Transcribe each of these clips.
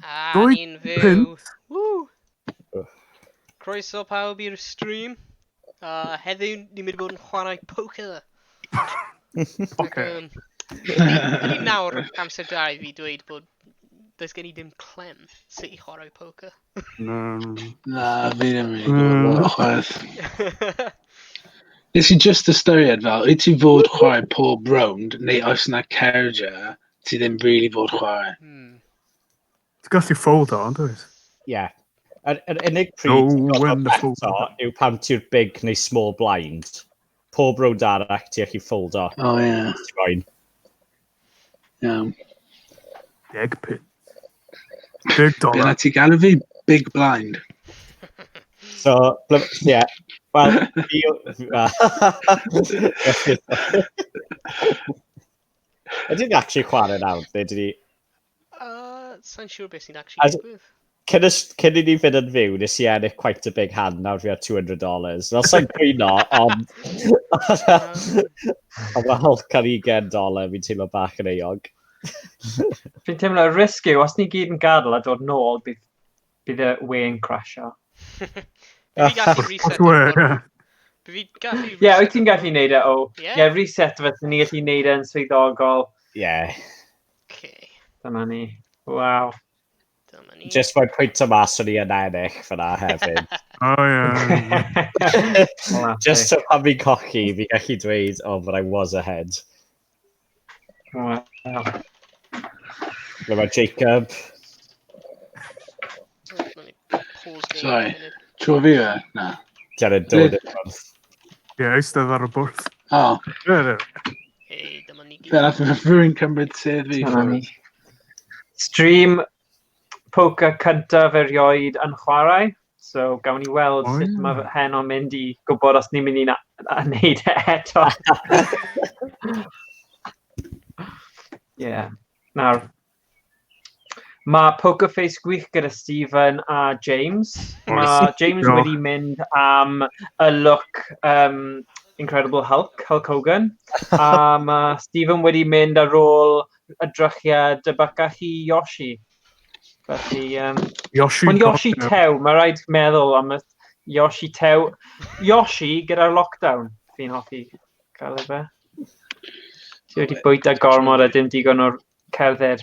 A Dwy ni'n fyw. punt. Woo! Croeso pawb i'r stream. Heddiw ni'n mynd i bod yn chwarae poker. Poker. Ydy nawr amser da i fi dweud bod does gen i dim clem sut i chwarae poker. Na. Na, fi ddim yn gwybod chwaith. Nes i just ystyried fel, wyt ti fod chwarae pob round, neu oes yna cerdiau ti ddim really fod chwarae? Ti'n gallu fold o, ond oes? Ie. Yr unig pryd No ti'n gorfod when the fold. beto yw pan ti'r big neu small blind. Pob rownd arall ti allu ffoldo. O ie, Ti'n moyn. iawn. 10 punt. Big Be dollar. na ti galw fi? Big blind. So, ie. Yeah. Wel, fi... Ydy ni'n actually chwarae nawr? Neu dyn ni? Sa'n siŵr beth sy'n actually digwydd. Cyn i ni fynd yn fyw, nes i ennill quite a big hand, nawr fi ar $200. Fel sa'n cwyno, ond... Ond mae Hulk ar $20, fi'n teimlo bach yn euog. Fi'n teimlo y risg yw, os ni gyd yn gadael a dod nôl, bydd y we yn crasho. Fi gallu reset. We, ie. Fi gallu Ie, yeah, wyt ti'n gallu neud e, o. Ie, Ie? yeah, reset fe, ni gallu neud e'n swyddogol. Ie. Yeah. Okay, Dyna ni. Waw. Dyma ni. Just mae'n pwynt o mas o'n i yn ennill fyna hefyd. O, ie. Just so pan fi'n cochi, fi gallu dweud, "Oh, but I was ahead." Wow. Ble mae Jacob? Oh, let me pause game Sorry. a munud. Tro fi fe? Na. Di'n dod i'r bwrdd. Ie, eistedd ar y bwrdd. O, Ie. Hey, dyma ni fe gyd. nath rhywun cymryd sedd fi Dyna ni. ffwrdd. Stream poker cyntaf erioed yn chwarae. So, gawn ni weld O, sut ie. mae heno'n mynd i gwybod os ni'n mynd i wneud e eto. Ie. Yeah. Nawr, mae Poker Face gwych gyda Stephen a James. Mae James Diolch. wedi mynd am y look Incredible Hulk, Hulk Hogan. A mae Stephen wedi mynd ar ôl edrychiad debycach i Yoshi. Felly, Yoshi. ond Yoshi Gardner. Tew, mae rhaid meddwl am y Yoshi Tew. Yoshi gyda'r lockdown, fi'n hoffi cael e fe. Ti wedi bwyta gormod a dim digon o'r cerdded.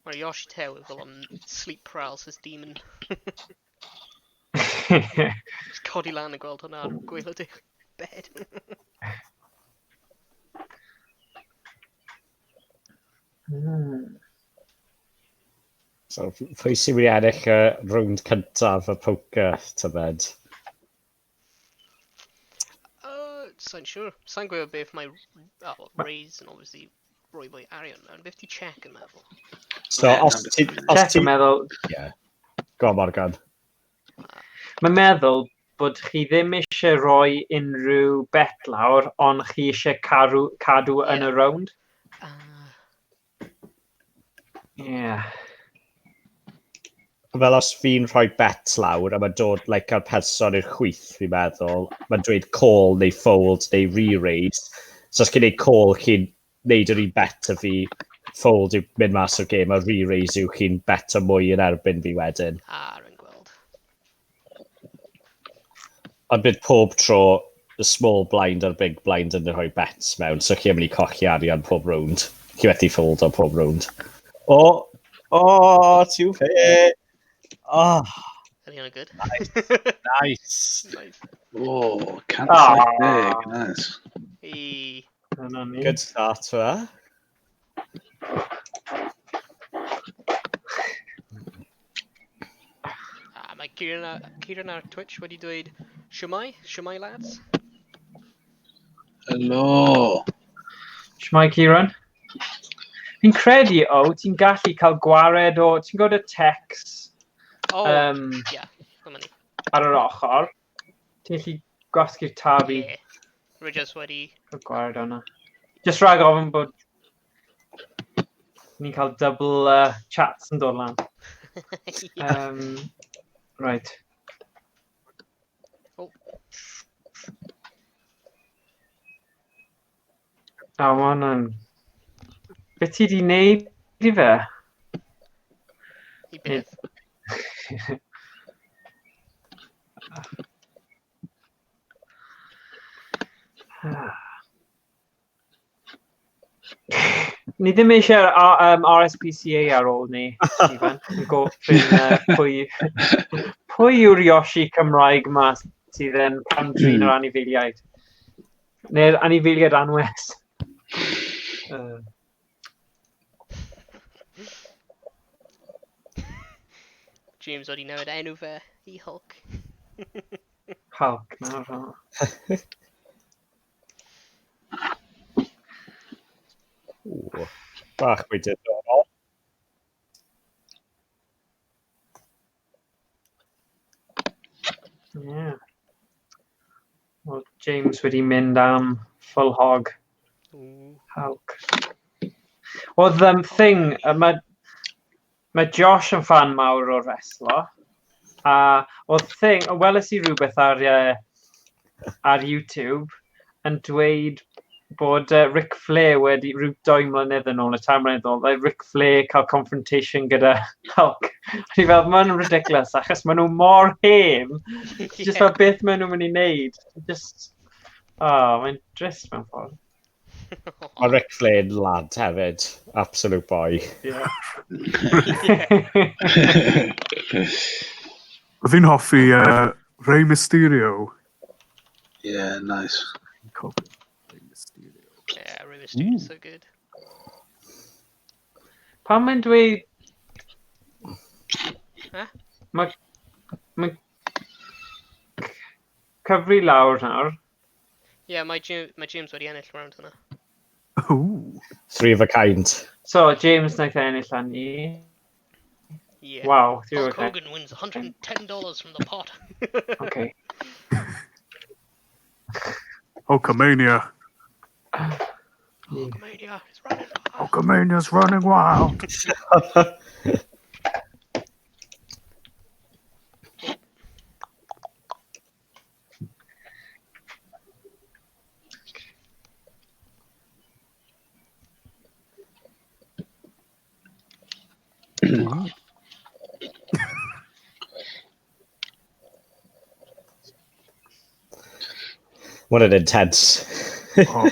Mae'r Yoshi Tew fel on sleep paralysis demon. Just codi lan a gweld hwnna ar gwaelod eich bed. So, pwy sy'n mynd i ennill y rownd cyntaf y poker, tybed? Sa'n siŵr. Sa'n gwybod beth mae, oh, raise yn obviously rhoi fwy arian mewn. Beth ti check yn meddwl? So, Ie, os na, ti... Os Check ti... yn meddwl, Yeah. Go on, Morgan. Mae'n meddwl bod chi ddim eisiau rhoi unrhyw bet lawr, ond chi eisiau cadw yn y rownd. Ah. Ie. Yeah. Fel os fi'n rhoi bet lawr a mae'n dod like, ar person i'r chwith, fi'n meddwl, mae'n dweud call neu fold neu re-raise. So os chi'n neud call, chi'n neud yr un bet a fi, fold yw mynd mas o'r game, a re-raise yw chi'n bet o mwy yn erbyn fi wedyn. Ah, rwy'n gweld. Ond bydd pob tro y small blind a'r big blind yn rhoi bets mewn, so chi'n mynd i colli arian pob round. Chi methu fold o pob round. O! O, two pair! Oh, Ydy hwnna good? Nice. Nice. O, can't Ah. say big, nice. Hey. Dyna ni. Good start for that. Ah, mae Kieran ar Twitch wedi dweud, "Shwmae, shwmae lads." Hello. Shwmae, Kieran? Fi'n credu, o, ti'n gallu cael gwared o... Ti'n gwybod y text Oh, yeah, dyma ni. ar yr ochr? Ti'n gallu gwasgu'r tab i Yeah. Rwy just wedi. cael gwared o'na. Just rhag ofn bod ni'n cael double chats yn dod lan. Right. Oh. A ma' hwnna'n... Be ti di wneud i fe? I beth. Ni ddim eisiau'r RSPCA ar ôl ni, Stephen. Yn gofyn pwy yw'r Yoshi Cymraeg ma sydd yn cam-drin yr anifeiliaid? Neu'r anifeiliaid anwes. James wedi newid enw fe i Hulk. Hulk, nawr. Ww, bach mwy diddorol. Yeah. Well, James wedi mynd am full hog. Ooh. Hulk. Oedd thing, mae Josh yn fan mawr o wrestlo. A oedd thing, weles i rhywbeth ar YouTube yn dweud bod Ric Flair wedi rhyw 2 mlynedd yn ôl, neu 3 mlynedd yn ôl, like Ric Flair cael confrontation gyda Hulk. A ni fel, mae'n ridiculous, achos maen nhw mor hen. Just fel beth maen nhw'n mynd i wneud. Just, oh, mae'n drist mewn ffordd. Mae Ric Flair yn lad hefyd. Absolute boy. Yeah. Oedd hi'n hoffi Rey Mysterio. Yeah, nice. Rey Mysterio. Yeah, Rey Mysterio is so good. Pam mae'n dweud... Huh? Mae cyfri lawr nawr. Yeah, mae James wedi ennill round hwnna. Ooh. Three of a kind. So, James wnaeth ennill â ni. Yeah. Wow, three of a Hulk kind. Hogan wins $110 from the pot. Okay. Hulkamania. Hulkamania is running wild. Hulkamania's running wild. What an intense. Oh.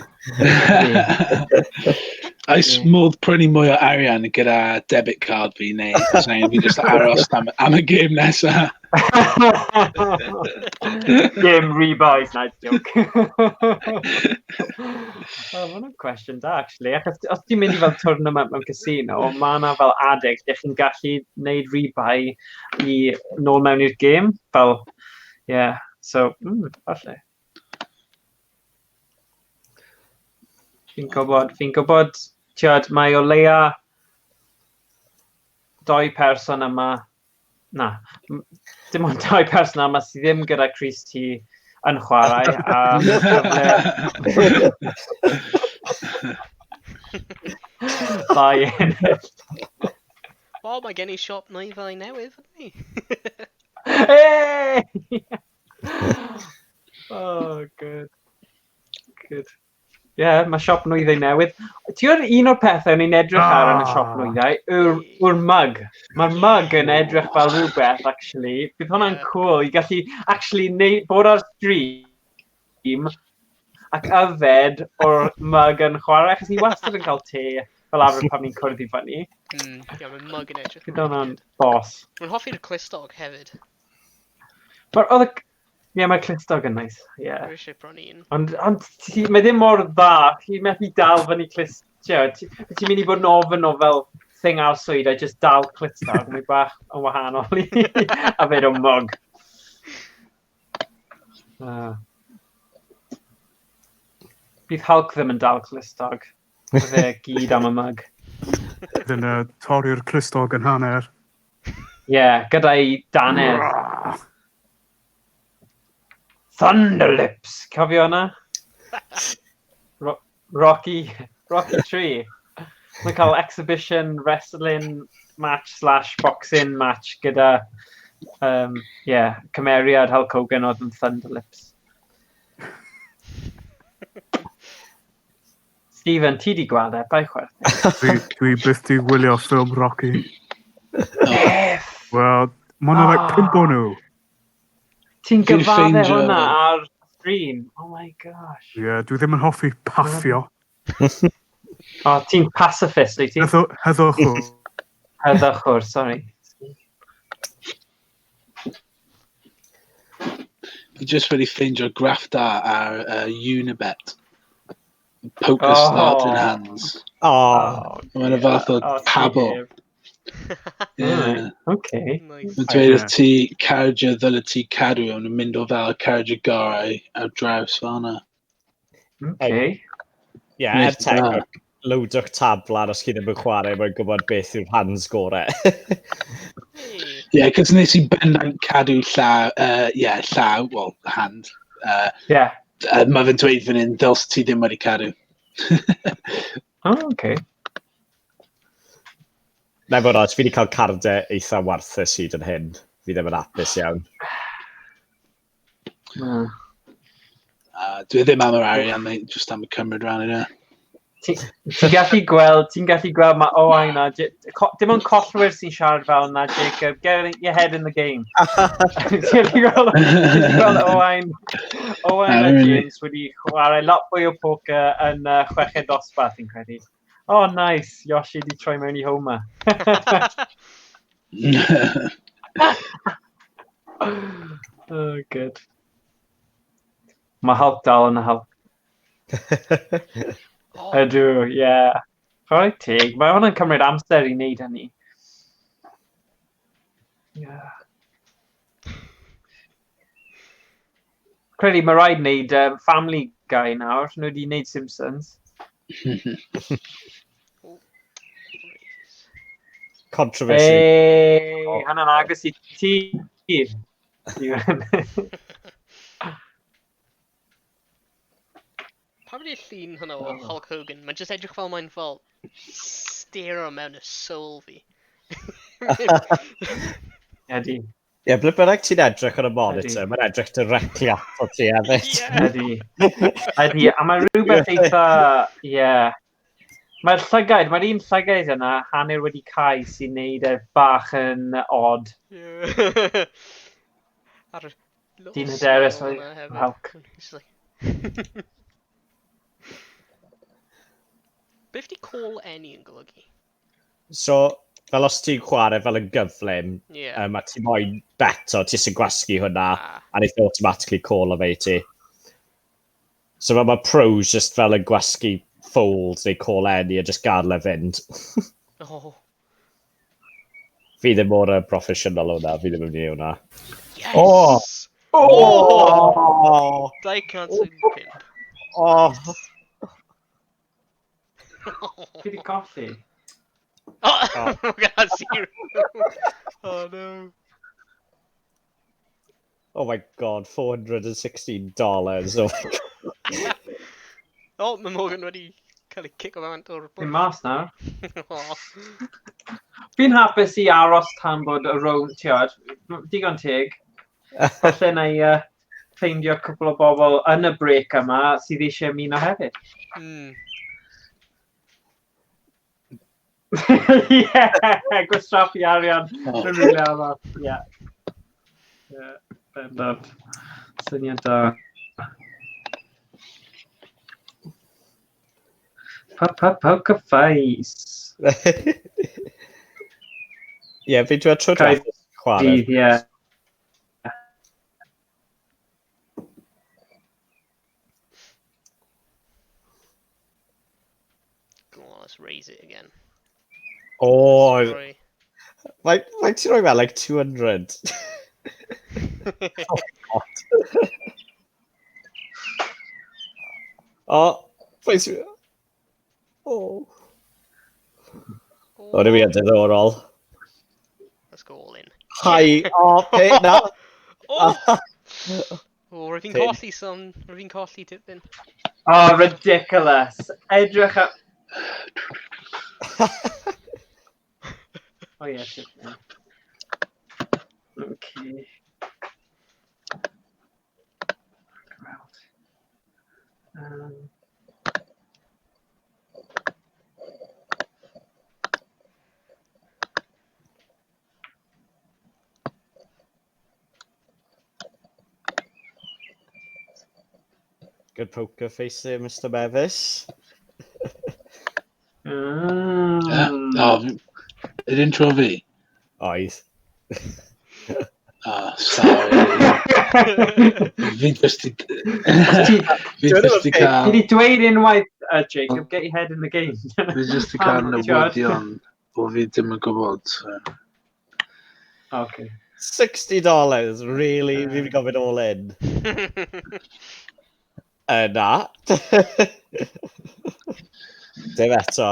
Oes modd prynu mwy o arian gyda debit card fi neu os angen fi jyst aros am y gêm nesa? Game rebuys, nice joke. Oh, ma' hwnna'n cwestiwn da, actually. Achos os ti'n mynd i fel tournament mewn casino, ma' 'na fel adeg lle chi'n gallu neud rebuy i nôl mewn i'r gêm. Fel, yeah, so, falle. Fi'n gwybod, ti'od, mae o leia 2 person yma, na, dim ond 2 person yma sydd ddim gyda crys T yn chwarae, a cyfle dda i ennill. Wel, mae gen i siop nwyddau newydd, ydy ni? Hey! Oh, good. Good. Yeah, mae siop nwyddau newydd. Ti'n gwybod un o'r pethau o'n i'n edrych ar yn y siop nwyddau yw'r mug. Mae'r mug yn edrych fel rhywbeth, actually. Bydd hwnna'n cool i gallu actually bod ar stream ac yfed o'r mug yn chwarae, achos ni wastad yn cael te fel arfer pan ni'n cwrdd i fyny. Ie, mae'r mug yn edrych Bydd hwnna'n boss. Mae'n hoffi'r clustog hefyd. Mae'r oedd y Ie, mae'r clustog yn nice, ie. Dwi eisiau bron un. Ond mae ddim mor dda, ti'n methu dal fyny clust, ti'n mynd i bod yn ofyn o fel thing arswyd a just dal clustog, mae bach yn wahanol i a fe o mug. Bydd Hulk ddim yn dal clustog. Bydd e gyd am y mug. Bydd yn torri'r clustog yn hanner. Ie, gyda'i dannedd. Thunderlips! Cofio hwnna? Rocky 3. Mae'n cael exhibition wrestling match / boxing match gyda cymeriad Hulk Hogan oedd yn Thunderlips. Stephen, ti di gweld e, bai chwerthin. Dwi byth di gwylio ffilm Rocky. Beth? Wel, mae yna like 5 o nhw. Ti'n Fi'n gyfadde ffeindio- hwnna ar stream? Oh my gosh. Ie, yeah, dwi ddim yn hoffi paffio. Oh, ti'n pacifist, wyt ti? Heddwch. Heddychwr, sorry. Fi just wedi ffeindio graff da ar Unibet. Poker Oh. starting hands. Oh, Mae'n y fath o Oh, tabl. ti heb. Yeah. Okay. Nice. Mae'n dweud wrth ti cardiau ddyle ti cadw ond yn mynd o fel cardiau gorau ar draws fel yna. Okay. ie, er Nice da. tegwch, loadwch tab lan os chi ddim yn chwarae, mae'n gwybod beth yw'r hands gorau. Hey. Yeah, cos nes i bendant cadw llaw, yeah, llaw, well, hand. Yeah. Mae fe'n dweud fan hyn, dyls ti ddim wedi cadw. Oh, okay. Na i fod yn onest, fi wedi cael cardau eitha warthus hyd yn hyn. Fi ddim yn hapus iawn. Mm. Dwi ddim am yr arian, mate, just am y cymryd rhan yna. Ti'n gallu gweld, ti'n gallu gweld mae Owain a... Dim ond collwyr sy'n siarad fel yna, Jacob. Get your head in the game. Ti'n gallu gweld, ti'n gweld Owain, Owain a Na, really. James wedi chwarae lot fwy o poker yn chweched dosbarth, fi'n credu. Oh, nice. Yoshi di troi mewn i Homer. Oh, good. Mae Hulk dal yn y Hulk. Oh, Ydw, ie. Yeah. Chwarae teg. Mae hwnna'n cymryd amser i wneud hynny. Yeah. Credu mae rhaid wneud Family Guy nawr. Nhw wedi wneud Simpsons. raise. Controversy. Hey, hwnna'n agos i ti. Pam ydy'r llun hwnna o Hulk Hogan? Mae'n just edrych fel mae'n fel stare mewn y soul fi. Ydy, Ie, ble bynnag ti'n edrych ar y monitor, Ydi. mae'n edrych directly ato ti hefyd. Yeah. ydy. Ydy, a mae rhywbeth eitha, ie. Yeah. Mae'r llygaid, mae'r un llygaid yna, hanner wedi cau sy'n neud e bach yn odd. Yeah. A'r little Dyn hyderus smile oedd yna hefyd. Hulk. He's like... Beth di call any yn golygu? So, fel os ti'n chwarae fel yn gyflym, Yeah. a ti moyn beto, ti sy'n gwasgu hwnna, Ah, a wneith automatically call o fe i ti. So fel mae pros just fel yn gwasgu fold neu call any a just gadael e fynd. oh. Fi ddim mor proffesiynol hwnna, fi ddim yn mynd i hwnna. Yes! Oh. Oh! Oh! 205. Oh! Fi wedi colli. Oh, we got zero. Oh no. Oh my god, $416. Oh my god. Oh, mae Morgan wedi cael ei cico bant o'r Fi'n mas nawr. Oh. Fi'n hapus i aros tan bod y rown, tiod, digon teg. Falle na i ffeindio cwpl o bobl yn y break yma sydd eisiau ymuno hefyd. Ie, gwastraffu arian. Oh. Rwy'n rili arall, ie. Ie, bendant. Syniad da. Pa pa poker face. Ie, fi dwi'n tro Cael diwethaf chwarae. Dydd, ie. Go on, let's raise it again. O, Sorry. mae ti'n rhoi fel like 200. O, please. O. O, dwi'n mynd diddorol. Let's go all in. Hi, o, pe, na. Oh! Oh, rwy'n fi'n Pin. colli some. Rwy'n fi'n colli tipyn. Oh, ridiculous. Edrych ar... Oh, yeah, tipyn. Okay. Gweld. Good poker face there, Mr Bevis. Yeah. Oh, yr intro fi? Oedd. Oh, sorry. Fi just i... Fi just i cael... Ti di dweud unwaith, Jacob, get your head in the game. Fi just i cael newyddion o fi ddim yn gwybod. So. Okay. $60, really? Fi wedi gofyn all in. Na. Dim eto.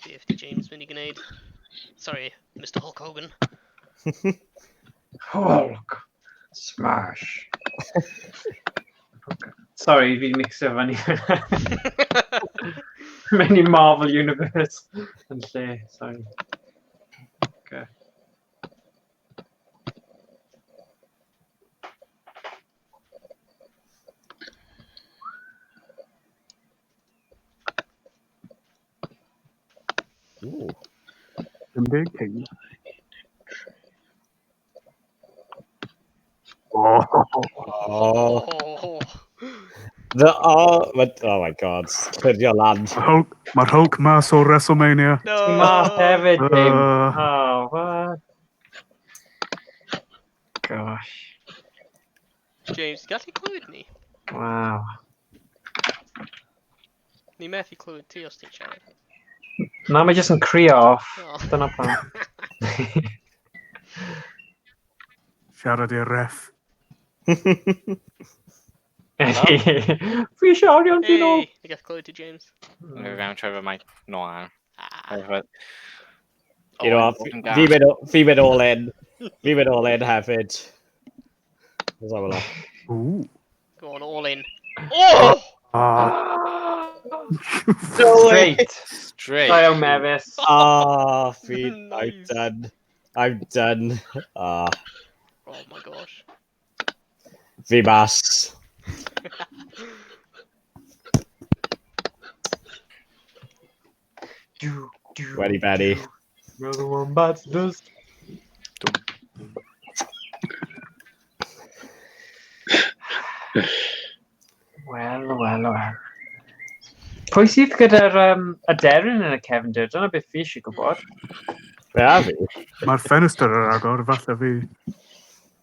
Beth di James mynd i gwneud? Sorry, Mr Hulk Hogan. Hulk! Smash! Sorry, fi'n mixio fyny. Mewn i Marvel Universe yn lle, sorry. Okay. Ooh. 50 king. Oh. Oh. Oh. The, oh, but, oh my god, clirio lan. Mae'r Hulk mas o WrestleMania. No. Mas hefyd, James. Oh, what? Gosh. James, gallu clywed ni? Wow. Ni methu clywed ti os ti'n siarad. Na, mae jyst yn crio off. Oh. Dyna pam. Siarad i'r ref. Fi eisiau arian fi nôl. Hey, ni gallu clywed ti, James. Fi fewn trwy fy mic nôl ar. Ah. You know, fi mynd all in. Fi mynd all in hefyd. Let's have a look. Ooh. Go on, all in. Oh! Ah. Straight. Straight. Da iawn, Mefus. Ah, fi, I'm Nice. done. I'm done. Ah, Oh my gosh. fi mas. Do, do, Wedi benni. do. Another one bites the dust. Wel, wel, wel. Pwy sydd gyda'r aderyn yn y cefndir? Dyna beth fi eisiau gwybod. Be a fi? Mae'r ffenestr ar agor, falle fi.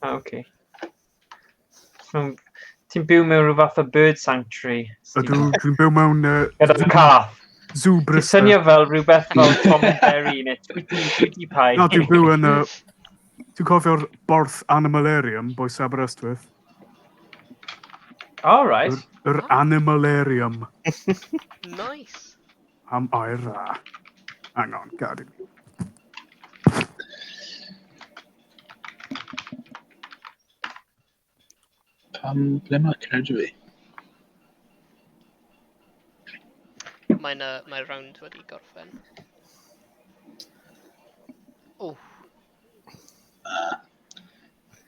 Ah, oce. Ti'n byw mewn rhyw fath o bird sanctuary. Ydw, dwi'n byw mewn Gyda'r cath. zoo Ti'n Bristol. swnio fel rhywbeth fel Tom and Jerry neu Tweety, Tweety Pie. Na, dwi'n byw yn... Ti'n cofio'r Borth Animalarium, boes Aberystwyth? All right. Yr Animalarium. Nice. Am air dda. Hang on, gad i mi. Pam, ble mae cardio fi? Mae'n mae round wedi gorffen. Oh,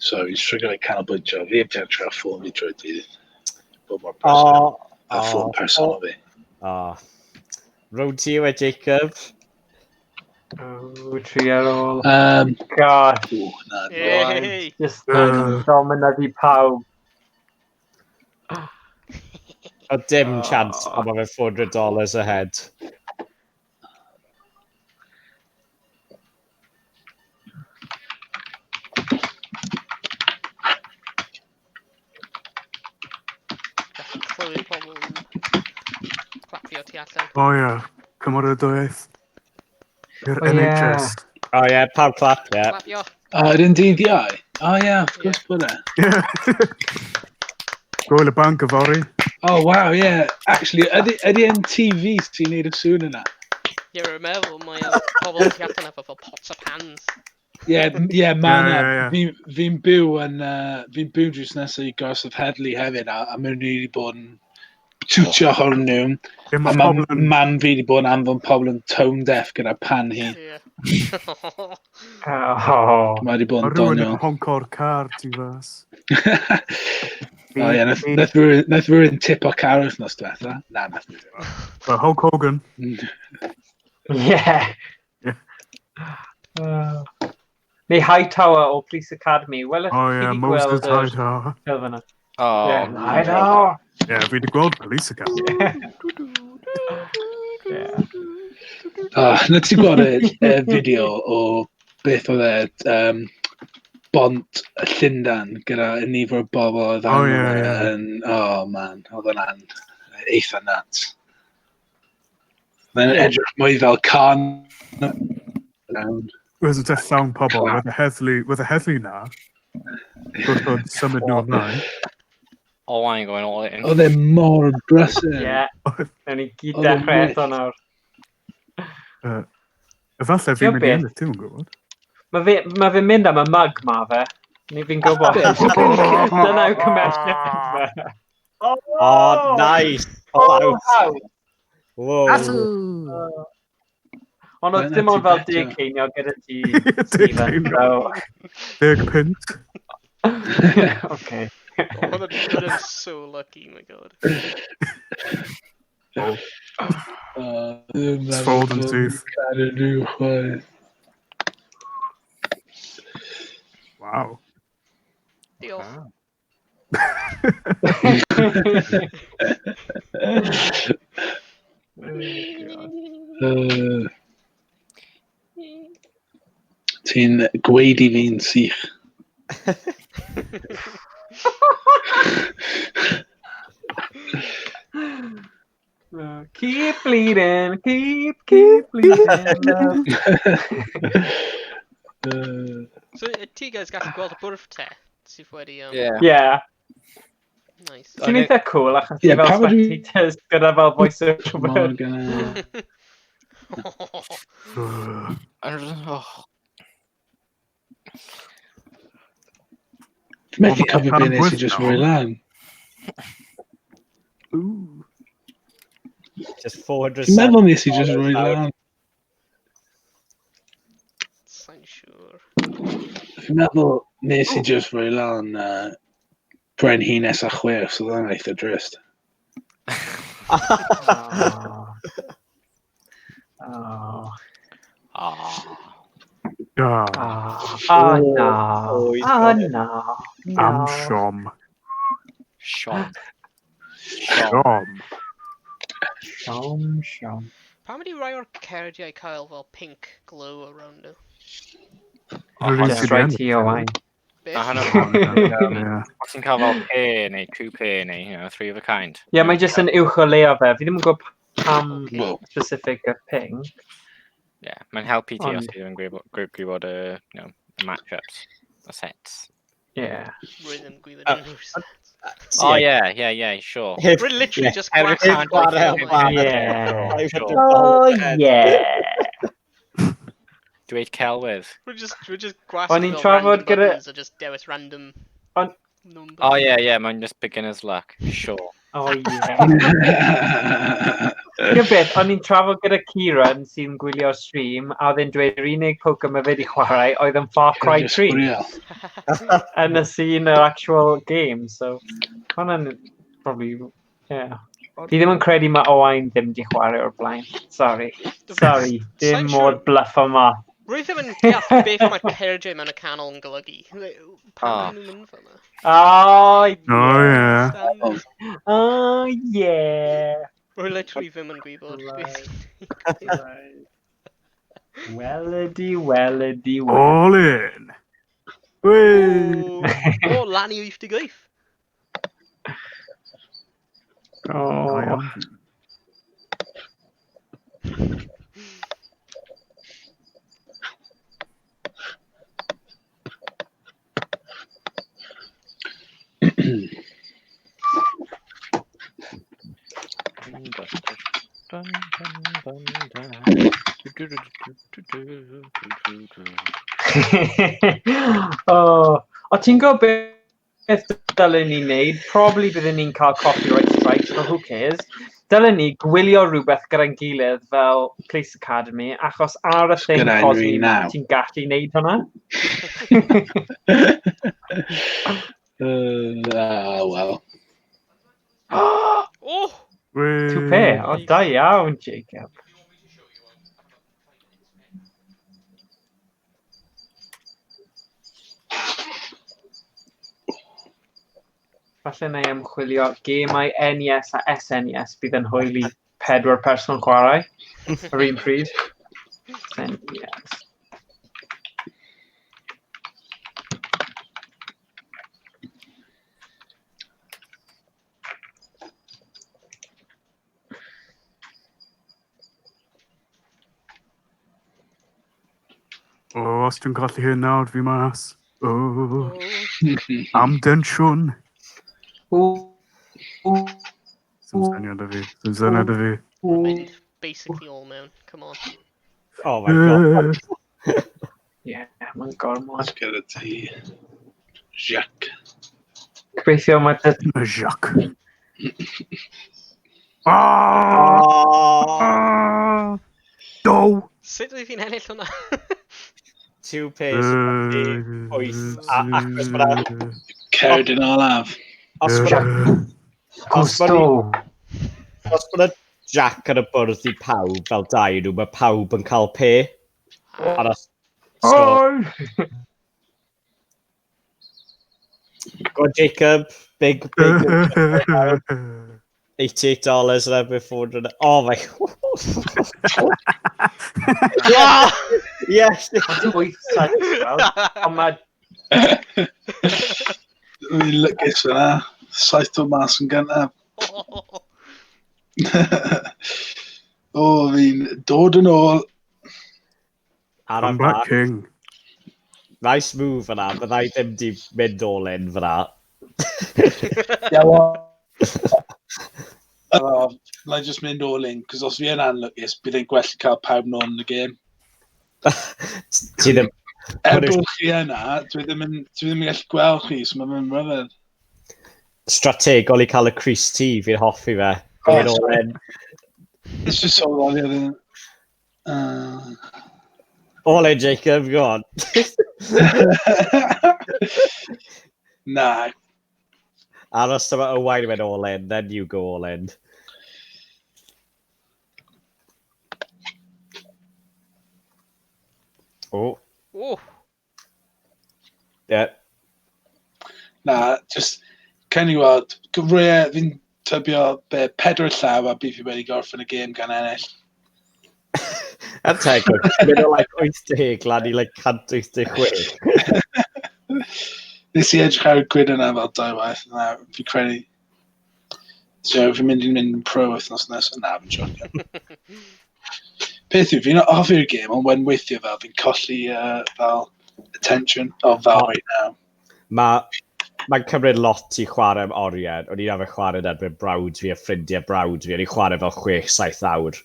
Sorry, stryglo i canolbwyntio. Fi heb trio ffôn fi trwy dydd. Bod mor personal. Oh, A ffôn personal fi. oh. Road to you, Jacob. Oh, tri ar ôl. Gosh. Ww, na. hey! Just dominyddu pawb. O dim Oh. chance am mae fe $400 ahead. Gallu clywed pobl yn clapio tu allan. O ie, cymeradwyaeth. I'r O, ie. NHS. Oh yeah, pawb clap, yeah. Clapio! O, yr un dydd iau? O ie, of course bod e. Ie. Gwyl y banc yfory. Oh, wow, yeah. Actually, ydy yn TV sy'n neud y sŵn yna? Ie, rwy'n meddwl mae pobl tu allan efo fel pots a pans. Ie, ie, ma' Ie, 'na. ie, ie. Fi'n byw yn, fi'n byw drws nesaf i Gorsaf Heddlu hefyd, a maen nhw wedi bod yn twtio horn nhw. Ie, A mae ma pobl yn... mam fi wedi bod yn anfon pobl yn tone deaf gyda pan hi. Ie. Oh. Mae wedi bod Mae yn rhywun yn doniol. honco'r car tu fas. O ie, nath rhywun tipo car wythnos diwetha. Na, nath rhywun. Hulk Hogan. Yeah. Yeah. Neu Hightower o Police Academy. Wel, Oh chi yeah, 'di Moses gweld yr Hightower. ffilm yna. Oh, Yeah, Hightower! Yeah, fi wedi gweld Police Academy. Yeah. Ah, na ti gweld y fideo o beth oedd e, bont Llundan gyda y nifer o bobl oedd Oh, arno ie, fe ie. yn... Oh, man, oedd hwnna'n eitha nuts. Mae'n edrych mwy fel can. Roedd yn llawn pobl, roedd y heddlu, roedd y heddlu na. Gwrthod symud nhw ymlaen. Oh, I ain't going all in. Oedd e mor brysur. Yeah. Nawn ni gyd Oedd o'n dechrau eto wyllt. nawr. Efallai fi'n Ti'n mynd i beth? ennill, ti'n gwybod? Mae fe, ma fe mynd am y mug ma fe. Ni fi'n gwybod. Dyna yw cymeriad fe. Oh, nice! Oh, out. Wow. Whoa. Ond oedd Wel, dim na ond ti fel better. deg ceiniog gyda ti, Deg Stephen. ceiniog. So, 10 punt. okay. Oedd yn so lucky, my god. It's fold and tooth. Cadw nhw chwaith. Wow. Diolch. Ti'n gweud i fi'n sych. Keep bleeding, keep bleeding. Love. So, ti guys gallu gweld y bwrdd te? Sydd wedi... Yeah. Yeah. Nice. Sy'n eitha cool achos Ie, ti fel pam ydw i- spectators gyda fel voice-over. Morgan. Ugh. Oh, Dwi'n methu Wel, cofio ma' beth nes i bwyd just nawr. rhoi lan. Ooh. Just 400. Dwi'n meddwl nes i just rhoi lan. Sa'n siŵr. Dwi'n meddwl nes i just rhoi lan brenhines a chwech, so oedd hwnna'n eitha drist. Oh. Oh. ah. Ah, Ah, ah, na. Oh, he's Ah, got it. na. am Na. siom. Siom. Siom. Siom. Siom, siom. Pam ydi rai o'r cerdiau cael fel pink glow around nhw? Yr un Just sydd right wedi to your wine. Beth? Na hwnna. Ie. Os ti'n cael fel pair neu two pair neu, you know, three of a kind. Ie, mae jyst yn uwch o leo fe. Fi ddim yn gwybod pam Okay. Wow. specific y ping. Yeah, mae'n helpu ti os Ond- ti ddim yn gwybod y, you know, y matchups, y sets. Yeah. Rwy ddim gwybod Ah, unrhyw sets. Oh, yeah, sure. Heb Rwy literally Yeah, just every gwasgu chwarae ffilm. chwarae. Yeah. Sure. Oh, yeah. Dweud celwydd. Rwy just gwasgu O'n i'n fel trafod random gyda- buttons a just dewis random O'n- numbers. Oh, yeah, mae'n just beginner's luck. Sure. Oh, yeah. Gwyd beth, o'n i'n trafod gyda Kieran sy'n gwylio'r stream, a oedd e'n dweud yr unig Pokemon fe wedi chwarae oedd yn Far Cry 3 yn y scene yr actual game, so hwnna'n probably, yeah. Fi ddim yn credu mae Owain ddim wedi chwarae o'r blaen. Sorry. Sorry. Dim Sa'n mor siŵr. bluff yma. Rwy ddim yn deall beth mae'r cerdiau mewn y canol yn golygu. Pam Ah. maen nhw'n mynd fel 'na? Oh, Oh, yeah. yeah. Oh, yeah. Rwy literally ddim yn gwybod. Right. Right. Weledy, weledy, weledy. All in. Whee! O, lan i 88. Oh. Iawn. Dun, dun, dun, dun. Du, du, du, du, du, du, du, du, du. Oh. O, ti'n gwybod beth dylen ni wneud? Probably byddwn ni'n cael copyright strikes, but who cares? Dylen ni gwylio rhywbeth gyda'n gilydd fel Police Academy, achos ar y thing Gyda Cosmi unrhyw ma, naw. ti'n gallu wneud hwnna. Ah, well. Oh! Whee! Toupe, o da iawn, Jacob. Falle na i ymchwilio gemau NES a SNES bydd yn hwyl i pedwar person chwarae yr un pryd. SNES. O, os dwi'n colli hyn nawr, fi mas. O, Oh. am densiwn. Ww, ww, Sim syniad o fi. Sim syniad o fi. ww. Mynd basically all mewn. Come on. Oh my god. Ie, mae'n gormod. Gyda ti. Jack. Gobeithio mae dy... Jacques. Ah! Oh, Ah! Do! Sut wyf fi'n ennill hwnna? Two pairs. Wyth, achos ma' 'na- Cerdyn olaf. Os ma' Os ma' Gusto! os ma' 'na Jack ar y bwrdd i pawb fel dau nhw, mae pawb yn cael pe. A os, so, Oh! go on, Jacob, big, big, $88 and every 400. Oh my. Ah! Yes! Mae'n wyth saith, wel. Ond mae Fi'n lwcus fyna. Saith o mas yn gyntaf. O, fi'n dod yn ôl. Ar I'm Black King. Nice move fyna. Byddai ddim di mynd all in fyna. Ie, wel. O, Na i just mynd all in, cos os fi yn anlwcus, bydd e'n gwell cael pawb nôl yn y gêm. Ti ddim... Er Hwnna yw- bod chi yna, dwi ddim yn, dwi ddim yn gallu gweld chi, so mae'n rhyfedd. Strategol i cael y Cris T, fi'n hoffi fe. Going all in. It's just so lovely. Oedd e'n- All in, Jacob, go on. Na, Aros am Owain went all in, then you go all in. Oh, Oh, yeah. na, just, can i weld, gyfre, fi'n tybio be, pedwar llaw a bydd fi wedi gorffen y gêm gan ennill. Er tegwch, ti'n mynd o like 80 lan i like 186. Nes i edrych ar y grid yna fel dau waith, na, fi credu. So, fi'n mynd i'n mynd yn pro wythnos nesaf, na, fi'n jocio. Peth yw, fi'n hoffi'r gêm, ond when weithio fel, fi'n colli fel attention, o fel O. right now. Mae Mae'n cymryd lot i chwarae am oriau. O'n i'n arfer chwarae yn erbyn brawd fi a ffrindiau brawd fi. O'n i'n chwarae fel 6-7 awr.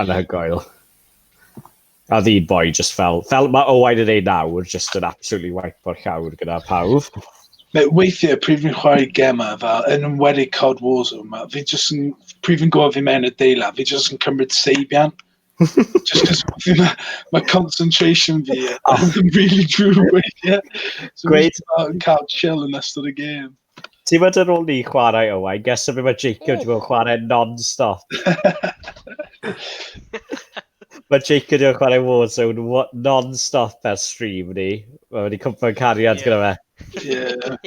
Anhygoel. A ddyn boi just fel, fel mae Owain yn ei nawr, just yn absolutely wipe o'r llawr gyda pawb. Mate, weithiau, pryd fi'n chwarae gemau fel, yn enwedig COD Warzone, ma, fi just yn, pryd fi'n gwybod fi mewn adeilad, fi just yn cymryd seibiant. Just cos fi, ma, ma concentration fi yn really drwg weithiau. So fi Gweud- just fel yn cael chill yn ystod y gêm. Ti'n bod ar ôl ni chwarae Owain, guess o be mae Jacob wedi bod yn chwarae non-stop. Mae Jacob wedi bod yn chwarae Warzone non-stop ers stream ni. Mae wedi cwmpa cariad Ie. gyda fe. Yeah.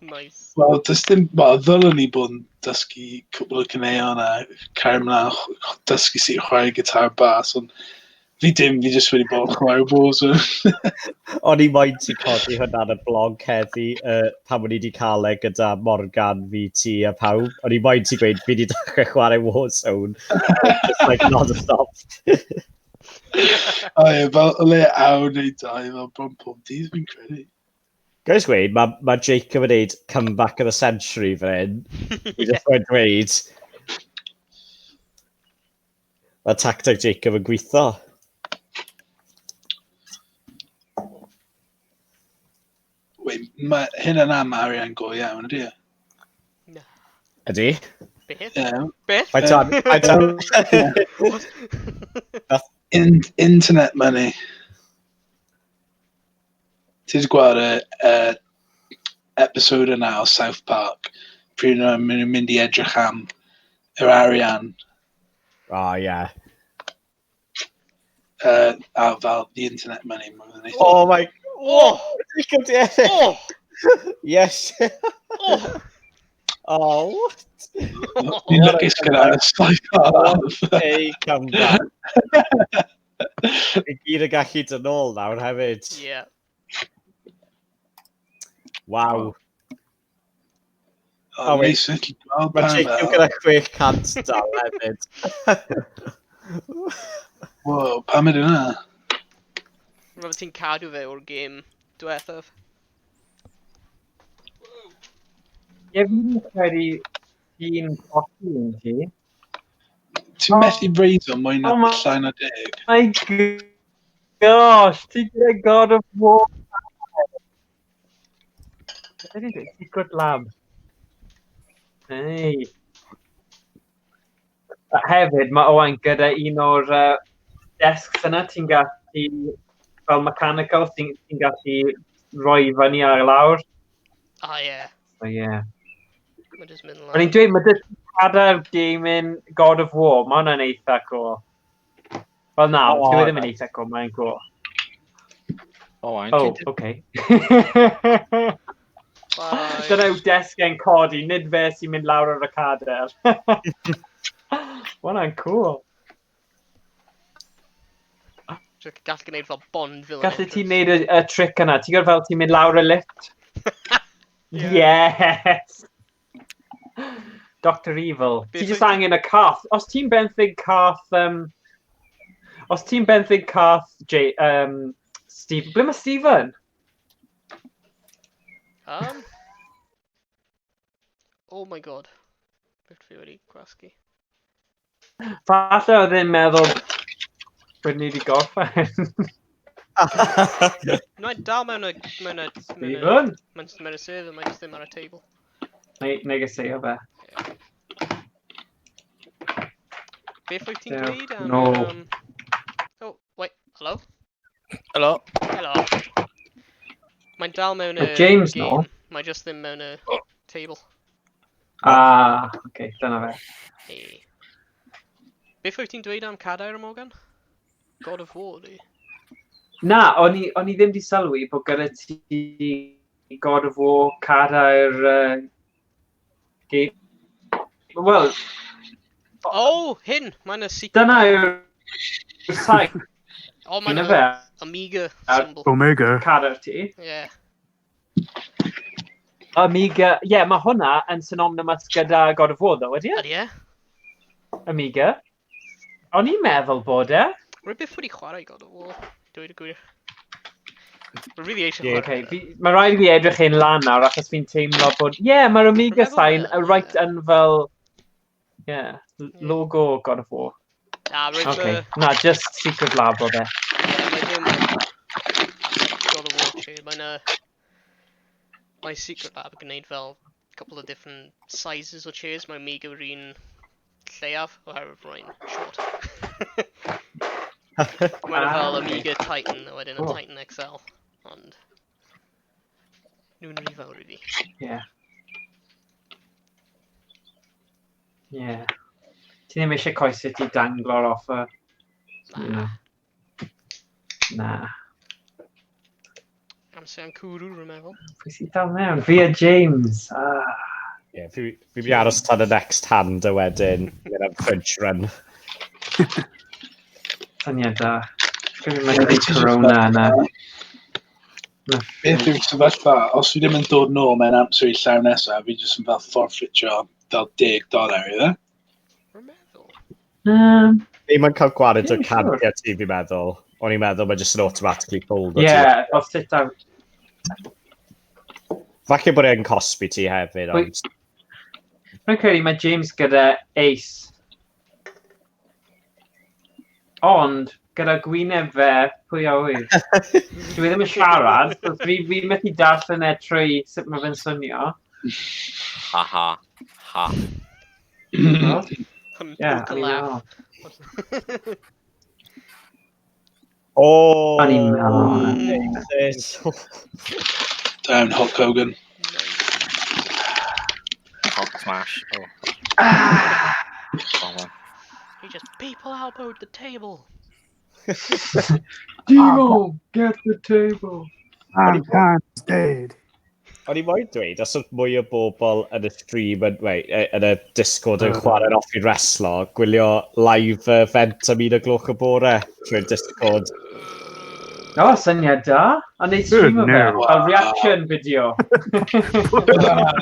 nice. Wel, does dim, wel, ddylwn ni bod yn dysgu cwbl o caneuon a cario mlaen dysgu sut i chwarae gitar bas, ond fi dim, fi just wedi bod yn chwarae Warzone. O'n i moyn ti codi hwnna ar y blog heddi, pan o'n i wedi cael e gyda Morgan, fi, ti a pawb. O'n i moyn ti gweud, fi wedi dechrau chwarae Warzone. Just like non-stop. O ie, fel o le awr neu dau, fel bron pob dydd fi'n credu. Guys gweud, mae ma Jacob yn neud comeback of the century fan hyn. Fi just moyn dweud. Mae tacteg Jacob yn gweithio. Wait, mae hyn yn am arian go iawn, ydy e? Na. Ydy? Beth? Ie. Beth? Faint o... Faint o... What? Internet money. Ti wedi gweld y episode yna o South Park, pryd nhw'n mynd i edrych am yr arian Oh, yeah. a fel the internet money. ma' fe'n eitha- Oh my... Oh! Jacob di ennill! Oh! Yes. Oh! Oh, what? Ni'n lwcus gyda saith arall. Ei, comeback. I gyd yn gallu dod nôl nawr hefyd. Yeah. Waw. Oh, neis, felly gweld Mae pan Jacob fel. gyda 600 dal hefyd. Wow, pam ydy hwnna? Roedd ti'n cadw fe o'r gêm diwethaf. Ie, fi'n credu ti'n colli un ti. Ti'n methu raise o mwy na Oh, ma- llai na 10. My gosh, ti gyda God of War. Beth ydy e? Secret Lab. Hey. A hefyd, mae Owain gyda un o'r desks yna, ti'n gallu, fel mechanical, ti'n ti gallu rhoi fyny ar lawr. Ah, ie. So, yeah. Mae jyst mynd O'n i'n dweud, mae dy cadair gaming God of War, mae hwnna'n eitha cool. Wel na, O, oh, dwi ddim yn eitha cool, mae'n cool. Oh, I'm Oh, okay. Bye. Dyna yw desg e'n codi, nid fe sy'n mynd lawr ar y cadair. Mae hwnna'n cool. Just Gall gwneud fel Bond villain. Gallu ti entrance. wneud y trick yna? Ti'n gwybod fel ti'n mynd lawr y lift? Yes! Dr Evil. Beth Ti jyst wyt- angen y cath. Os ti'n benthyg cath... Os ti'n benthyg cath J, Steve... Ble mae Stephen? Oh my god. Beth fi wedi gwasgu. Falle oedd e'n meddwl bod ni wedi gorffen. No, dal mewn y... Mewn y... Mewn y... Stephen? Mewn y server, mae jyst ddim ar y table. Neu negeseuo fe. Beth wyt ti'n Duw, dweud am... no. Oh, wait, hello? Hello. Hello. Mae'n dal mewn y Mae James game. nôl. Mae jyst ddim mewn y table. Ah, oce, okay, dyna fe. Hey. Beth wyt ti'n dweud am cadair, Morgan? God of War, di? Na, o'n i ddim wedi sylwi bod gyda ti God of War cadair game. Wel, Oh, hyn! Mae'n y secret. dyna yw'r saith, Oh, mae'n yna fe, Amiga Ar- symbol. Omega. cadair ti. Yeah. Amiga, ie, yeah, mae hwnna yn synonymous gyda God of War, ddo, ydy e? Ydy e? Amiga. O'n i'n meddwl bod e. Rwy byth wedi chwarae God of War, dweud y gwir. Rwy really eisiau Ie. chwarae. Okay, mae rhaid i fi edrych hyn lan nawr achos fi'n teimlo bod... Ie, yeah, mae'r Amiga Rwy'n meddwl sign bod e, y right ie. yn fel... Ie, yeah, logo God of War. Na, rwy'n Okay. Na, just Secret Lab oedd e. Mae ddim God of War chair. Mae'n y... Mae Secret Lab yn gwneud fel couple of different sizes o chairs. Mae Amiga yw'r un lleiaf, oherwydd rwy'n short. Mae'n Ah, fel okay. Amiga Titan, a wedyn y Cool. Titan XL. Ond... Nhw'n rhy fawr i fi. Ie. Ie. Ti ddim eisiau coesau ti danglo off y... Na. Na. Amser am cwrw, rwy'n meddwl. Pwy sy'n dal mewn? Fi a James. Ah. Ie, fi fi aros tan y next hand a wedyn mynd am French run. Syniad da. Credu mae wedi Corona yna. Beth yw'r sefyllfa? Os fi ddim yn dod nôl mewn amser i llaw nesaf, fi jyst yn fel forfeitio fel $10 iddo. Rwy'n meddwl. Neu mae'n cael gwared o'r Ie, siŵr. cardiau ti, fi'n meddwl. O'n i'n meddwl mae jyst yn automatically fold o ti. Ie, fel sit out. Falle bod e'n cosbi ti hefyd, ond... Rwy'n credu mae James gyda ace. Ond, gyda gwyneb fe, pwy a wyr. Dwi ddim yn siarad, so fi methu darllen e trwy sut mae fe'n swnio. Ha ha. Ha. Ie, Yeah, o'n i'n laugh. meddwl. O! O'n i'n meddwl. Jesus. Down Hulk Hogan. Hulk smash. Oh. Oh, He just people elbowed the table. Demo, get the table. Mankind is dead. O'n i moyn dweud, os oedd mwy o bobl yn y stream, yn, wait, yn y Discord yn chwarae'n off i reslo, gwylio live event am 1 o'r gloch y bore trwy'r Discord. O, syniad da. A neud stream o fe, No. fel reaction video. Bydd hwnna-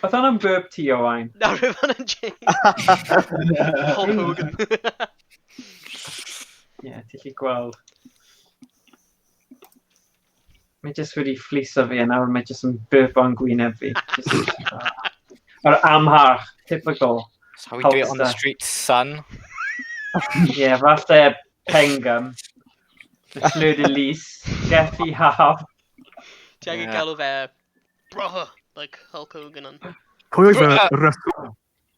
Oedd hwnna'n burp ti, Owain? Na, rwyf yn James. Hulk Hogan. Ie, yeah, ti'n gallu gweld. Mae jyst wedi ffliso fi a nawr mae jyst yn burp o'n gwyneb fi. Just, yr amharch, typical. That's how we do it on the Hulkster. street, son. Ie, yeah, falle Pengam. The Fleur de Lis. Getty Haf. Ti angen Ie. galw fe brother, like Hulk Hogan yn. Pwy oedd y wrestler?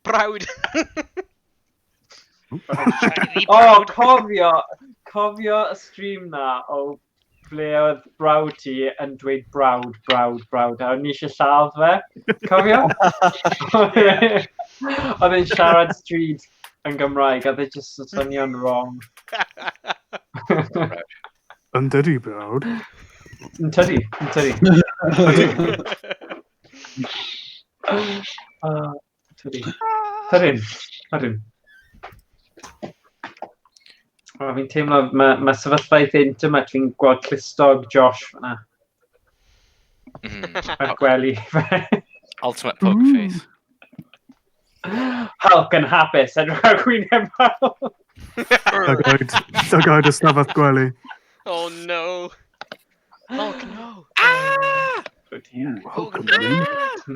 Brawd. O, oh, cofio, cofio y stream na o ble oedd brawd ti yn dweud brawd, brawd, brawd, a o'n i eisiau lladd fe. Cofio? Oedd e'n siarad stryd yn Gymraeg, a oedd e jyst yn swnio'n wrong. Yn dydi, brawd. Yn tydi, yn tydi. Tydi. Tydyn, tydyn. O, fi'n teimlo, mae ma sefyllfa eitha intimate, fi'n gweld clustog Josh fyna, ar gwely. Ultimate poker face. Hulk yn hapus, edrych ar gwyneb Hulk. Llygaid, llygaid y stafell gwely. Oh no. Hulk, no. Ah! Oh dear. Hulk Hogan. yn mynd.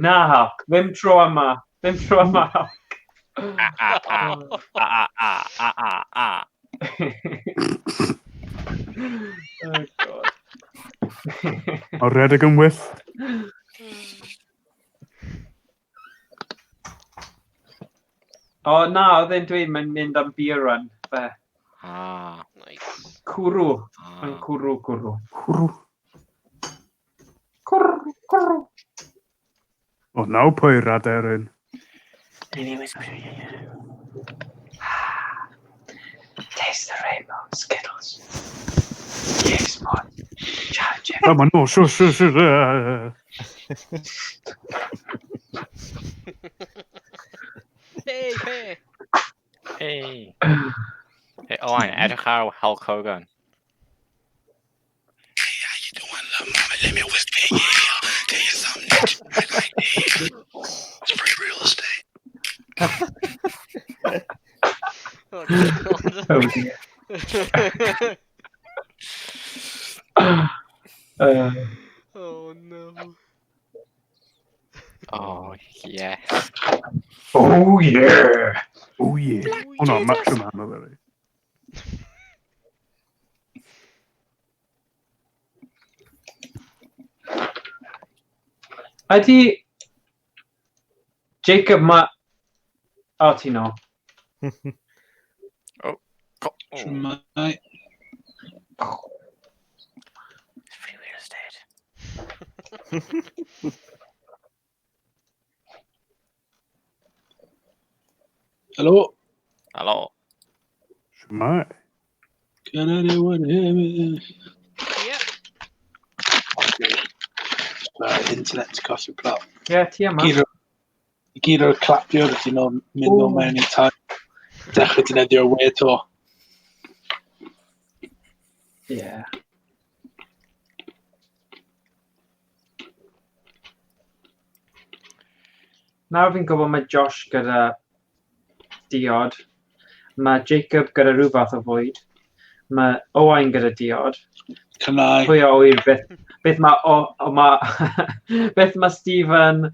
Na, Hulk, ddim tro yma. Ddim tro yma, Hulk. Ah, ah, ah, ah, ah, ah, ah, ah. Oh, God. O redeg yn wyllt. O, na, oedd e'n dweud mae'n mynd am beer run. Fe. Ah, Nice. Cwrw. Mae'n ah. cwrw, cwrw. Cwrw. Cwrw, cwrw. O, naw pwy raderyn. Taste the rainbow, Skittles. Yes, boy. Challenge him. Come on, no, sure, sure, sure. Hey, hey. Hey. Hey, Owain, edrych ar Hulk Hogan. Hey, how you doing, little mama? Let me whisper in your ear. Tell you something that you might like to hear. It's free real estate. Oh, God. Oh, dear. Oh no. Oh, yes. Oh, yeah. Oh, yeah. O, no, Macho Man oedd e. Ydy... Jacob, ma... O, ti no. Go- oh, Shwmae. it's free real estate. Helo. Hello. Shwmae. Can anyone hear me? Yeah. Internet coffee plot. Ie, yeah, ti yma. Gyd o'r- Gyd o'r clapio wedi nhw'n mynd nôl mewn i tai. Dechrau defnyddio'r we to. Ie. Nawr fi'n gwybod mae Josh gyda diod. Mae Jacob gyda rhyw fath o fwyd. Mae Owain gyda diod. Cymraeg. Pwy a ŵyr beth, beth mae o, o ma, beth mae Stephen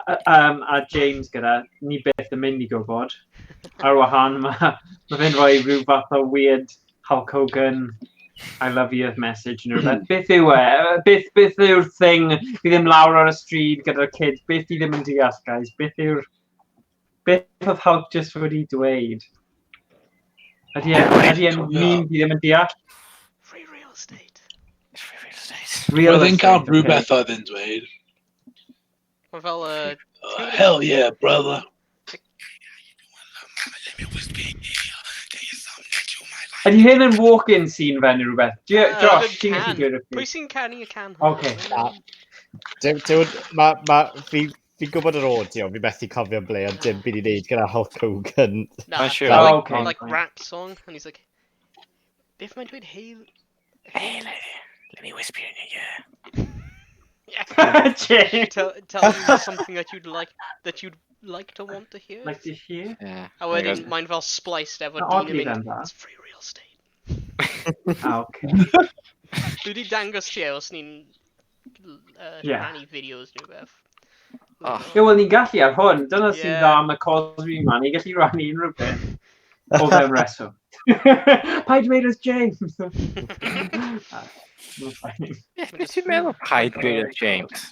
a James gyda, ni byth yn mynd i gwybod. Ar wahân, mae ma fe'n rhoi rhyw fath o weird Hulk Hogan I love you message neu rhywbeth. Beth yw e? Beth yw'r thing? Fi ddim lawr ar y stryd gyda'r kids. Beth fi ddim yn deall, guys? Beth yw'r... Beth oedd Hulk just wedi dweud? Ydy e'n meme fi ddim yn deall? Free real estate. It's free real estate. Real Roedd e'n cael estate, ocê. rhywbeth oedd e'n dweud. Mae fel Oh, hell yeah, brother. Ydy hyn yn walk-in scene fe neu rhywbeth? Josh, ti'n gallu Can. dweud wrth Pwy fi? sy'n canu y can? Ocê. Na. Fi'n gwybod yr audio, fi methu cofio ble, ond dim byd i wneud gyda Hulk Hogan. Na, Mae'n siŵr. like, Oh, okay. like rap song, and he's like, beth mae'n dweud, hey... Hey, let me whisper in your ear. Yeah. James. Tell you something that you'd like to want to hear. Like to hear? Yeah. A wedyn, mae'n fel spliced efo Na, dyn oddly yn mynd, then, that. it's free real estate. Ah, okay. Dwi wedi dangos ti e os ni'n Yeah. rhannu fideos neu beth. Oh. Ie, wel, ni'n gallu ar hwn. Dyna sy'n Ie. dda am y Cosby ma. Ni'n gallu rannu unrhyw beth. O fewn reswm. Paid dweud wrth James. Ah, mae'n fine. Beth ti'n meddwl? Paid dweud wrth James.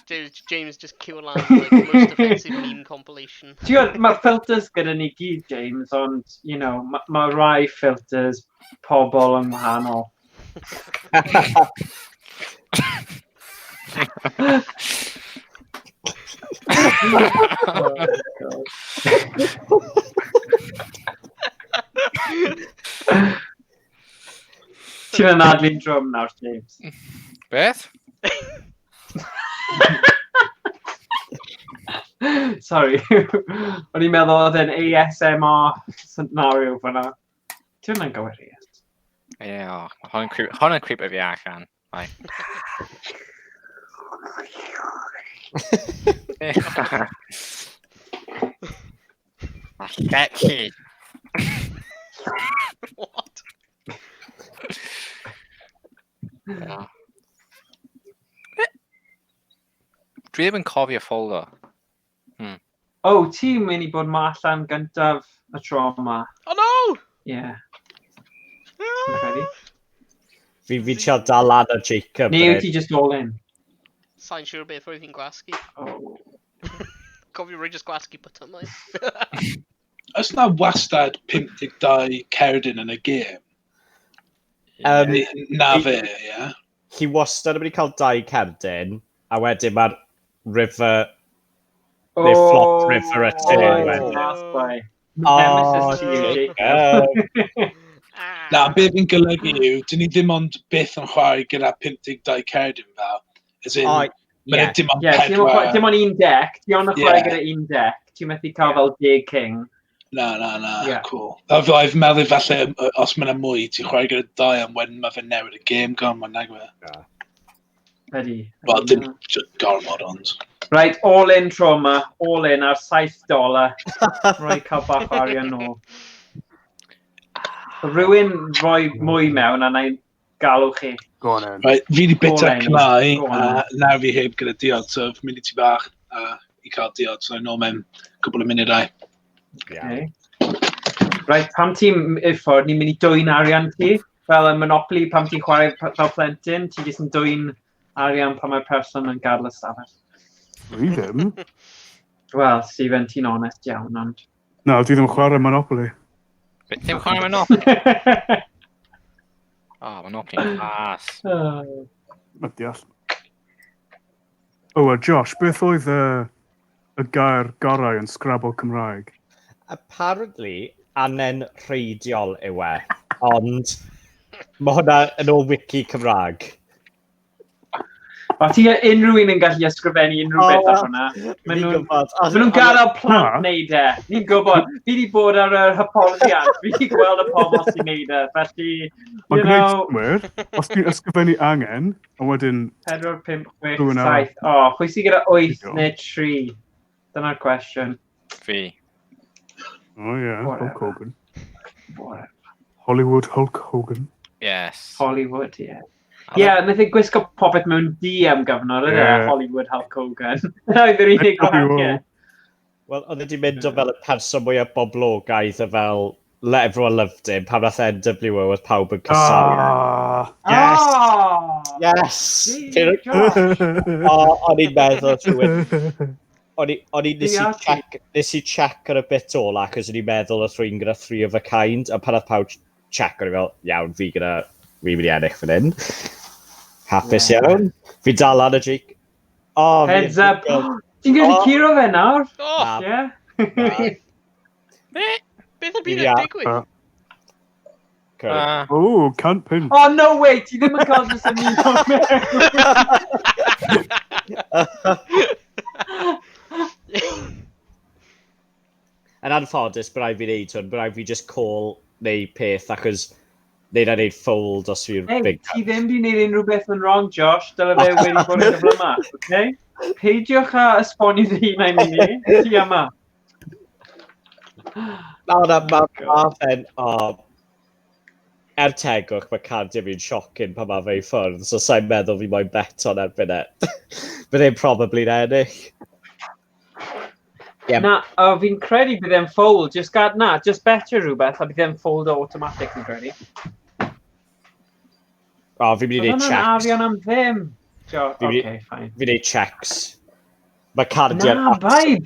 James just cyw lan, like, the most offensive meme compilation. Ti'n gwybod, mae filters gyda ni gyd, James, ond, you know, mae ma rai filters pobl yn wahanol. Oh, God. Ti'n anadlu'n drwm nawr, James. Beth? Sorry. O'n i'n meddwl oedd e'n ASMR scenario fyna. Ti'n hwnna'n gywir, yes. Ie, oh, hwn yn creep, hwn yn creep fi allan. Like. Allet ti. What? Yeah. Dwi ddim yn cofio folder. Oh, ti'n mynd i bod ma allan gyntaf y tro yma. Oh no! Ie, fi'n credu. Fi trial dal lan ar Jacob. Neu fan wyt ti just all in? Sa'n siŵr beth roedd hi'n gwasgu. Oh. Cofio rwy just gwasgu botymau. Oes na wastad 52 cerdyn yn y gêm? hyn. Na fe, ie? Chi wastad yn mynd i cael dau cerdyn, a wedyn mae'r river... Neu flop river a turn Oh, wedyn. last by. Oh, Nemesis to you, Jacob. Jacob. Ah. Na, be fi'n golygu yw, dyn ni ddim ond byth yn chwarae gyda 52 cerdyn fel. As in, O, mae ie. yeah. dim ond Ie, dim ond pedwar. dim ond un deck. Ti ond yn chwarae Ie. gyda un deck. Ti'n methu cael fel deg king. Na, na, na, Ie. cool. A fel I've meddwl falle, os mae yna mwy, ti'n chwarae gyda dau, ond wedyn mae fe'n newid y gêm gormod, nag fe? Ydy. Wel, dim gormod, ond. Right, all in tro yma. All in ar $7. Rhoi cael bach o arian nôl. Rhywun rhoi mwy mewn a na i galw chi. Go on then. Right, fi di bita Go on, cnau, go on. a nawr fi heb gyda diod, so fi'n mynd i ti bach i cael diod, so nôl mewn cwbl o munudau. Iawn. Okay. Right, pam ti'n i ffwrdd, ni'n mynd i dwyn arian ti. Fel yn Monopoly, pam ti'n chwarae fel plentyn, ti jyst yn dwyn arian pan mae'r person yn gadael y stafell. Dwi ddim. Wel, Stephen, ti'n onest iawn, ond... Na, dwi ddim yn chwarae Monopoly. Beth ddim chwarae Monopoly? Oh, Monopoly'n class. Na, deall. O, a Josh, beth oedd y gair gorau yn Scrabble Cymraeg? Apparently, anenrheidiol yw e, ond mae hwnna yn ôl wiki Cymraeg. O, ti unrhyw un yn gallu ysgrifennu unrhyw beth ar hwnna. Maen Fi'n nhw'n gwybod. Maen nhw'n gadael plant Na. wneud e. Ni'n gwybod. Fi wedi bod ar yr hyfforddiant. Fi wedi gweld y pobl sy'n neud e. Felly, Mae'n you gwneud know, synnwyr, os ti'n ysgrifennu angen, a wedyn 4, 5, 6, Rhywun arall. 7. O, pwy sy'n gyda 8 Diolch. neu 3? Dyna'r cwestiwn. Fi. Oh yeah, Whatever. Hulk Hogan. Whatever. Hollywood Hulk Hogan. Yes. Hollywood, ie. Ie, yeah, nath e gwisgo popeth mewn D am gyfnod, oedd e? Ie. Hollywood Hulk Hogan. Oedd yr unig gwahaniaeth. Wel, oedd e wedi mynd o fel y person mwyaf boblogaidd a fel let everyone loved him, pan nath NWO oedd pawb yn casáu. Ah! Yes! Oh! Yes! Gee, Josh. O, o'n i'n meddwl rhywun... O'n i, o'n i, nes i Fi check, nes i check ar y bit ola, achos o'n i'n meddwl oedd rhywun gyda three of a kind, a pan oedd pawb check, o'n i fel, iawn, fi gyda, fi'n mynd i ennill fan hyn. Hapus Ie. iawn. Fi dal lan y Jake. Oh, fi- Heads up. Ti'n gallu Oh. curo fe nawr? Oh, Na, Ie. na. beth yn byd Ie. yn digwydd? Cymru. Ah. Oh, 105. Oh, no way, ti ddim yn cael jyst ymuno mewn. Yn anffodus, bydd rhaid fi wneud hwn, bydd rhaid fi just call neu peth, achos neu na wneud fold os fi'r Hey, big ti ddim di wneud unrhyw beth yn wrong, Josh. Dyle fe wedi bod yn gyflymach, okay? Peidiwch â esbonio dy hunain i ni. Ti yma. Na, na, ma, ma fe'n, o, er tegwch, mae cardiau fi'n shocking pan mae fe i ffwrdd, so sa'n meddwl fi moyn bet on erbyn e. Bydd e'n probably'n ennill. Ie. Na, o, fi'n credu bydd e'n fold. Just gad, na, just betio rhywbeth a bydd e'n fold automatic, fi'n credu. O, fi'n mynd i Oedd wneud hwnna'n checks. arian am ddim. Jo, Fi'n mynd i- okay, fine. Fi'n gwneud checks. Mae cardiau'n... Na, babe,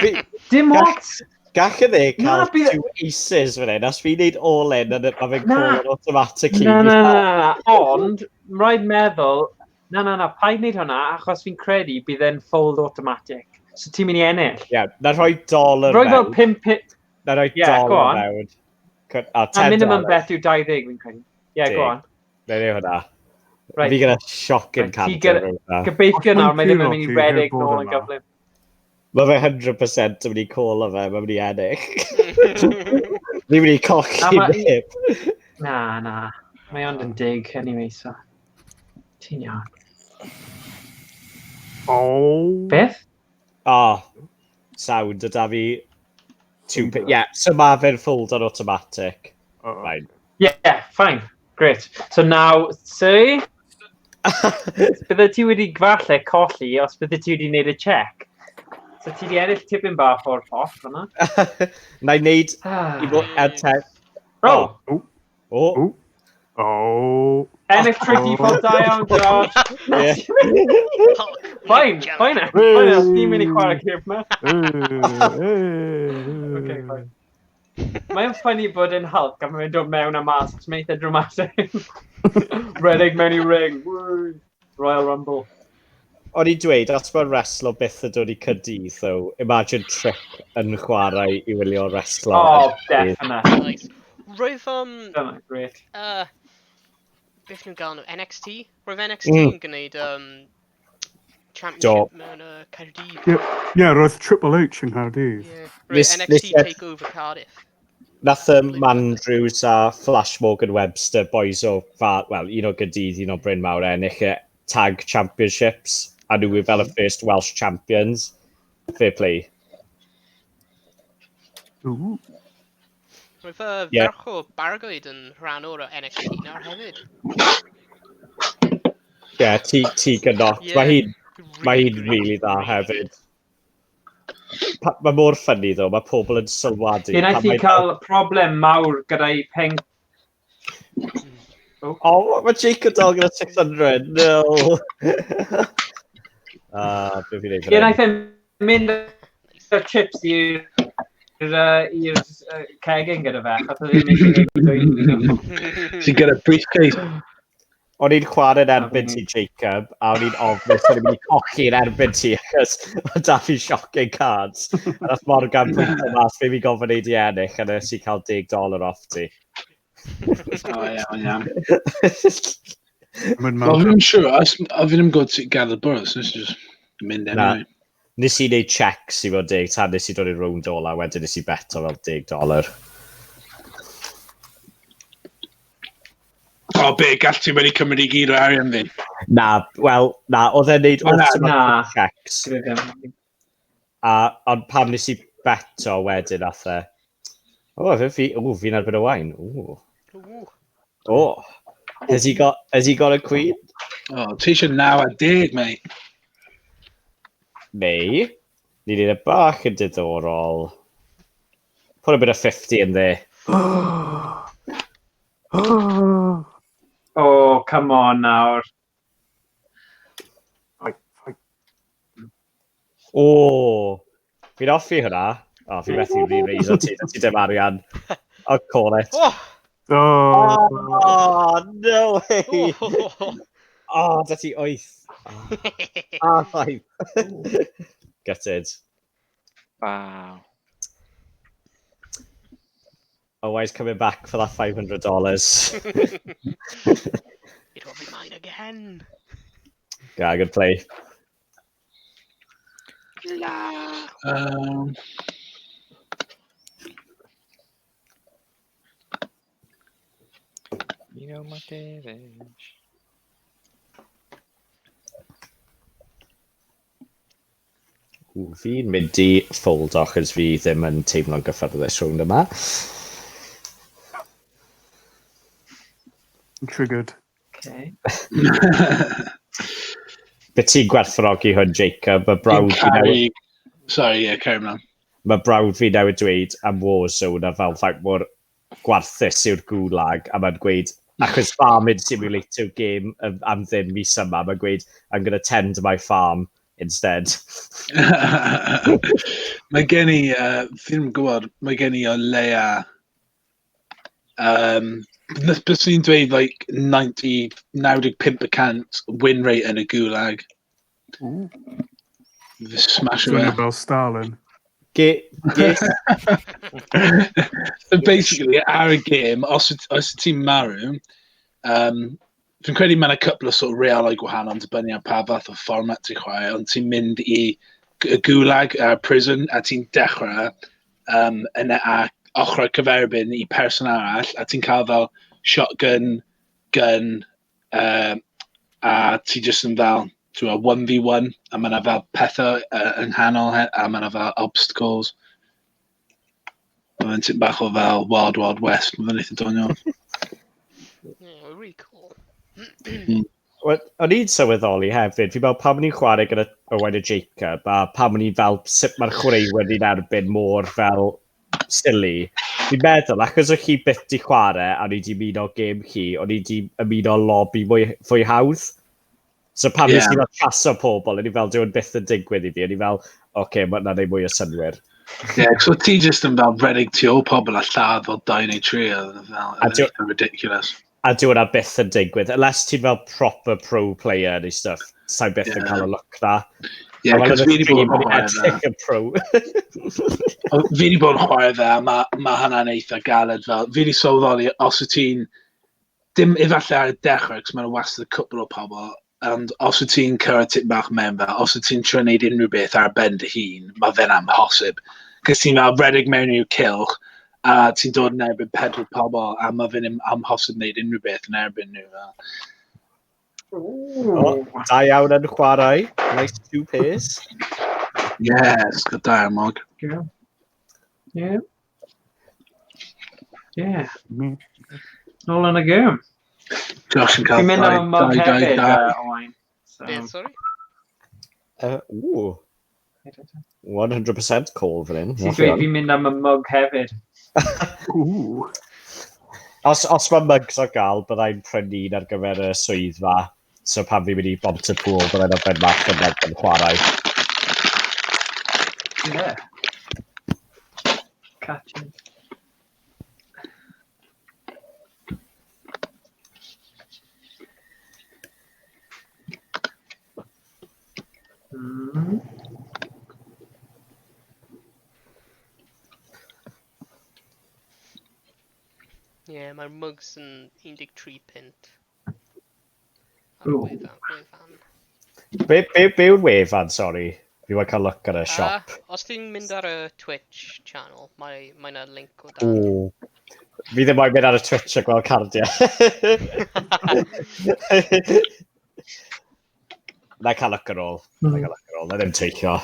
Fi- dim ots. Gall y dde Na, cael bydd- two aces fan hyn, os fi'n neud all in, a mae fe'n Na. call automatically. Na, na, na, na, na, ond, rhaid meddwl, na, na, na, paid wneud hwnna, achos fi'n credu bydd e'n fold automatic. So ti'n mynd i ennill. Ie, na rhoi dollar Rhoi fel mewn. 5 pip, Na rhoi Ie, go dollar on. mewn. A a 10 minimum dollars. bet yw 20, fi'n credu. Ie, go Deg. on. Na i hwnna. Right. Fi gyda shocking Right, ti canter gyda- hwnna. Gobeithio Os nawr, mae'n mae ddim yn curo mynd i ti, redeg heb bod nôl yn yma. gyflym. Mae fe 100% yn mynd i call o fe, mae'n mynd i ennill. Fi'n mynd i colli Na, ma- neb. Na, na. Mae ond yn dig, anyway, so. Ti'n iawn. Oh. Beth? O, sound, yda fi... Two, yeah, so mae fe'n fold on automatic. Oh. Fine. Yeah, fine. Great. So now, see? Bydde ti wedi falle colli os bydde ti wedi gwneud y check. So ti wedi ennill tipyn bach o'r pot fyna. Na i wneud Ah. i fod er te... Oh, O, Oh. Oh. ennill trwy default da iawn, Josh. ie. Hulk, Fine, Jam. fine. Fine, os ti'n mynd i chwarae gêm ma. Okay, Okay, fine. Mae'n funny bod yn Hulk a mae'n dod mewn a mas, achos mae'n eitha dramatic. Redeg mewn i ring. Woo. Royal Rumble. O'n i'n dweud, os mae wrestlo byth yn dod i Caerdydd, though, imagine Trip yn chwarae i wylio wrestlo. Oh, definite. Nice. Roedd, Dyna, great. Beth nhw'n gael nhw? NXT? Roedd NXT yn gwneud, Championship mewn Caerdydd. Yeah, roedd Triple H yng Nghaerdydd. Yeah. Roedd NXT Takeover Cardiff. Nath Mandrews a Flash Morgan Webster, boys o, fa, well, un o Gaerdydd, un o Bryn Mawr, ennill y Tag Championships, a nhw yw fel y first Welsh Champions. Fair play. Ooh. Roedd Ie. ferch o Bargoed yn rhan o'r NXT nawr hefyd. Ie, yeah, ti gynot. Ie. Mae hi'n mae hi'n Really, really dda really hefyd. Mae mor funny ddo, mae pobl yn sylwadu. Fe wnaeth pan hi mae'n- cael problem mawr gyda'i pen. Oh, mae Jacob dal gyda 600, no! Ah, be fi'n neud Fe fan hyn? wnaeth e mynd â'r chips i'r cegin gyda fe, achos oedd e ddim eisiau gwneud dwy. good. Ti'n gyda briefcase. O'n i'n chwarae'n erbyn ti, Jacob, a o'n i'n ofnus o'n i'n mynd i colli'n erbyn ti, achos mae da fi shocking cards. A nath Morgan pwyntio mas fe fi gofyn neud i ennill, a nes i cael $10 off ti. O, iawn, iawn. Mynd Wel, mewn. fi ddim yn siŵr, a fi ddim yn gwybod sut i gadael bwrdd, so nes i just mynd Na. anyway. Nes i wneud checks i fod deg, tan nes i dod i'r rownd ola, wedyn nes i beto fel $10. O, be, gall ti wedi cymryd i gyd o arian fi? Na, wel, na, oedd e'n neud O, na, automatic na. checks. Gyda ddim. A, ond pam nes i beto wedyn, nath e... O, o, fi'n erbyn y wain. O. Ooh. Oh. Has he got a queen? O, ti eisiau 9 a 10, mate. Neu, ni'n neud e bach yn diddorol. Put a bit of 50 in there. Oh, come on nawr. Fight, fight. O, fi'n hoffi hwnna. O, fi methu re-raise o ti, ti dim arian. I'll call it. Oh! Oh. Oh, no way! Oh. Oh, da ti 8. Ah, 5. Gutted. Wow. Always coming back for that $500. It will be mine again. Yeah, good play. La. You know my damage. Ww, fi'n mynd i ffoldo achos fi ddim yn teimlo'n gyfforddus rhwng yma. I'm triggered. Okay. Be ti'n gwerthfawrogi hwn, Jacob? Mae brawd fi newydd, Sorry, yeah, carry on. mae brawd fi newydd dweud am Warzone a fel faint mor gwarthus yw'r gulag, a mae'n gweud, achos Farming Simulator game am ddim mis yma, mae'n gweud, I'm going to tend my farm instead. Mae gen i, fi ddim yn gwybod, mae gen i o leia, bys ni'n dweud like 90, 95% win rate yn y gulag. Ooh. Fi smash Doing fe. about Stalin. Ge, So basically, ar y game, os wyt ti'n marw, fi'n credu mae'n a couple o sort of realau gwahanol yn dibynnu ar pa fath o fformat ti'n chwarae, ond ti'n mynd i y gulag, prison, a ti'n dechrau yn a ochr cyferbyn i person arall, a ti'n cael fel shotgun, gun, a ti just yn fel, ti'n gwbod, 1v1, a mae yna fel pethau yng nghanol, a mae yna fel obstacles. Mae'n tipyn bach o fel Wild Wild West, mae'n eitha doniol. Yeah, really cool. Wel, o'n i'n sylweddoli hefyd, fi'n meddwl pan o'n i'n chwarae gyda Owain a Jacob, a pan o'n i'n fel sut mae'r chwaraewyr ni'n erbyn mor fel silly, fi'n meddwl, achos o'ch chi byth di chwarae a o'n i di ymuno gêm chi, o'n i di ymuno lobby mwy, fwy hawdd. So pan nes i fel traso pobl, o'n i fel, dyw hwn byth yn digwydd i fi, o'n i fel, oce, okay, mae hwnna'n neud mwy o synnwyr. Yeah, so ti just yn fel redeg tu ôl pobl a lladd fel 2 neu 3, oedd yn fel, A oedd yn eitha ridiculous. A dyw hwnna byth yn digwydd, unless ti'n fel proper pro player neu stuff, sa'i byth yn cael y look na. Yeah, A fel cos yn fi y wedi bod stream, yn o'n i'n chwarae fe. edrych yn pro. O, fi wedi bod yn chwarae fe, a ma hynna'n eitha galed fel. Fi wedi sylweddoli, os wyt ti'n, dim efallai ar y dechrau, cos mae'n wastad y cwpl o pobl, ond os wyt ti'n cyrraedd tipyn bach mewn fel, os wyt ti'n trio neud unrhyw beth ar ben dy hun, mae fe'n amhosib. Cos ti'n fel redeg mewn i'w cylch, a ti'n dod yn erbyn pedwar pobl, a mae fe'n amhosib neud unrhyw beth yn erbyn nhw. Fel. Ooh. Da iawn yn chwarae. Nice two pairs. Yes, good da, Mog. Yeah. Yeah. Yeah. Nôl yn y gêm. Josh yn cael Fi'n mynd dau, am y mug dau, dau, hefyd, dau. Owain. So, Beth, sorry? Ooh, 100% call fan hyn. Ti'n dweud fi'n mynd am y mug hefyd. Ooh. Os mae mugs ar gael, byddai'n prynu un ar gyfer y swyddfa. So pan fi'n mynd i Bontypool, byddai'n arfer bach yn yn chwarae. Yeah. Catch it. Yeah, mae'r mugs yn 13 punt. Ar y Ooh. wefan. Be yw'r wefan, sorry? Fi wedi cael look ar y siop. Os ti'n mynd ar y Twitch channel, mae 'na link o dan. Ooh. Fi ddim moyn mynd ar y Twitch a gweld cardiau. Na i cael look ar ôl. Na i cael look ar ôl. Na ddim teithio.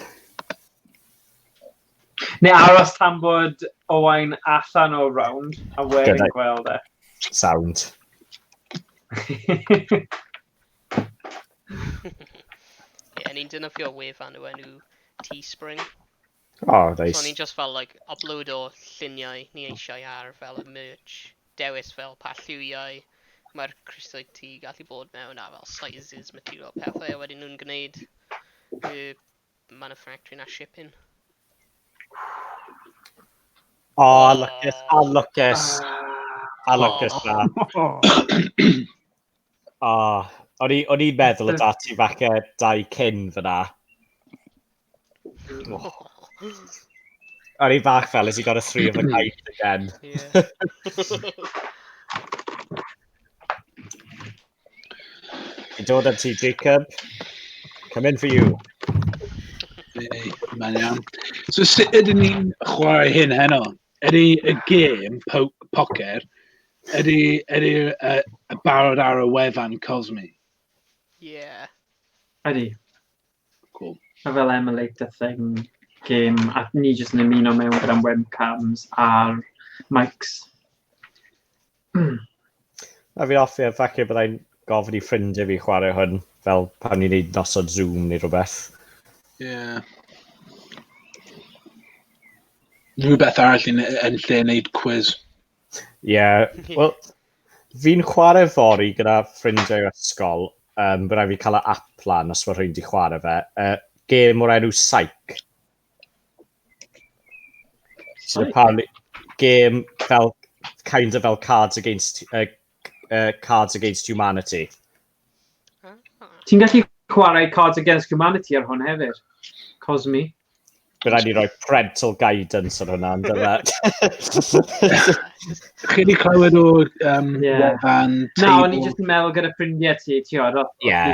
Neu aros tan bod Owain allan o round a wedyn Good. gweld e. Sound. Yeah, ni'n defnyddio wefan o enw Teespring. Oh, So nice. ni'n just fel like upload o lluniau ni eisiau ar fel y merch, dewis fel pa lliwiau mae'r crysau T gallu bod mewn a fel sizes, material pethau, a wedyn nhw'n gwneud y manufacturing a shipping. Oh, lwcus, a lwcus, a lwcus na. Oh. Oh, o'n i'n meddwl y dati falle dau cyn fyna. Oh. O'n i bach fel, has he got a three of a kind again? Yeah. I dod at ti, Jacob. Come in for you. Ei, Mae'n iawn. So sut ydyn ni'n chwarae hyn heno? Ydy y gêm poker, ydy y barod ar y wefan Cosmi? Yeah. Ydy. Cool. Mae fel emulator thing, game, a ni jyst yn ymuno mewn gyda'n webcams a'r mics. A fi'n hoffi, falle byddai'n gofyn i ffrindiau fi chwarae hwn, fel pan ni'n neud noson Zoom neu rhywbeth. Yeah. Rhywbeth arall yn lle wneud quiz. Ie, yeah. Wel, fi'n chwarae fory gyda ffrindiau ysgol, bydd rhaid fi cael y app lan os mae rhywun di chwarae fe. Gêm o'r enw Psych. So apparently, gêm fel, kind of fel Cards Against Humanity. Ah. Ti'n gallu chwarae Cards Against Humanity ar hwn hefyd? Cosmi. Bydd rhaid ni roi parental guidance ar hwnna, ynddo fe? Chi wedi clywed o Ie. wefan Na, o'n i table... jyst yn meddwl gyda ffrindiau ti, ti oed, Ie.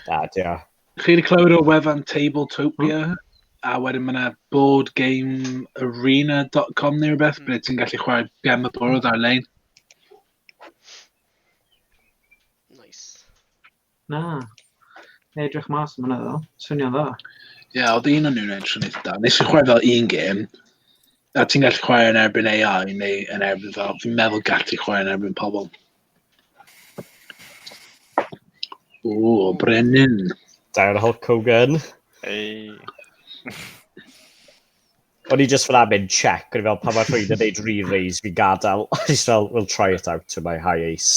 Na, dio. Chi wedi clywed o wefan Tabletopia? A wedyn mae yna boardgamearena.com neu rhywbeth, ble ti'n gallu chwarae gem y bwrdd ar-lein. Nice. Na. Edrych mas am hwnna ddo. Swnio'n dda. Ie, yeah, oedd un o'n nhw'n edrych yn eitha da. Nes i chwarae fel un gêm, a ti'n gallu chwarae yn erbyn AI neu yn erbyn fel, fi'n meddwl gallu chwarae yn erbyn pobl. O, Brenin. Darren Hulk Hogan. Hey. O'n i just fel am mynd check, o'n i fel pan mae rhywun yn neud re-raise fi'n gadael. O'n i just fel, we'll try it out to my high ace.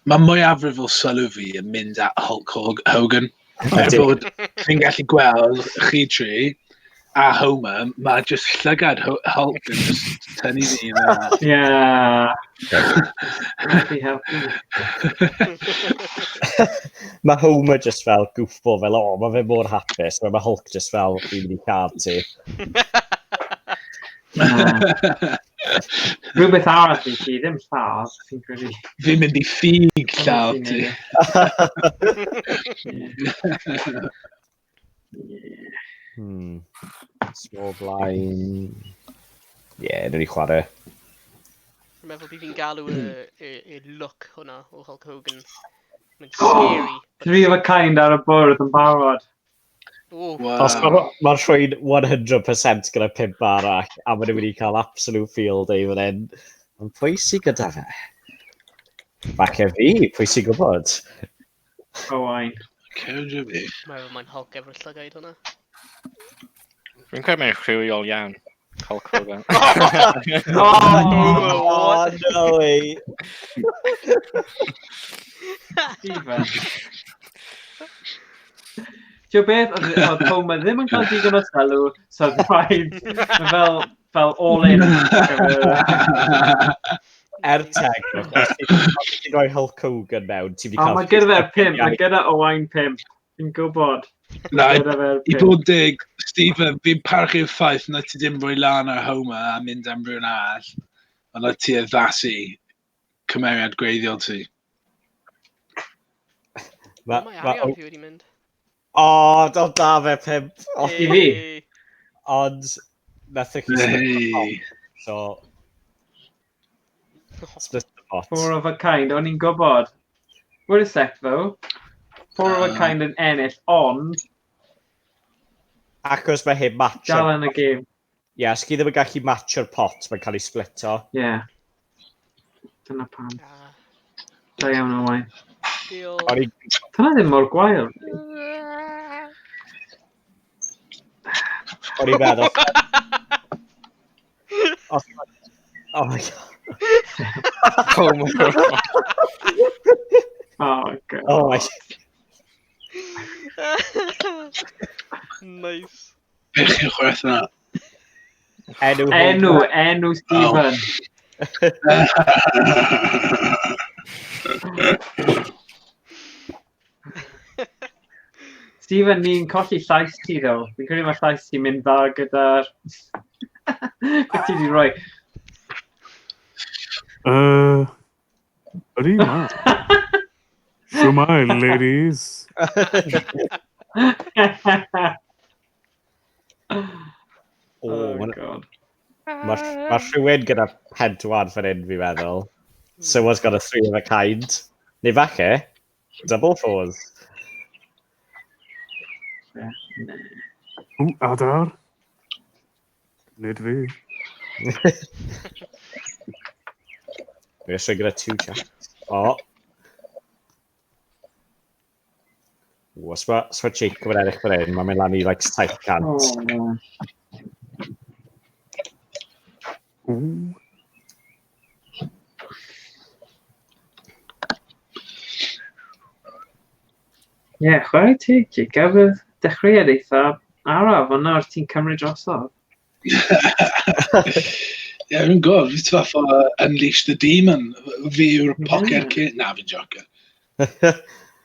Mae mwyafrif o sylw fi yn mynd at Hulk Hogan. Er Ydy. bod fi'n gallu gweld chi tri a Homer, mae just llygad Hulk yn just tynnu fi yna. Ie. Helpu, helpu. Mae Homer just fel goofball, fel, o, mae fe mor hapus. Mae Hulk just fel, fi'n mynd i lladd ti. Na. Rhywbeth arall i ti, ddim lladd, fi'n credu. Fi'n mynd i ffug lladd ti. Ie. Small blind. Ie, yeah, newn ni chwarae. Dwi'n meddwl bydd fi'n galw y look hwnna o Hulk Hogan. Mae'n scary. but- Three of a kind ar y bwrdd yn barod. Oh, Wow. Os mae rhywun 100% gyda pimp arall, a maen nhw wedi cael absolute field day fan hyn. Ond pwy sy'n gyda fe? Falle fi, pwy sy'n gwybod? Owain. Cewch fi. Mae'n meddwl mae'n Hulk efo'r llygaid hwnna. Fi'n credu mae'n rhywiol iawn. Hulk Hogan. Oh, Oh, no way. Stephen. Ti'n beth, oedd Homer ddim yn cael digon o sylw, so oedd rhaid mae fel all in. Er tegwch, os ti'n rhoi Hulk Hogan mewn, ti'n mynd i O, cael... mae gyda fe'r pimp, mae gyda Owain pimp. Fi'n gwybod. Na, Gyda fe'r i pimp. bod deg, Stephen, fi'n parchu'r ffaith na ti ddim rhoi lan ar Homer a mynd am rhywun arall, ond na ti addasu cymeriad gwreiddiol ti. Mae arian fi wedi mynd. O, do da fe pimp. O, I fi? Hey. Ond, nath chi split the pot, Hey. so... Split the pot. Four of a kind, o'n i'n gwybod. Wait a sec, though. Four of a kind yn ennill, ond Achos mae hyn match... dal yn y gêm. Ie, os chi ddim yn gallu matcho'r pot, mae'n cael ei splito. Ie. Yeah. Dyna pam. Ah, Da iawn, Owain. diolch. O'n i Dyna ddim mor gwael. O'n i'n meddwl... Oh my god. Oh my god. Oh, God. Oh my... Nice. Be chi'n chwerth yna? Enw... Enw Stephen. Stephen, ni'n colli llais ti, ddo. Fi'n credu mae llais ti'n mynd dda gyda'r... Beth ti wedi rhoi? Ydy, ma. Shwmae, ladies. O, Oh, ma' God. ma rhywun gyda pedwar fan hyn, fi'n meddwl. Someone's got a three of a kind. Neu falle, double fours. O, adar. Nid fi. Fi eisiau gyda two jacks. O. O, os ma Jacob yn edrych fan hyn, mae'n mynd lan i like 700. Oh, no. O. Ie, yeah, chwarae teg, Jacob. Oedd Dechreuad eitha araf, ond nawr ti'n cymryd drosodd. Ie, fi'n gwybod, fi ti fath o Unleash the Demon. Fi yw'r poker king. Na, fi'n joker.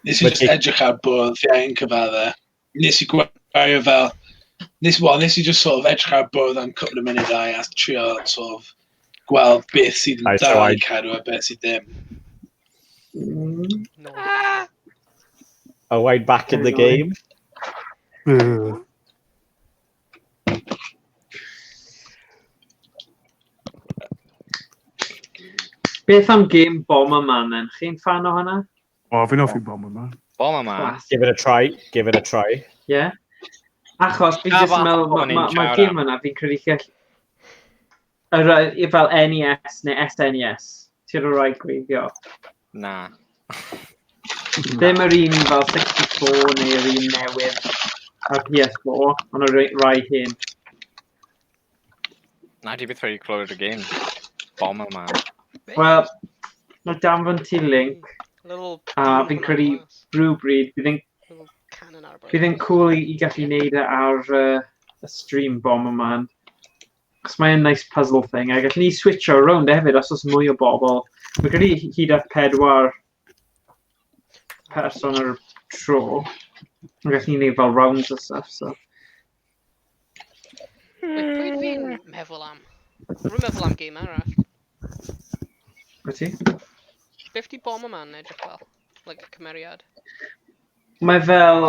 Nes i Ma' just Jake- edrych ar bwrdd, fi angen cyfadde. Nes i gwario fel... Nes, well, nes i just sort of edrych ar bwrdd am couple of munudau a trio sort of gweld beth sydd yn Nice dal i one. cadw a beth sydd ddim. No. Owain back in the game. Ugh. Beth am game Bomberman then? Chi'n fan o hwnna? O, fi'n hoffi Bomberman. Bomberman. Class. Give it a try. Give it a try. Ie. Achos fi Pa jyst yn fath meddwl, o mae'r ni'n ma siarad game yna, fi'n credu chi all... Yr, fel NES neu SNES. Ti'n rhoi gweithio. Na. Ddim yr un fel 64 neu yr un newydd ar PS4, ond y rai hyn. Na, di byth wedi clywed y game. Bomberman. Wel, mae danfon ti link Little A demon fi'n ar credu glas. rhywbryd, bydd yn Little cannon ar Bydd yn cool i gallu neud e ar y stream Bomberman. Cos mae'n nice puzzle thing. A gallwn ni switcho rownd hefyd os oes mwy o bobl. Mae'n credu hyd at pedwar person ar y tro. A gallwn ni neud fel rounds a stuff, so. Wait, pwy fi'n meddwl am? Rwy'n meddwl am game arall. Wyt ti? Beth di Bomberman edrych fel? Like, cymeriad. Mae fel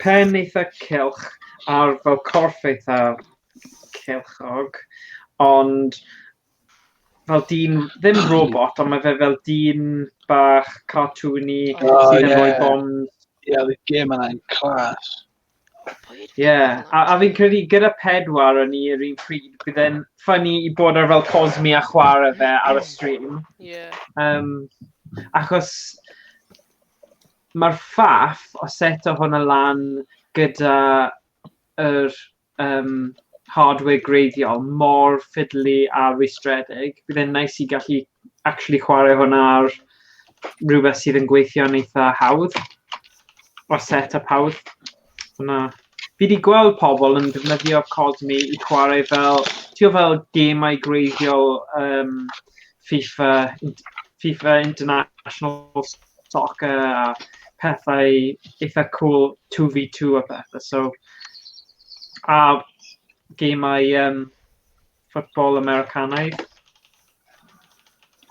pen eitha cylch a'r fel corff eitha cylchog, ond fel dyn, ddim robot, ond mae fe fel dyn bach cartoony Oh, sydd yn rhoi ie. bombs. Ie, oedd y game yna'n class. Pwy ydw Ie, i'n yeah. meddwl am? A fi'n credu gyda pedwar o'n i yr un pryd, bydd e'n funny i bod ar fel Cosmi a chwarae fe ar y stream. Ie. Achos mae'r ffaff o set o hwnna lan gyda yr hardware greiddiol mor fiddly a rwystredig. Bydd e'n nice i gallu actually chwarae hwnna ar rhywbeth sydd yn gweithio'n eitha hawdd. O set-up hawdd. Hwnna. Fi wedi gweld pobl yn defnyddio Cosmi i chwarae fel, ti'n fel gemau greiddiol FIFA, FIFA International Soccer a pethau eitha cool 2v2 a pethau. So, a gemau football Americanaidd.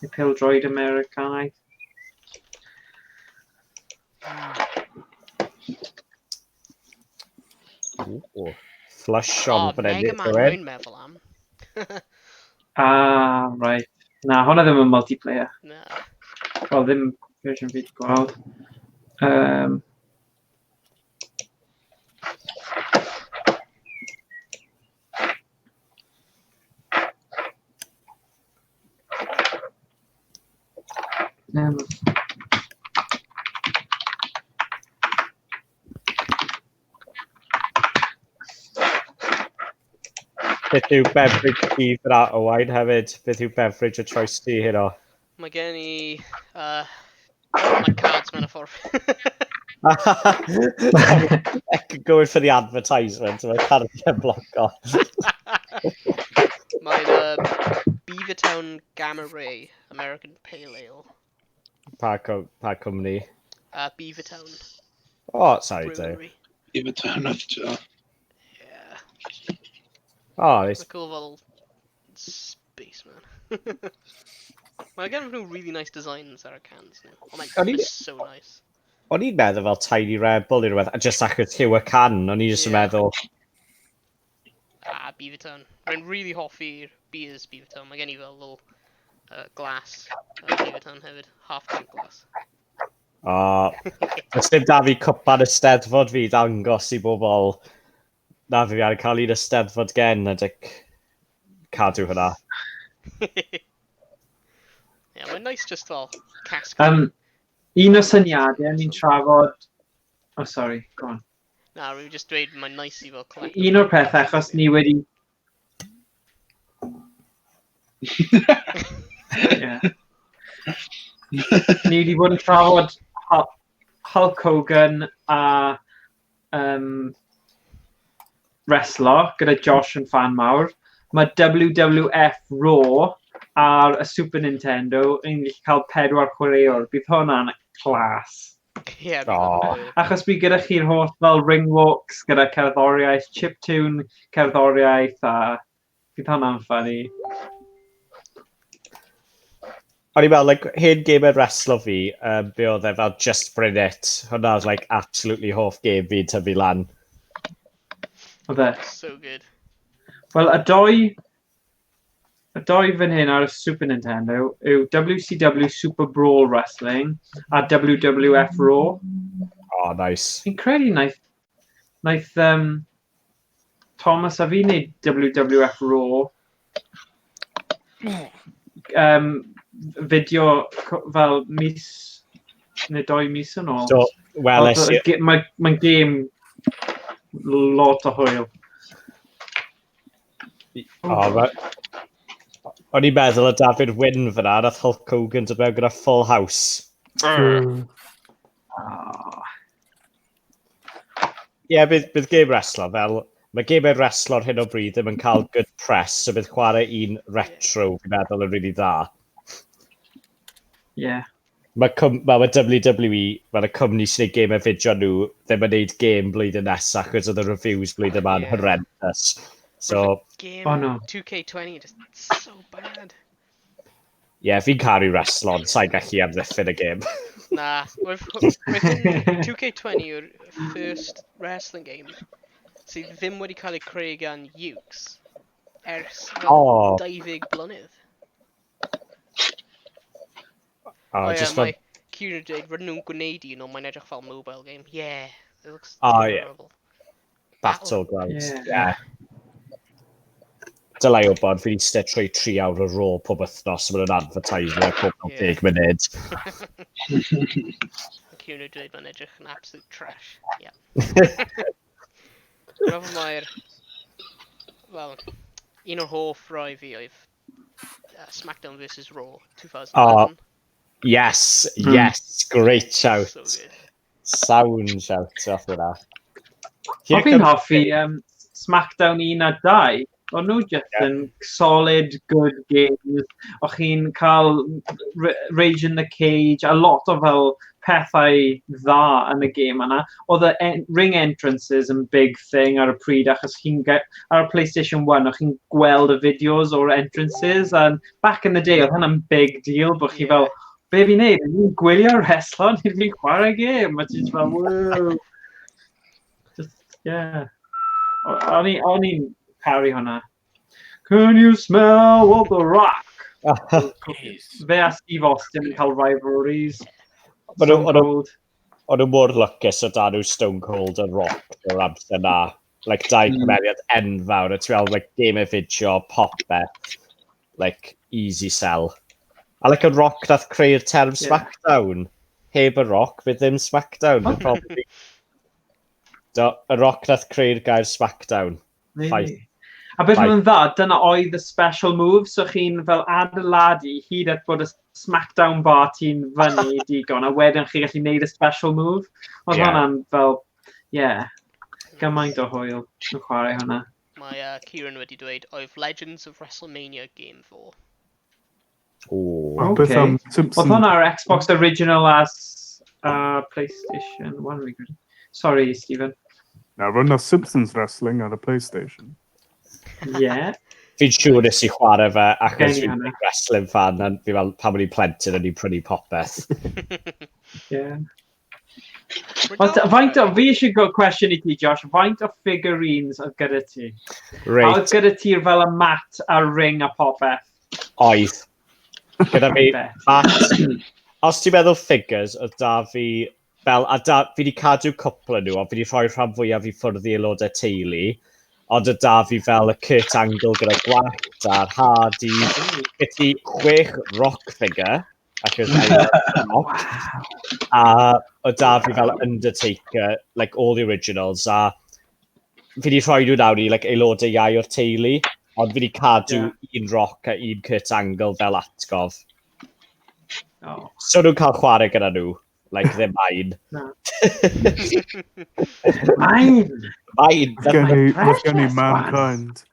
Neu pêl-droed Americanaidd. Ooh, flush O, on fan hyn. Mega Man rhywun. rwy'n meddwl am. Ah, right. Na, hwnna ddim yn multiplayer. Na. Wel, ddim version fi wedi gweld. Beth yw beverage ti fyna, Owain, hefyd? Beth yw beverage o choice ti heno? Mae gen i... Mae cards mewn y ffordd. Going for the advertisement, mae cardiau bloco. Mae'n Beavertown Gamma Ray American Pale Ale. Pa, pa cwmni? Beavertown Oh, sorry, do. Brewery. Beavertown oedd jo. Yeah. Oh, nice. Mae'n cool fel spaceman. Mae gen nhw really nice designs ar y cans nhw. Oh, mae'n O'n i'n- so nice. O'n i'n meddwl fel Tiny Rebel neu rhywbeth, a just achos lliw y can, o'n i just yn Ie. meddwl, Ah, Beavertown. Rwy'n really hoffi'r beers Beavertown. Mae gen i fel little glass Beavertown hefyd. Half pint glass. o, does dim da fi cwpan y Steddfod fi i ddangos i bobl. Na fi ar cael un y Steddfod gen, a dic cadw hwnna. Yeah, mae'n nice just fel cask. Un o syniadau ni'n trafod... Oh, sorry, go on. Na, rwy'n just dweud mae'n nice i fel collect. Un o'r pethau, achos ni wedi... Yeah. Ni wedi bod yn trafod Hulk Hogan a wrestlo gyda Josh yn fan mawr. Mae WWF Raw ar y Super Nintendo yn gallu cael pedwar chwaraewr. Bydd hwnna'n class. Yeah, Aw. Achos bydd gyda chi'r holl fel ring walks gyda cerddoriaeth, chiptune cerddoriaeth a bydd hwnna'n funny. O'n i'n meddwl, like, hen game yn wrestlo fi, be oedd e fel Just Bring It. Hwnna oedd, like, absolutely hoff game fi'n tyfu lan. Oedd e? So good. Wel, y doi fan hyn ar y Super Nintendo yw WCW Super Brawl Wrestling a WWF Raw. Oh, nice. Fi'n credu naeth Thomas a fi wneud WWF Raw fideo fel mis neu 2 mis yn ôl. So, weles Oedd i... Mae'n game lot o hwyl. O, o'n i'n meddwl o David Wynn fyna, nath Hulk Hogan dod mewn gyda full house. Ah. Ie, yeah, bydd game wrestlo fel... Mae game wrestlo ar hyn o bryd ddim yn cael good press, so bydd chwarae un retro, fi'n meddwl, yn really dda. Yeah. Mae WWE, mae'r cwmni sy'n gwneud gemau fideo nhw, ddim yn gwneud game blwyddyn nesaf, achos oedd y reviews blwyddyn yma'n Ie. horrendous. So, Game Oh, no. 2K20, just so bad. ie, yeah, fi'n caru wrestlo, ond sa'n gallu amddiffyn y game. Na, roedd hyn 2K20 yw'r first wrestling game sydd ddim wedi cael ei creu gan Ukes ers fel O. 20 blynedd. Oh, O ie, just mae fel, Kieran dweud, rydyn nhw'n gwneud un, ond mae'n edrych fel mobile game. Yeah, it looks Oh, ie. terrible. Battlegrounds. Ie. Yeah. Dylai wybod, fi'n eistedd trwy 3 awr o Raw pob wythnos, so maen nhw'n advertising pob Ie. 10 munud. Mae Kieran yn dweud mae'n edrych yn absolute trash. Yeah. Roedd mae'r... Wel, un o'r hoff rai fi oedd SmackDown vs Raw 2011. Yes, yes, great shout. So good. Sound shout, off hwnna. Here O, fi'n comes- hoffi SmackDown 1 a 2. O'n nhw just Ie. yn solid, good games. O'ch chi'n cael Rage in the Cage, a lot o fel pethau dda yn y game yna. Oedd y ring entrances yn big thing ar y pryd, achos chi'n ar y PlayStation 1, o'ch chi'n gweld y fideos o'r entrances, and back in the day, oedd hwnna'n big deal, bod chi Ie. fel, be fi'n neud? Fi'n gwylio wrestlo, neu fi'n chwarae game? A ti'n fel, wow. Just, yeah. O'n i'n caru hwnna. Can you smell what the Rock? Fe a Steve Austin yn cael rivalries. Ma' Stone Cold. O'n nhw mor lwcus o dan nhw Stone Cold a Rock o'r amser na. Like, dau cymeriad enfawr, a ti'n meddwl, like, game of fideo, popeth. Like, easy sell. A like, y Rock nath creu'r term Ie. SmackDown. Heb y Rock, fydd ddim SmackDown. Fydd Probably... Do, y Rock nath creu'r gair SmackDown. Really? Ffaith. A beth Ffaith. oedd yn dda, dyna oedd y special move, so chi'n fel adeiladu hyd at bod y SmackDown bar ti'n fyny digon, a wedyn chi'n gallu neud y special move. Oedd Ie. hwnna'n fel, yeah, gymaint o hwyl yn chwarae hwnna. Mae Kieran wedi dweud oedd Legends of WrestleMania Game 4. O. O, beth Ocê. am Simpsons? Oedd hwnna ar Xbox original as PlayStation 1, fi'n credu. Sorry, Stephen. Na, roedd na Simpsons Wrestling ar y PlayStation. Yeah. Fi'n siŵr nes i chwarae fe achos Gen i fi'n hwnna. big wrestling fan a fi fel pan o'n i'n plentyn o'n i'n prynu popeth. Yeah. Rwy'n Ond dal yn faint o, chwarae. fi eisiau gweld cwestiwn i ti, Josh, faint o figurines oedd gyda ti? A Reit, oedd gyda ti fel y mat a'r ring a popeth? oedd. Gyda fi Bet. mat. Os ti'n meddwl figures, oedd da fi fel, a da, fi wedi cadw cwpl o nhw, ond fi wedi rhoi rhan fwyaf i ffwrdd i aelodau teulu. Ond oedd da fi fel y Kurt Angle gyda gwallt a'r Hardy. Gyda ti chwech rock figure, achos I love the rock. A oedd da fi fel Undertaker, like all the originals, a fi wedi rhoi nhw nawr i like, aelodau iau o'r teulu, ond fi wedi cadw un Rock a un Kurt Angle fel atgof. Oh. So nhw'n cael chwarae gyda nhw, like they're mine. Na. Mine! Mine! Roedd gen i Precious oes gen i Mankind.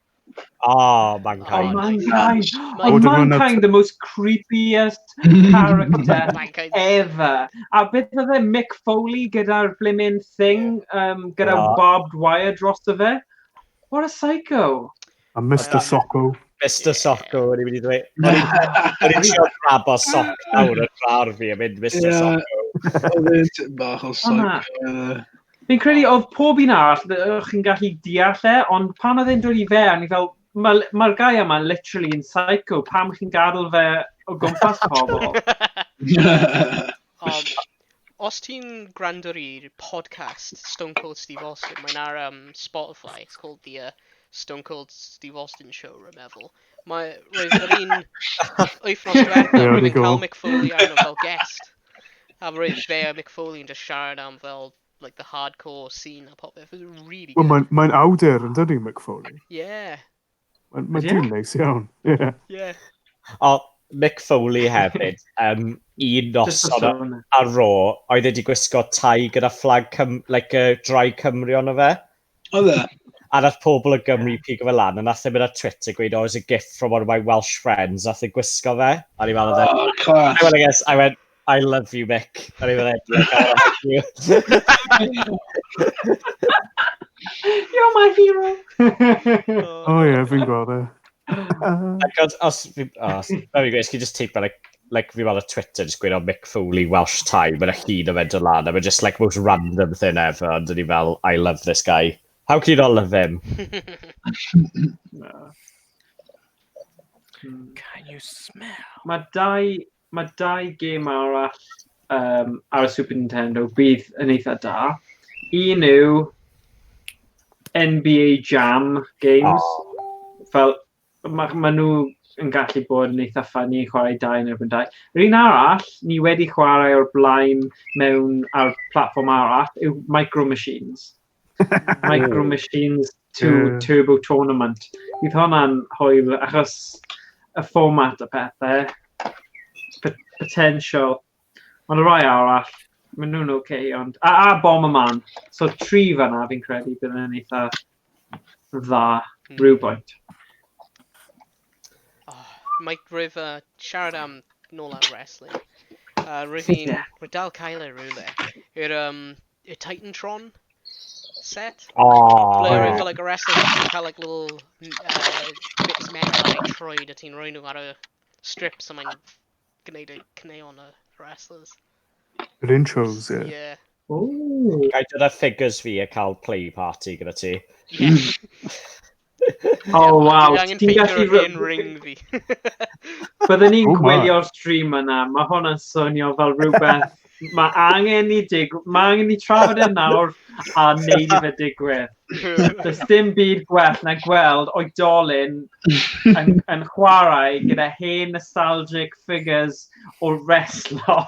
Oh, Oh, Mankind. Mankind! Mae- Oh, Wedyn ma' 'na- Mankind, the most creepiest character Mankind. ever. A beth oedd e, Mick Foley gyda'r blimmin thing, gyda Oh. barbed wire drosto fe? What a psycho. A Mr Socko. Mr Socko, o'n i'n mynd i ddweud. O'n i'n trio grabo soc nawr yn rar fi a mynd Mr Ie. Socko. Oedd e'n tipyn bach o O, na. psycho. Ie. Fi'n credu oedd pob un arall, o'ch chi'n gallu deall e, ond pan oedd e'n dod i fe, o'n i fel, mae'r ma guy yma literally yn psycho, pam chi'n gadael fe o gwmpas pobl? Os ti'n gwrando i'r podcast Stone Cold Steve Austin, mae'n ar Spotify. It's called the Stone Cold Steve Austin Show, rwy'n meddwl. Mae, roedd yr un wythnos diwethaf, There roedd we yn cael go. Mick Foley arno fel guest. A roedd fe a Mick Foley yn just siarad am fel, like, the hardcore scene a popeth. It was really Wel, good. mae'n mae awdur yn dydi, Mick Foley. Yeah, Mae'n mae Ydi e? dyn neis iawn. Yeah. yeah. O, Mick Foley hefyd, un Just noson a sôn. ar Raw, oedd e wedi gwisgo tie gyda flag, Cym like a dry Cymru ono fe. Oedd e? A nath pobl o Gymru pigo fe lan, a nath e mynd ar Twitter gweud, oh, it's a gift from one of my Welsh friends, nath e gwisgo fe. A ni'n meddwl, Oh, class. I went, I guess, I went, I love you, Mick. A ni'n meddwl, like, I wanna hug you. You're my hero! O ie, fi'n gweld e. Ac os, fi, os, there we go, chi just teipio, like, fi weld ar Twitter, just gweud, oh, Mick Foley, Welsh tie, mae'n llun o fe'n dod lan, a mae'n just, like, most random thing ever, ond o'n i fel, I love this guy. How can you not love him? Can you smell? Mae dau gêm arall ar y Super Nintendo bydd yn eitha da. Un yw NBA Jam games. Oh. Fel, mae ma nhw yn gallu bod yn eitha funny i chwarae dau yn erbyn dau. Yr un arall, ni wedi chwarae o'r blaen mewn ar platfform arall, yw Micro Machines. Micro Machines 2 Ie. Turbo Tournament. Bydd hwnna'n hwyl achos y fformat y pethau, potential. Ond y rai arall, maen nhw'n oce, okay, ond... A Bomberman. So tri fan'na fi'n credu bydd yn eitha dda rhywboint. Oh, Mae rwyf siarad am nôl at wrestling. Rwyf fi'n... Ie. Rwyf dal cael e rhywle. Yw'r y Titantron set. Oh, Ble ie. rwyf fel like, a wrestler ti'n cael like, little bits metal ar ei troed a ti'n rhoi nhw ar y strips a mae'n gwneud y cneuon y wrestlers. Yr intros, ie. Yeah. Ooh. Ga i dod â figures fi a cael play party gyda ti. Yeah. Oh, waw. Dwi angen Ti'n ffeindio gallu... yr hen ring fi. Byddwn ni'n Oh my. gwylio'r stream yna. Mae hwnna'n swnio fel rhywbeth. Mae angen i dig... Mae angen i trafod e nawr a neud i fe digwydd. Does dim byd gwell na gweld oedolyn yn chwarae gyda hen nostalgic figures o wrestlo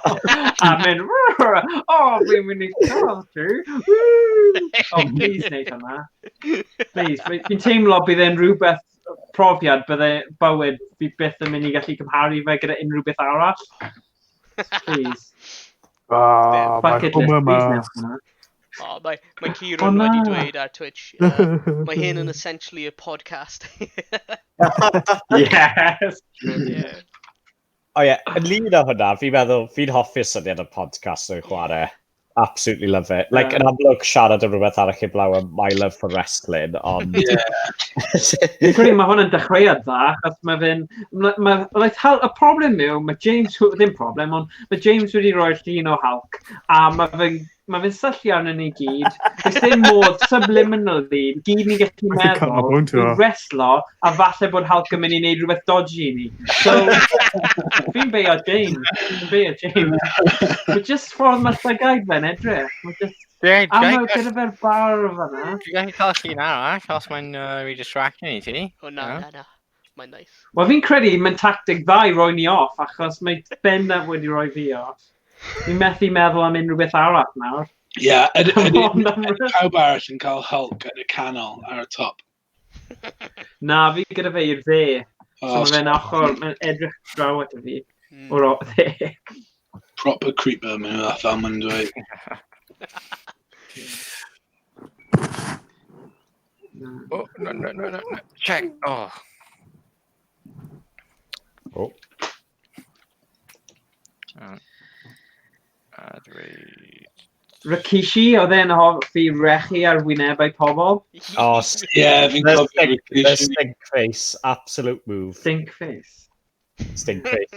a mynd, "Rrr, oh, fi'n mynd i cael ti. Woo." Oh, please wneud hwnna. Please. Fi'n teimlo bydd e'n rhywbeth profiad bydde bywyd fi byth yn mynd i gallu cymharu fe gyda unrhyw beth arall. Please. Ah, mae'r Bucket list, hwma please ma. newch hwnna. Oh, mae O, Kieran wedi na. dweud ar Twitch, mae hyn yn essentially a podcast. Yes. Yeah. O ie, ynglyn â hwnna, fi'n meddwl, fi'n hoffi'r syniad o podcast o'n chwarae. Absolutely love it. Like, yn amlwg siarad am rhywbeth arall heblaw am my love for wrestling, ond... Yeah. Fi'n credu mae hwn yn dechreuad dda, achos mae fe'n... Ma, like, Hulk, y problem yw, mae James, ddim problem, ond mae James wedi rhoi'r llun o Hulk, a mae fe'n ma fe syllu arno ni gyd. Does dim modd subliminally, gyd ni'n gallu Methu meddwl, canolbwyntio. yw wrestlo, a falle bod Hulk yn mynd i wneud rhywbeth dodgy i ni. So, fi'n beio James, fi'n beio James. Mae just ffordd mae llygaid fe'n edrych. Mae just, Dwi'n a mae gyda fe'r barf yna. Dwi'n gallu cael llun arall os mae'n rhy distracting i ti. O na, Ie. na, na. Mae'n nice. Wel, fi'n credu mae'n tactic dda i roi ni off, achos mae bendant wedi roi fi off. Fi'n methu meddwl am unrhyw beth arall nawr. Yeah, ydy Ond am- pawb arall yn cael Hulk yn y canol ar y top. Na, fi gyda fe i'r dde. So Oh, mae fe'n ochr, mae'n edrych draw at fi o'r dde. Proper creeper, maen nhw fel maen nhw'n dweud. Oh, no, no, no, no, no. Check. Oh. Oh. Dwi... Rikishi, oedd e'n hoffi rechu ar wynebau pobl. Oh, Yeah, fi'n the cofio stink, the Rikishi. stink face, absolute move. Stink face. Stink face.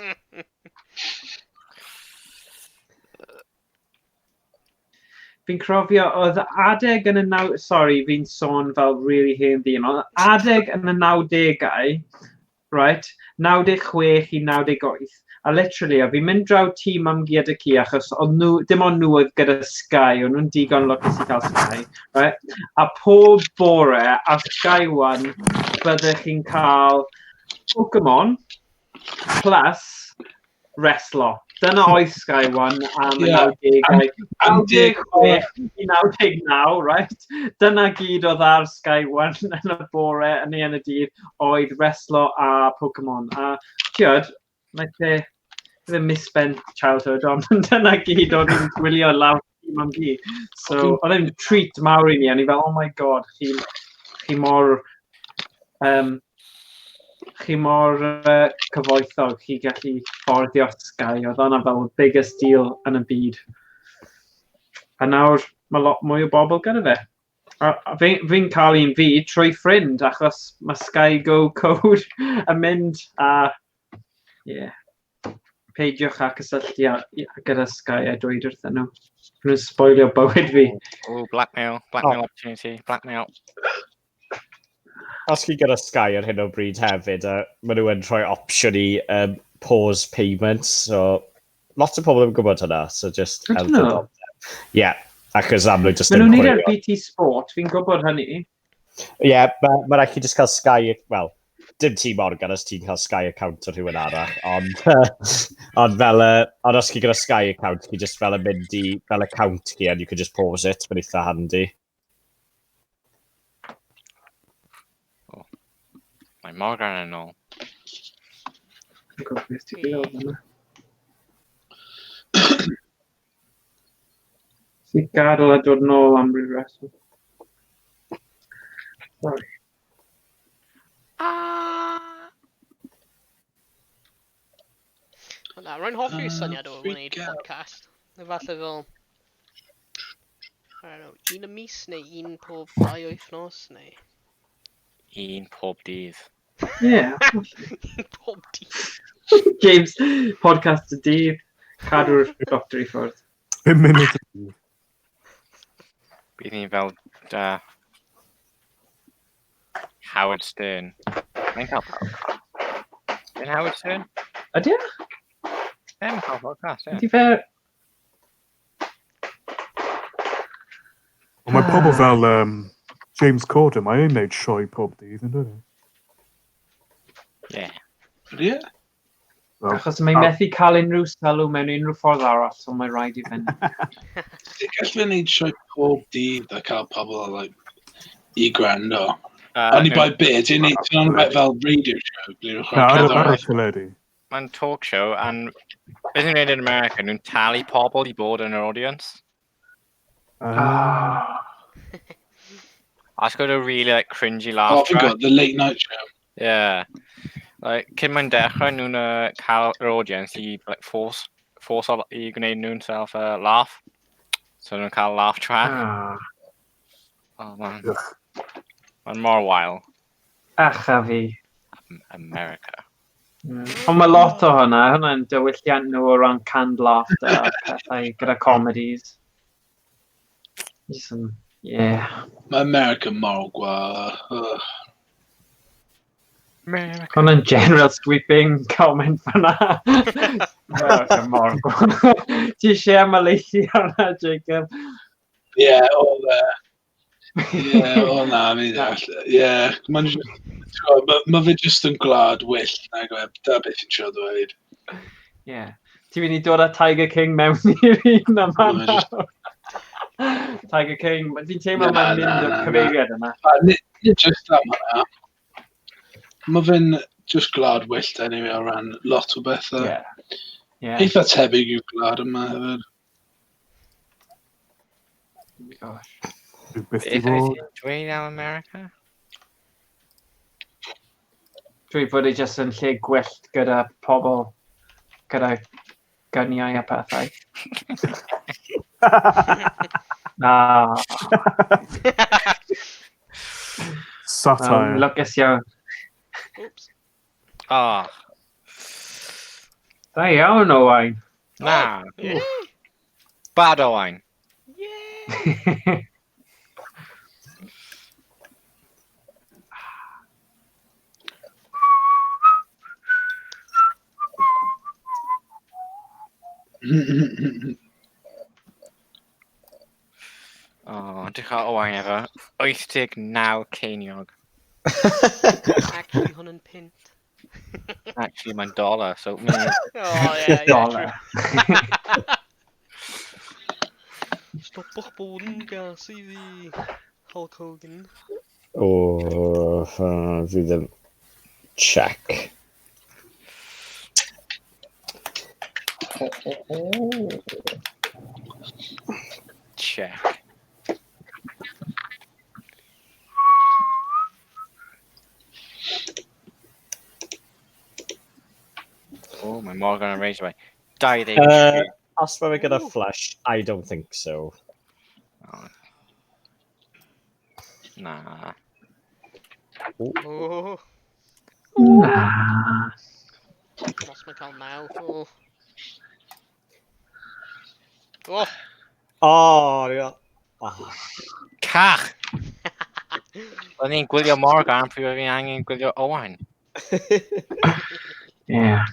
Fi'n crofio, oedd adeg yn y naw... Sorry, fi'n sôn fel really hen ddyn, ond adeg yn y 90au, right, 96 i 98, a literally, a fi'n mynd draw tŷ mam-gu a ci, achos oedd nhw, dim ond nhw oedd gyda Sky, o'n nhw'n digon lwcus i cael Sky, right? A pob bore ar Sky One, byddech chi'n cael Pokemon plus wrestlo. Dyna oedd Sky One am y Ie. 90au. Am deg 96 i 99, right? Dyna gyd oedd ar Sky One yn y bore, yn y yn y dydd, oedd wrestlo a Pokemon. A tiod, like the misspent childhood, ond dyna gyd o'n i'n gwylio lawr tŷ mam-gu. So, oedd e'n treat mawr i ni, a ni fel, oh my god, chi mor, chi mor cyfoethog, chi gallu fforddio Sky. Oedd hwnna fel biggest deal yn y byd. A nawr mae lot mwy o bobl gyda fe. A fi'n fi cael un fi trwy ffrind, achos mae Sky Go code yn mynd a... Yeah. Peidiwch â cysylltu gyda Sky a dweud wrthyn nhw. Maen nhw'n spoilio bywyd fi. Oh, blackmail. Blackmail opportunity. Blackmail. Os chi gyda Sky ar hyn o bryd hefyd, maen nhw yn rhoi opsiwn i pause payments, so lot o pobl yn gwybod hynna, so just... Ydyn nhw? Yeah, achos amlwg just Maen ddim nhw'n neud ar chwaraeon. BT Sport, fi'n gwybod hynny. Ie, yeah, ma raid chi just cael Sky, wel, dim ti Morgan os ti'n cael Sky account o rhywun arall, ond, ond fel, ond os chi gyda Sky account, chi just fel yn mynd i, fel account chi, and you can just pause it, mae'n eitha handy. Mae Morgan yn ôl. Fi'n gwybod beth ti'n gwybod yna. Sy'n gadael a dod nôl am ryw reswm. Sorry. Ah! Wel na, rwy'n hoffi'r syniad o freak wneud out. podcast. Efallai fel... I don't know, un y mis neu un pob 2 wythnos neu Un pob dydd. Yeah. un pob dydd. James, podcast y dydd, cadw'r doctor i ffwrdd. 5 munud. Bydd ni'n fel Howard Stern. Mae'n cael podcast. Yn Howard Stern? Ydy e? Ie, mae'n cael podcast, ie. Ydy fe... Ond mae pobl fel James Corden, mae e'n neud sioe pob dydd, yn dweud? Ie. Ydy e? Wel, Achos mae'n methu cael unrhyw sylw mewn unrhyw ffordd arall, so mae rhaid i fynd. Sut gall fe wneud sioe pob dydd a cael pobl like, i gwrando? Oni bai be, ti'n neud ti'n on about fel radio show, ble rwy'n Na, chwarae ar y cerddoriaeth. teledu. Mae'n talk show, and beth nhw'n neud yn America, nhw'n talu pobl i bod yn yr audience. Ah. A it's got a really like cringy Oh, laugh fi'n track. gwybod, the late night show. Yeah. Like, cyn mae'n dechrau, nhw'n cael yr audience i like, force i gwneud nhw'n self laugh. So nhw'n cael laugh track. Ah, Oh, man. Ugh. Mae'n mor wael. Ach a fi. America. Ond mae lot o hwnna, hwnna'n diwylliant nhw o ran canned laughter a pethau gyda comedies. Just yn, yeah. Mae America mor gwael. Ugh. America. Hwnna'n general sweeping comment fyna. America mor gwael. Ti eisiau ymhelaethu hwnna, Jacob? Ie, oedd e. Ie, o na, mi ddeall. Ie, mae'n ma fe jyst yn gwlad wyllt, nag yw e? Dyna beth fi'n trio dweud. Yeah. Ti'n mynd i dod â Tiger King mewn i'r un yma Ma' jyst- nawr? Tiger King, fi'n teimlo Na, mae'n na, mynd na, i'r na. cyfeiriad yna. A nid jyst am hwnna. Mae fe'n just gwlad wyllt anyway o ran lot o bethau. Yeah. Yeah. Eitha tebyg i'w gwlad yma hefyd. Gosh. Dwi byth di Beth wyt bod. ti'n dweud am America? Dwi bod e jyst yn lle gwyllt gyda pobl, gyda gyniau a pethau. Na, Satire. lwcus iawn. Oops. Oh, Da iawn, Owain. na. Yeah. Bad Owain. Yeah. Oh, dych ar Owain efo 89 ceiniog. Actually, hwn yn pint. Actually, mae'n dollar, so... Oh, yeah, yeah, Dollar. true. Stopwch bod yn gas i fi, Hulk Hogan. O, fi ddim... Check. Check. Oh, mae Morgan yn raise away. 23. Os mae fe gyda flush, I don't think so. Oh. Na. Oh, Na. os mae'n cael naw. Oh. Oh, Oh, oh. Oh. Cach! O'n i'n gwylio Morgan pryd oedd fi'n angen gwylio Owain. Yeah.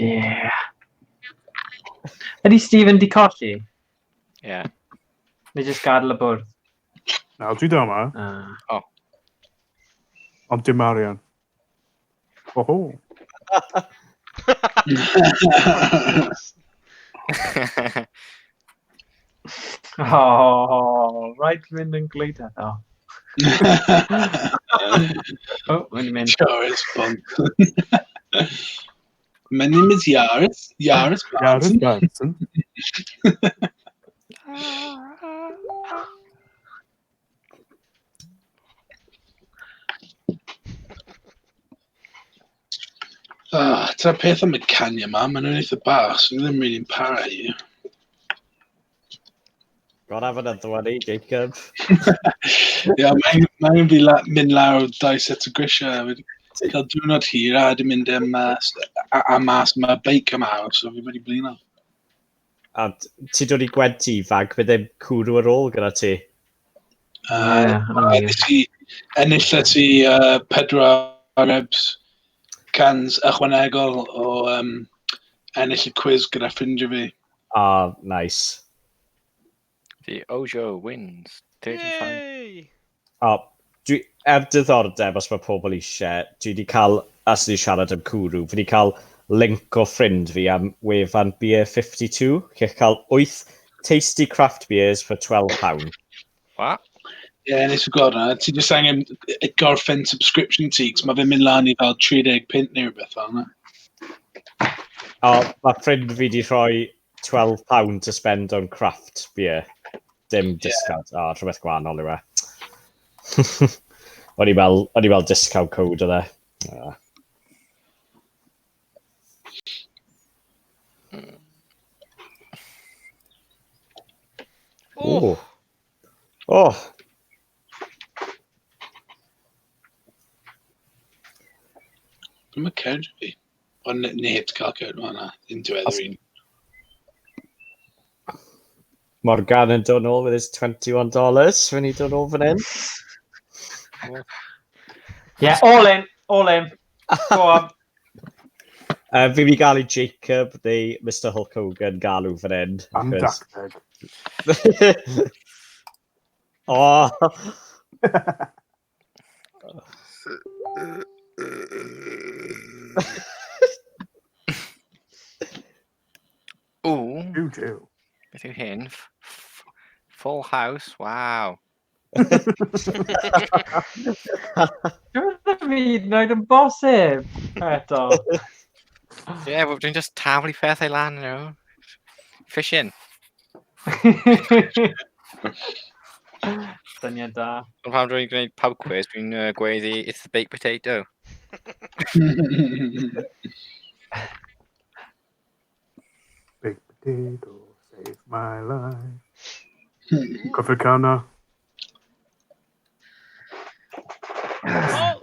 Yeah. Ydy Stephen di colli? Yeah. Neu jyst gadael y bwrdd? Na, dwi dal yma, Ah. ond dim arian. Oho. Oh, rhaid mynd yn gwleidyddol. Oh, mae'n mynd. Yaris Bond. My name is Yaris. Yaris Yaris Bond. Benson. Ah, dyna'r peth am y caniau yma, maen nhw'n eitha bach, so nhw ddim really'n para i. Gotta have another one, eh, Jacob? Ie, mae'n mae fi la, mynd lawr dau set o grisiau. Fi 'di cael diwrnod hir a wedi mynd am, a mas yma beic am awr, so fi wedi blino. A ti dod i Gwent ifanc, bydd ddim cwrw ar ôl gyda ti. Ie, hwnna'n wir. Nes i enilles i 4 ebs cans ychwanegol o ennill y quiz gyda ffrindiau fi. Ah, nice. The Ojo wins. 35. Yay! O, dwi, er diddordeb, os mae pobl eisiau, dwi wedi cael, as ni siarad am cwrw, fi wedi cael link o ffrind fi am wefan Beer 52, lle chi'n cael 8 tasty craft beers for £12. What? Ie, yeah, nes i gweld hwnna. Ti jyst angen gorffen subscription ti, 'cos mae fe'n mynd lan i fel 35 neu rhywbeth fel yna. O, mae ffrind fi wedi rhoi £12 to spend on craft beer. Dim discount. O, rhywbeth gwahanol yw e. O'n i fel, o'n i fel discount code oedd e. Ah. Oh, Ooh. Oh, Dwi'n mynd cerd fi. Ond neb 'di cael cerd yma, na. Ddim diwedd yr un. Morgan yn dod nôl with his $21. Fe ni dod nôl fan hyn. Yeah, all in, all in. Go on. Fi wedi gael i Jacob neu Mr Hulk Hogan galw fan hyn. Am achos- dacteg. Oh, Ww, Jiw jiw. beth yw hyn? Full house, waw. Dwi'n ddim hyd yn oed yn bosib. Eto. Ie, yeah, dwi'n just taflu pethau lan, you know. Fish in. Syniad da. Ond pan dwi'n gwneud pub quiz, dwi'n gweiddi, it's the baked potato. Baked potato, save my life. Cofio'r can na? Oh!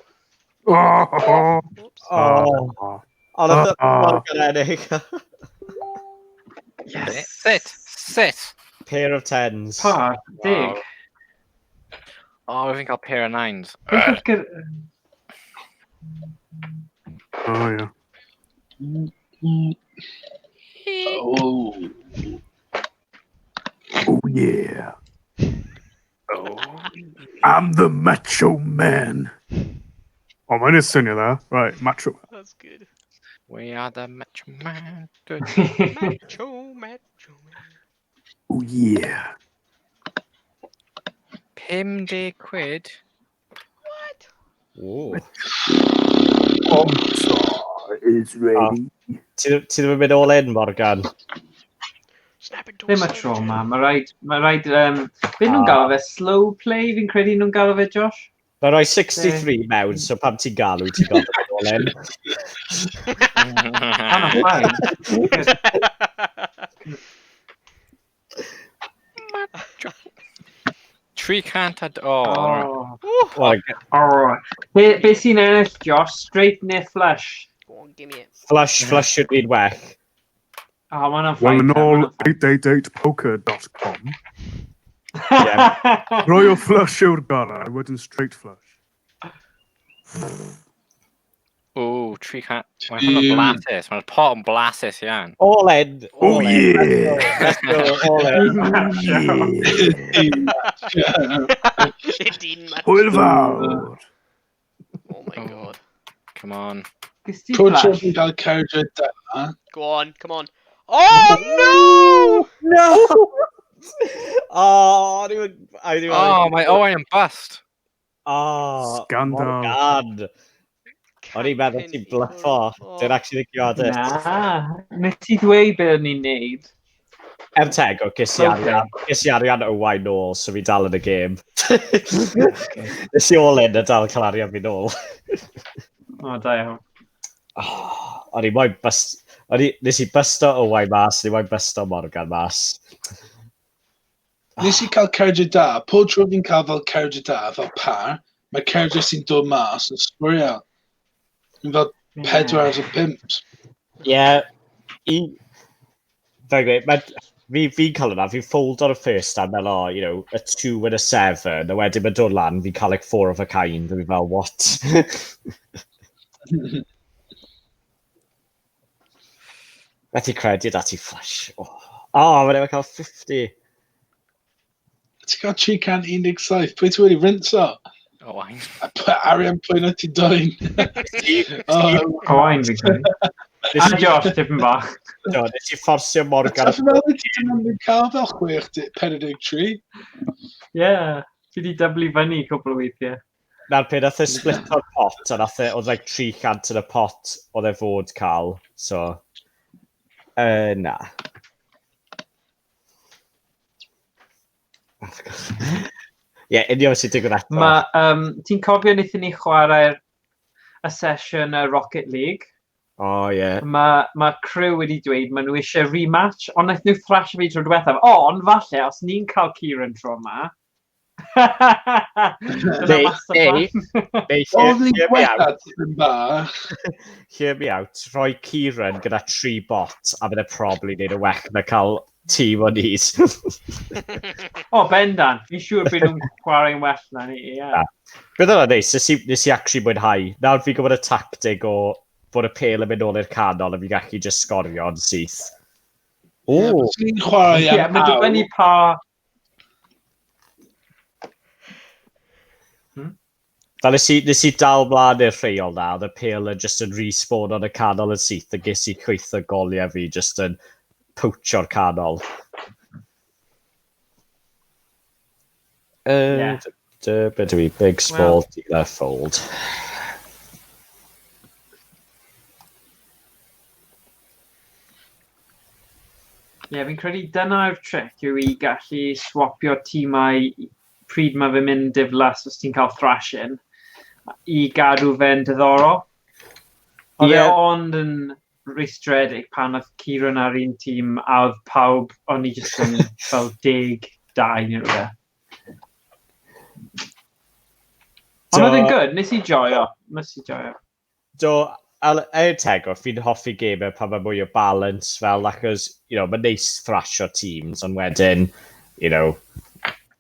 Oh, oh, Whoops. oh. oh. Oh, nath Ah. Morgan ennill. Yes. Sit, sit. Pair of tens. Pa, dig. Wow. Oh, fi'n cael pair of nines. Beth oedd Oh, yeah. Oh. Oh, yeah. Oh. I'm the macho man. Oh, mae'n swnio dda. Right, macho. That's good. We are the macho man. Good. Macho, macho man. Oh, yeah. 50 quid. What? Ooh. Bombstar is ready. Ti ti ddim yn mynd all in, Morgan? Snap into Ddim y tro ma, mae rhaid, mae rhaid, beth nhw'n Ah. galw fe, slow play, fi'n credu nhw'n galw fe, Josh? Mae'n rhoi 63 mewn, so pam ti'n galw, ti'n gorfod mynd all in. Hannah fine. 300 a... Oh, Oh. Ooh. Well, Oh. Be sy'n ennill, Josh? Straight neu flush? Go on, give me it. flush, flush should be well. Oh, ma' hwnna'n Wel, fine. yn ôl 888poker.com, Yeah. Royal Flush yw'r gorau, wedyn straight flush. Ooh, 300. Mae hwnna'n blasus. Mae'r pot yn blasus iawn. All in. Oh, All in. yeah! Let's go, all in. Yeah. It didn't matter. Hwyl fawr! Oh my Oh. god. Come on. Ges ti Pob tro flush? fi'n cael cerdded da, Go on, come on. Oh no! No! Oh, o'n i'n... Oh, mae Owain yn bust. Oh, Scandal. Morgan. O'n i'n meddwl ti'n bluffo. Didn't actually think you had it. Na, nes i ddweud beth o'n i'n neud. Er teg, o, ges i Okay. arian, ges i arian Owain nôl, so fi dal yn y gêm. Nes i all in a dal cael arian fi nôl. O, da iawn. Oh, o'n i moyn bust... O'n i, nes i busto Owain mas, o'n i moyn busto Morgan mas. Nes i cael cerdded da, pob tro fi'n cael fel cerdded da, fel par, mae cerdded sy'n dod mas yn sgwrio. Fi'n fel 4 out of 5. Ie, yeah, i... Fel gweud, mae... Fi'n cael yna, fi'n fold ar y first hand, fel, oh, you know, a 2 and a 7, a wedyn mae'n dod lan, fi'n cael like 4 of a kind, a fi'n fel, what? Methu credu dat i flash. Oh, oh mae'n efo cael 50. Ti'n cael 317, pwy ti wedi rinso? Owain. A arian pwy na ti doyn. Oh, Owain fi'n credu. A Josh, tipyn bach. Do, nes i fforsio Morgan. Ti'n meddwl ti ddim yn cael fel 6, 43? Yeah, fi di dyblu fyny cwpl o weithiau. Na'r peth, nath e split o'r pot, a nath e, oedd like 300 yn y pot oedd e fod cael, so... Na. Ie, yeah, union sy'n digwydd eto. Ma, ti'n cofio wnaethon ni chwarae'r y sesiwn y Rocket League? O, ie. Mae crew wedi dweud maen nhw eisiau rematch, ond wnaeth nhw thrash fi tro diwethaf. Ond, falle, os ni'n cael Kieran tro yma... Dyna master plan. Neu, Oedd ni'n hear me gwella out, tipyn bach. hear me out, rhoi Kieran gyda tri bot, a bydde probably neud y well na cael tîm o ni. O, bendant. Fi'n siŵr bydd nhw'n chwarae'n well na ni, ie. Na. Bydd hwnna'n neis, nes i actually mwynhau. Nawr fi'n gwybod y tactig o bod y pêl yn mynd nôl i'r canol a fi'n gallu just sgorio yn syth. O, Ie, byswn ni'n chwarae Ie, am mae'n dibynnu awr. pa... fel nes i dal mlaen i'r rheol na, oedd y pêl yn just yn respawn yn y canol yn syth, a ges i chwyth o goliau fi just yn poachio'r canol. Ie. Be dwi, big, small, dealer, fold. Ie, fi'n credu dyna'r trick yw i gallu swapio tîmau pryd mae fe'n mynd diflas os ti'n cael thrashing i gadw fe'n diddorol. Oedd e Ie. ond yn rwystredig pan oedd Kieran ar un tîm a oedd pawb, o'n i jyst yn fel 10-2 neu rhywbeth. Ond oedd e'n good, nes i joio. Nes i joio. Do, er tegwch, fi'n hoffi gemau pan mae mwy o balance fel, achos, you know, mae'n neis thrasio teams, ond wedyn, you know,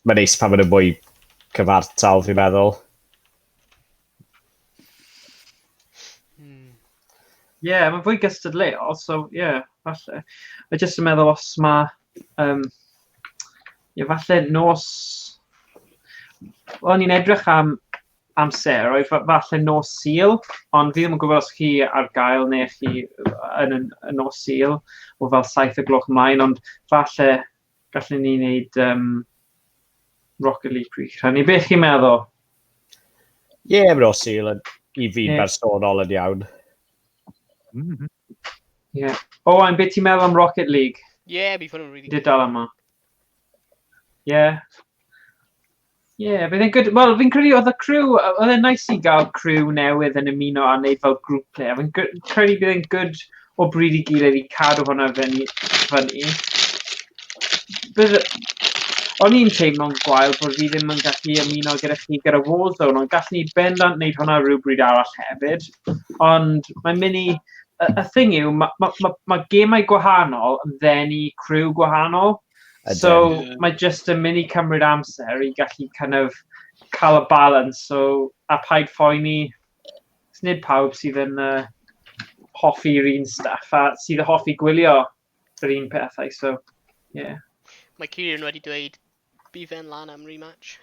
mae'n neis pan mae'n mwy cyfartal, fi'n meddwl. Ie, yeah, mae'n fwy gystadleuol, so ie, yeah, falle. Mae jyst yn meddwl os mae... Ie, falle nos... O'n i'n edrych am amseroedd, falle nos Sul, ond fi ddim yn gwybod os chi ar gael neu chi yn y nos Sul, o fel 7 o gloch ymlaen, ond falle gallwn ni wneud Rocket League pryd hynny. Beth chi'n meddwl? Ie, yeah, nos Sul yn, i fi'n Ie. bersonol yn iawn. Ie. Owain, beth ti'n meddwl am Rocket League? Yeah, bydd hwn yn really Did dal yma. Ie. Ie, bydd e'n good. Wel, fi'n credu oedd y crew, oedd e'n nice i gael crew newydd yn ymuno a wneud fel group play. A fi'n credu bydd e'n good o bryd i gilydd i cadw hwnna fyny. Fyny. Bydd, o'n i'n teimlo'n gwael bod fi ddim yn gallu ymuno gyda chi gyda Warzone, ond gallwn ni bendant wneud hwnna rhywbryd arall hefyd. Ond mae'n mynd i... Y thing yw, mae ma gemau gwahanol yn ddenu crew gwahanol. Ydyn. So Ie. mae jyst yn mynd i cymryd amser i gallu kind of cael y balance. So, a paid phoeni, nid pawb sydd yn hoffi'r un stuff a sydd yn hoffi gwylio yr un pethau. So, yeah. Mae Kieran wedi dweud bydd fe'n lan am rematch.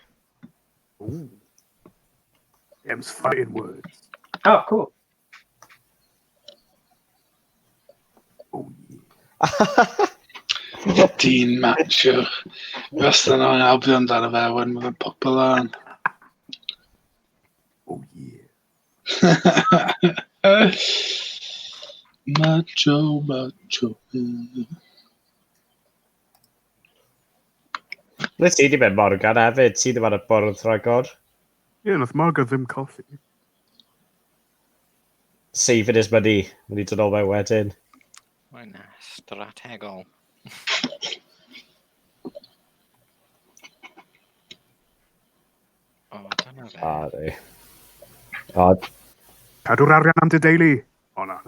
Ooh. Them's fighting words. Oh, cool. Oh, yeah. Dyn macho. Wastad yn albio amdano fe, wedyn mae fe'n popo lan. Oh, yeah. Macho, macho. Ble ti di mynd, Morgan, hefyd? Ti ddim ar y bwrdd rhagor? Ie, yeah, nath Morgan ddim colli. Saving his money. Mae'n i dod nôl mewn wedyn. Mae'n strategol. O, dyna fe. A, di. O, Cadw'r arian am dy deulu. O, na.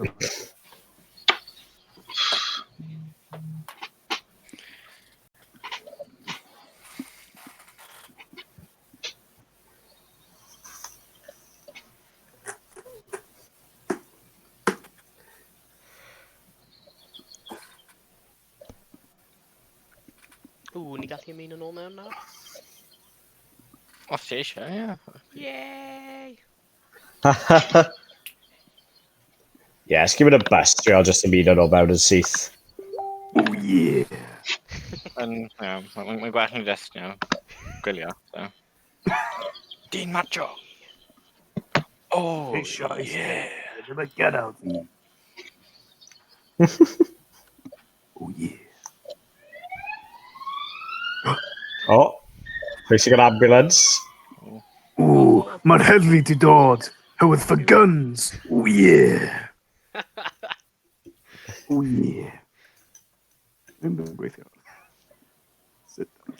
Ww, ni gallu ymuno nôl mewn nawr. Os ti eisiau, ie. Yay! yeah, os give it a bust, dwi just ymuno nôl mewn yn syth. Oh, yeah. Yn, ie, mae'n gwell yn just, you know, gwylio, so. Dyn macho! Oh, yeah! Get out. Oh, yeah. O, pwy sy'n gael ambulance? Ooh, mae'r heddlu di dod. Who with for guns? Oh, yeah. Oh yeah. Ddim yn gweithio. Sit down.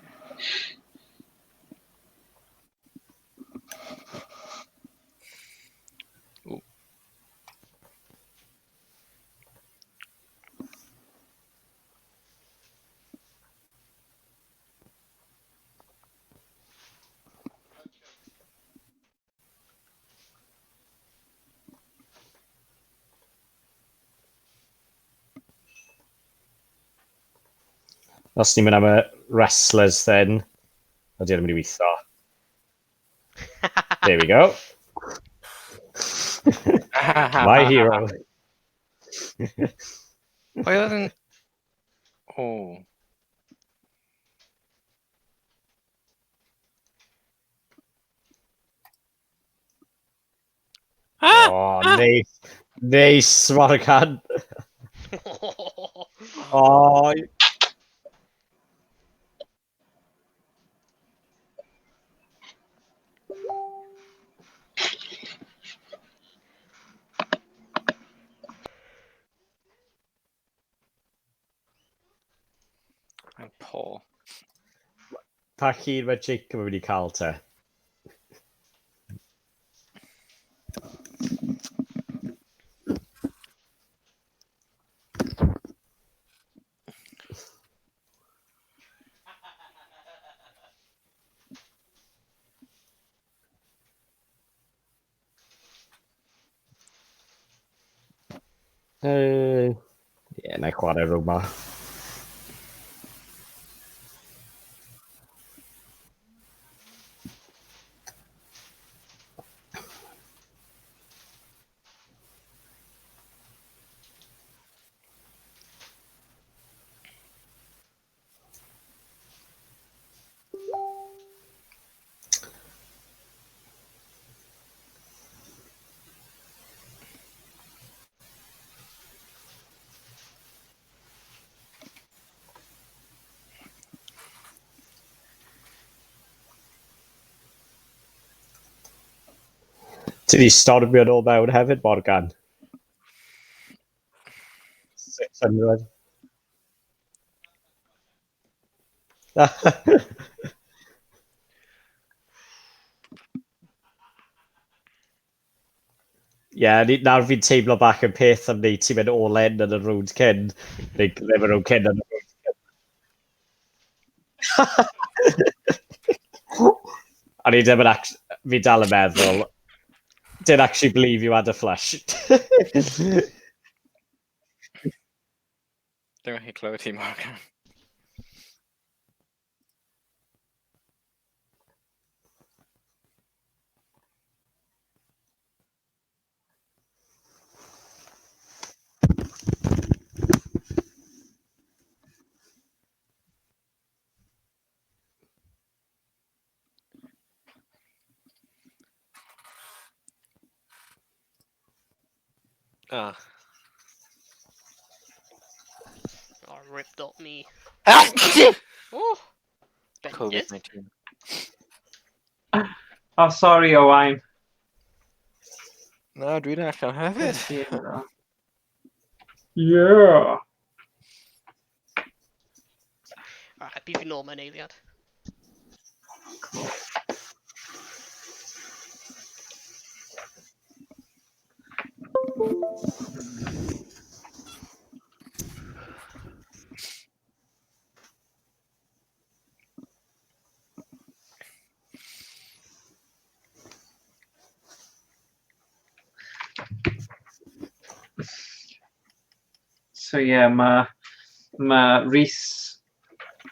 Os ni'n mynd am y wrestlers then, ydy o'n mynd i weithio. There we go. My hero. Pwy oedd yn... O. Ah! Oh, neis. Neis, Morgan. Oh, I'm poor. Pa llun mae Jacob yn mynd i cael te? Ie, na i chwarae rhwng ma. Ti di stormio nôl mewn hefyd, Morgan? 600. Ie, yeah, nawr fi'n teimlo bach yn peth am wneud ti'n mynd all in yn y rownd cyn. Neu ddim y rownd cyn yn y rownd cyn. A ni ddim yn fi dal yn meddwl, didn't actually believe you had a flush. Ddim yn gallu clywed ti, Morgan. Ah. Oh, ripped up me. Oh! Bendith. COVID-19. Oh, sorry, Owain. Na, dwi'n allan hefyd. Yeah. Alright, bydd fi nôl mewn eiliad. So yeah, mae ma Rhys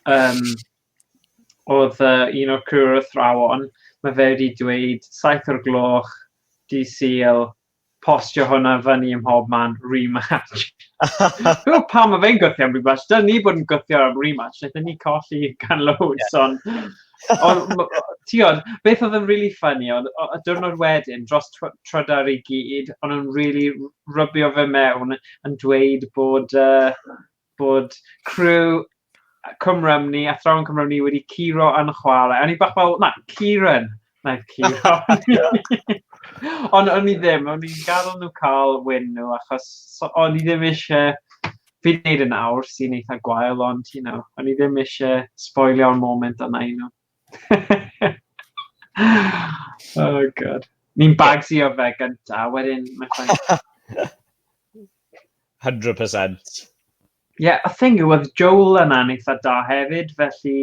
oedd un o'r criw'r athrawon, mae fe wedi dweud 7 o'r gloch, dydd Sul, postio hwnna fyny ym mhob man, rematch. Dwi'n gwybod pam mae fe'n gwthio am rematch. Dyna ni bod yn gwthio am rematch, wnaethon ni colli gan loads, ond... Ond, ti ond, beth oedd yn really funny, ond y diwrnod wedyn, dros trydar i gyd, o'n nhw'n really rybio fe mewn yn dweud bod crew Cwm Rhymni, athrawon Cwm Rhymni wedi curo yn chwarae. O'n i bach fel, na, Kieran wnaeth curo. Ond o'n i ddim, o'n i'n gadael nhw cael win nhw, achos o'n i ddim eisiau... Fi'n neud yn awr sy'n eitha gwael, ond, you know, o'n i ddim eisiau spoilio'r moment yna i nhw. Oh, God. Ni'n bagsio fe gynta, wedyn mae'n fine. 100%. Yeah, y thing yw, oedd Joel yna'n eitha da hefyd, felly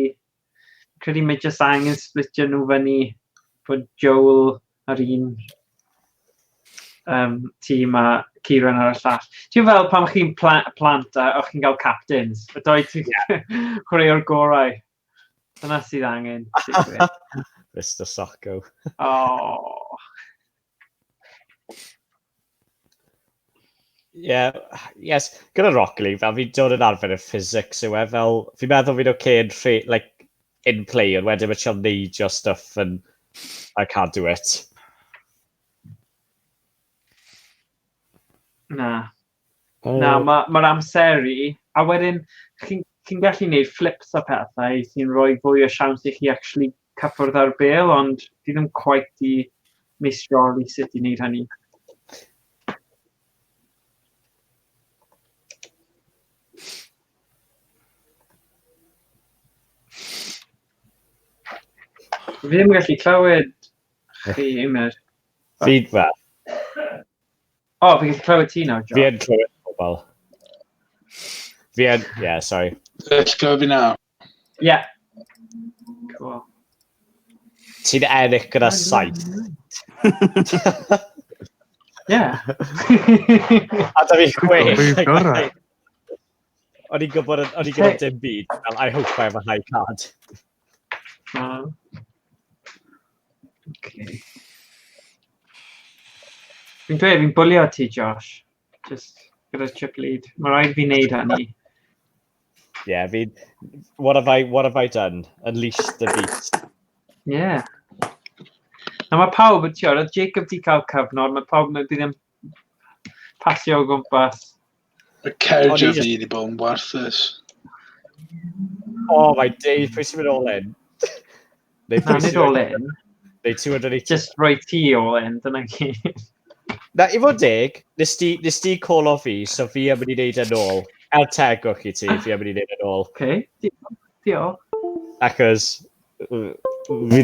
credu mae jyst angen splitio nhw fyny bod Joel ar un tîm a Kieran ar y llall. Ti'n fel pan chi'n plant a o'ch chi'n cael captains, y doi ti'n chwaraeo'r gorau. Dyna sydd angen digwydd. Mr Socko. Oh. Yeah, yes, gyda Rocket League, fel fi'n dod yn arfer y physics yw e, fel, fi'n meddwl fi'n okay yn like, in play, ond wedyn mae ti'n neidio stuff and I can't do it. Na. Na, mae'r amseru, a wedyn chi'n gallu gwneud flips a pethau sy'n rhoi fwy o siawns i chi actually cyffwrdd ar bêl, ond fi ddim quite i meistroli sut i wneud hynny. Fi ddim yn gallu clywed chi, Emyr. Fi, fel. O, fi'n gallu clywed ti nawr, Josh. Fi yn clywed pobl. Fi yn, yeah, sorry. Let's go fi nawr. Yeah. Cool. Ti'n ennill gyda 7. Yeah. A da fi 6. O'n i'n gwybod, o'n i'n gwybod dim byd. Well, I hope I have a high card. Okay. Fi'n dweud, fi'n bwlio ti, Josh. Just gyda chip lead. Mae rhaid fi wneud hynny. Yeah, fi... What have I done? Unleashed the beast. Yeah. Na mae pawb, ti'n gwybod, oedd Jacob di cael cyfnod, mae pawb yn bydd yn pasio o gwmpas. Mae cerdio fi wedi bod yn warthus. Oh my days, pwy sy'n mynd all in? Na, nid all in. Neu 280. Just rhoi ti all in, dyna gyd. Na, i fod deg, nes ti call off fi, so fi am mynd i wneud yn ôl. Er tegwch i ti, fi am mynd i wneud yn ôl. Okay, diolch. Achos, fi...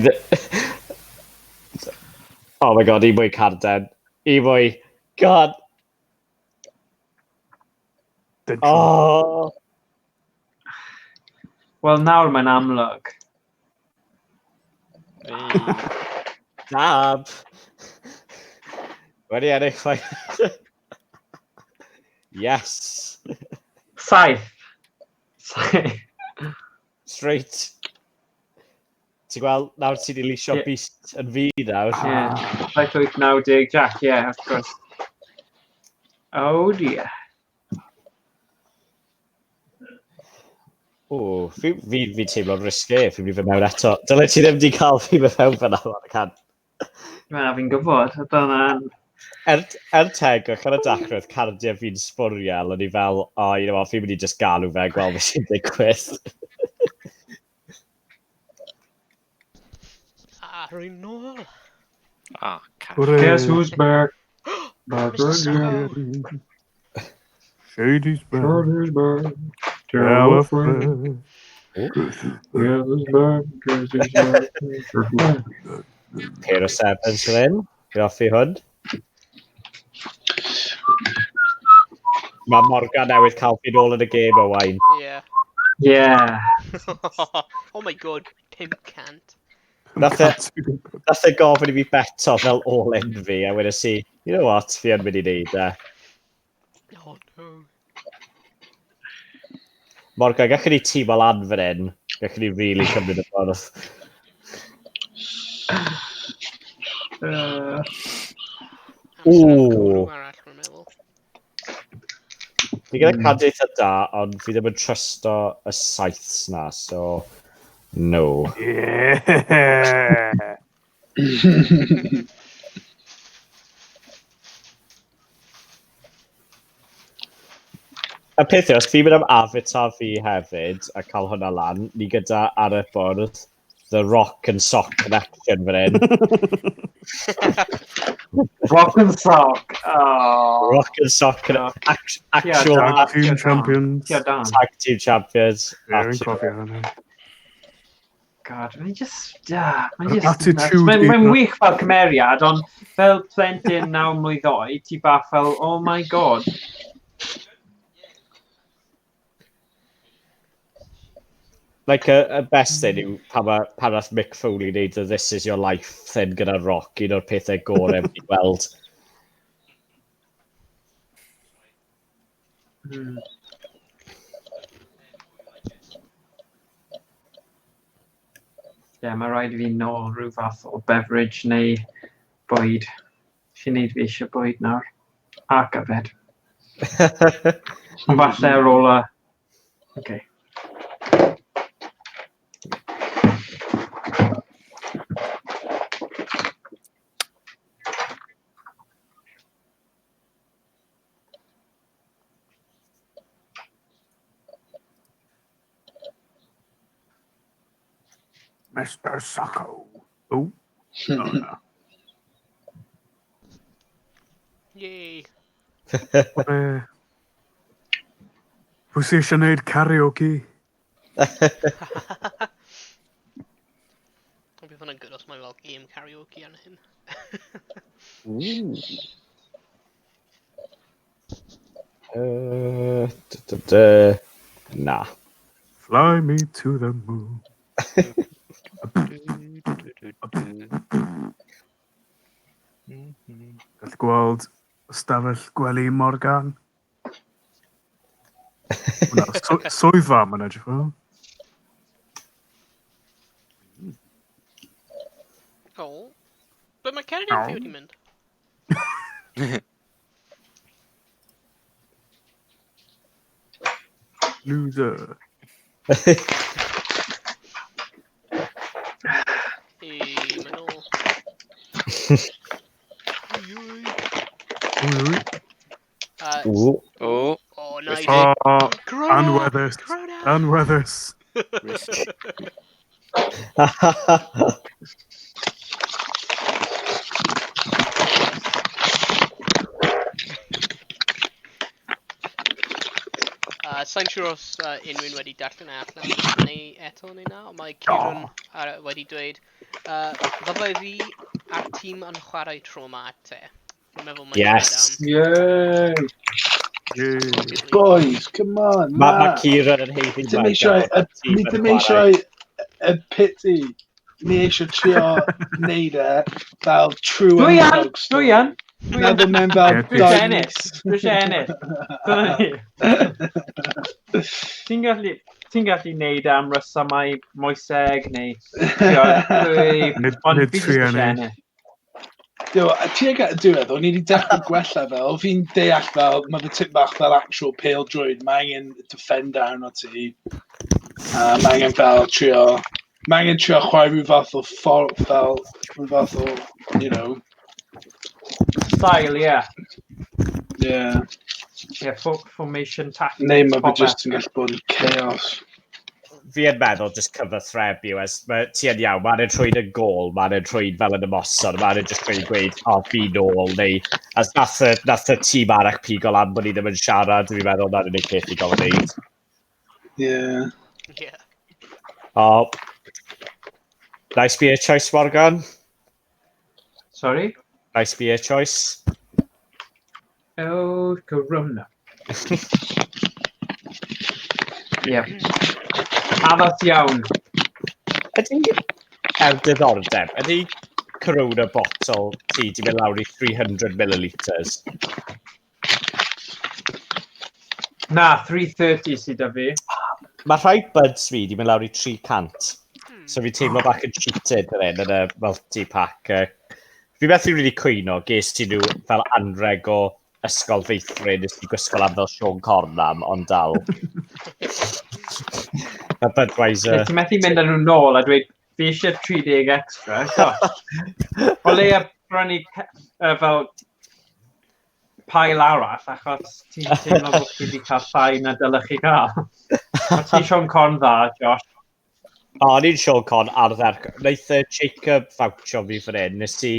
Oh my god, i mwy carden. I mwy... God! Oh! Wel, nawr mae'n amlwg. Dab! Wedi ennill fai. Yes! 7. Straight. Ti'n gweld, nawr ti wedi leisio beast yn fi nawr. Yeah. 7, 8, 9, 10, Jack, yeah, of course. Oh dear. O, fi teimlo'n risky, fi'n mynd i fynd mewn eto. Dyle ti ddim wedi cael fi fynd mewn fyna, I can't. Na, fi'n gwybod, dyna'n... Er tegwch, ar y dechrau, oedd cardiau fi'n sbwriel, o'n i fel, oh, you know what, fi'n mynd i just galw fe, gweld beth sy'n digwydd. A rwy'n nôl. Ah, cat. Guess who's back? Mr. Sacco. Shady's back. Shady's back. Tell a friend. Pair of sevens fan hyn. Fi'n hoffi hwn. Mae Morgan newydd cael fi nôl yn y gêm o wain. Yeah. Yeah. Oh my god, 500. Nath e gofyn i fi beto fel all-in fi, a wedes i, you know what, fi yn mynd i wneud e. Oh no. Morgan, gallwn ni tîm o lan fan hyn. Gallwn ni really cymryd y ffordd. Ooh. Fi gyda card eitha da, ond fi ddim yn trusto y saiths na, so no. Yeah! Y peth yw, os fi'n mynd am Avatar fi hefyd, a cael hwnna lan, ni gyda ar y bwrdd The Rock and Sock Connection fan hyn. Rock and Sock. Oh. Rock and Sock. Oh. Actual Yeah, Tag team Yeah, champions. Yeah, Dan. tag team champions. Yeah, fi'n Actual- cofio hynny. God, mae'n just... Mae'n Yr just... attitude Mae'n mae eitha. wych fel cymeriad, ond fel plentyn 9 mlwydd oed, ti bach fel, oh my God. Like, y best thing yw pan, ma, pan nath Mick Foley wneud y This Is Your Life thing gyda Rock, un o'r pethau gorau fi gweld. Yeah, mae rhaid i fi nôl rhyw fath o beverage neu bwyd. Sy'n neud fi eisiau bwyd nawr. Ac yfed. Ond falle ar ôl y... Okay. Mr Socko. Oh. Oh, no. Yay. Pwy sy'n eisiau gwneud karaoke? Ond bydd hwnna'n good os mae fel game karaoke arno hyn. Na. Fly me to the moon. Gall gweld ystafell gwely Morgan. Hwnna, swyddfa mae'n edrych fel. Oh. But mae Cerdyn fi wedi mynd. Loser. Ei, mae'n ôl. Ui, ui. Wy, wy. Ooh. Oh, Oh, nice. Oh, Corona! Ann Weathers. Corona! Ann Weathers. risky. Sa'n siŵr os unrhyw un wedi darllen e allan neu eto neu na, ond mae Kieran wedi dweud, fyddai fi a'r tîm yn chwarae tro ma te. Dwi'n meddwl mae'n Yes. Yay! Yay. Boys, come on, Mae ma na. Kieran yn heiddi Dim eisiau, ni dim eisiau y pity. Ni eisiau trio neud e fel true Dwi yn, underdog story. dwi yn. Na ddim mewn fel Ie, Dwi eisiau dau ennill. mis. Dwi eisiau ennill. Dyna ni. Ti'n gallu, ti'n gallu neud e am resymau moeseg neu... Nid, Ond nid fi jyst tri eisiau ennill. ennill. Duw, a tuag at y diwedd, o'n i wedi dechrau gwella fel, fi'n deall fel, mae fe tip bach fel actual pêl-droed, mae angen defender arno ti, a mae angen fel trio, mae angen trio chwarae rhyw fath o ffordd fel, rhyw fath o, you know, Style, yeah. yeah. Yeah, formation tactics. Neu mae fe popeth. jyst yn gallu bod yn chaos. Fi yn meddwl just cyfathrebu yw, es, ma, ti yn iawn, mae'n rhywun yn gôl, mae'n rhywun fel yn ymosod, mae'n just rhywun gweud, o, fi nôl, neu, as nath y, nath y tîm arall pigo lan bod ni ddim yn siarad, dwi'n meddwl na'r unig peth i gael wneud. Yeah. Yeah. O, nice beer choice, Morgan. Sorry? Nice beer choice. Oh, Corona. Yeah. Addas iawn. Ydy, er diddordeb, ydy Corona bottle ti di mynd lawr i 300 millilitres? Na, 330 sydd 'da fi. Mae rhai buds fi di mynd lawr i 300. So fi teimlo bach yn cheated yn hyn, yn y multi-pack. Fi methu really cwyno, ges ti nhw fel anreg o ysgol feithrin, nes i gwisgo lan fel Sean Corn am, ond dal. Mae Budweiser... Ti'n methu mynd â nhw nôl a dweud, fi eisiau 30 extra. Gosh. O leia brynu fel pael arall, achos ti'n teimlo bod chi wedi cael llai na dylech chi gael. O ti Sean Corn dda, Josh. O, o'n i'n Sean Con ardderchog. Wnaeth Jacob fawtio fi fan hyn. Nes i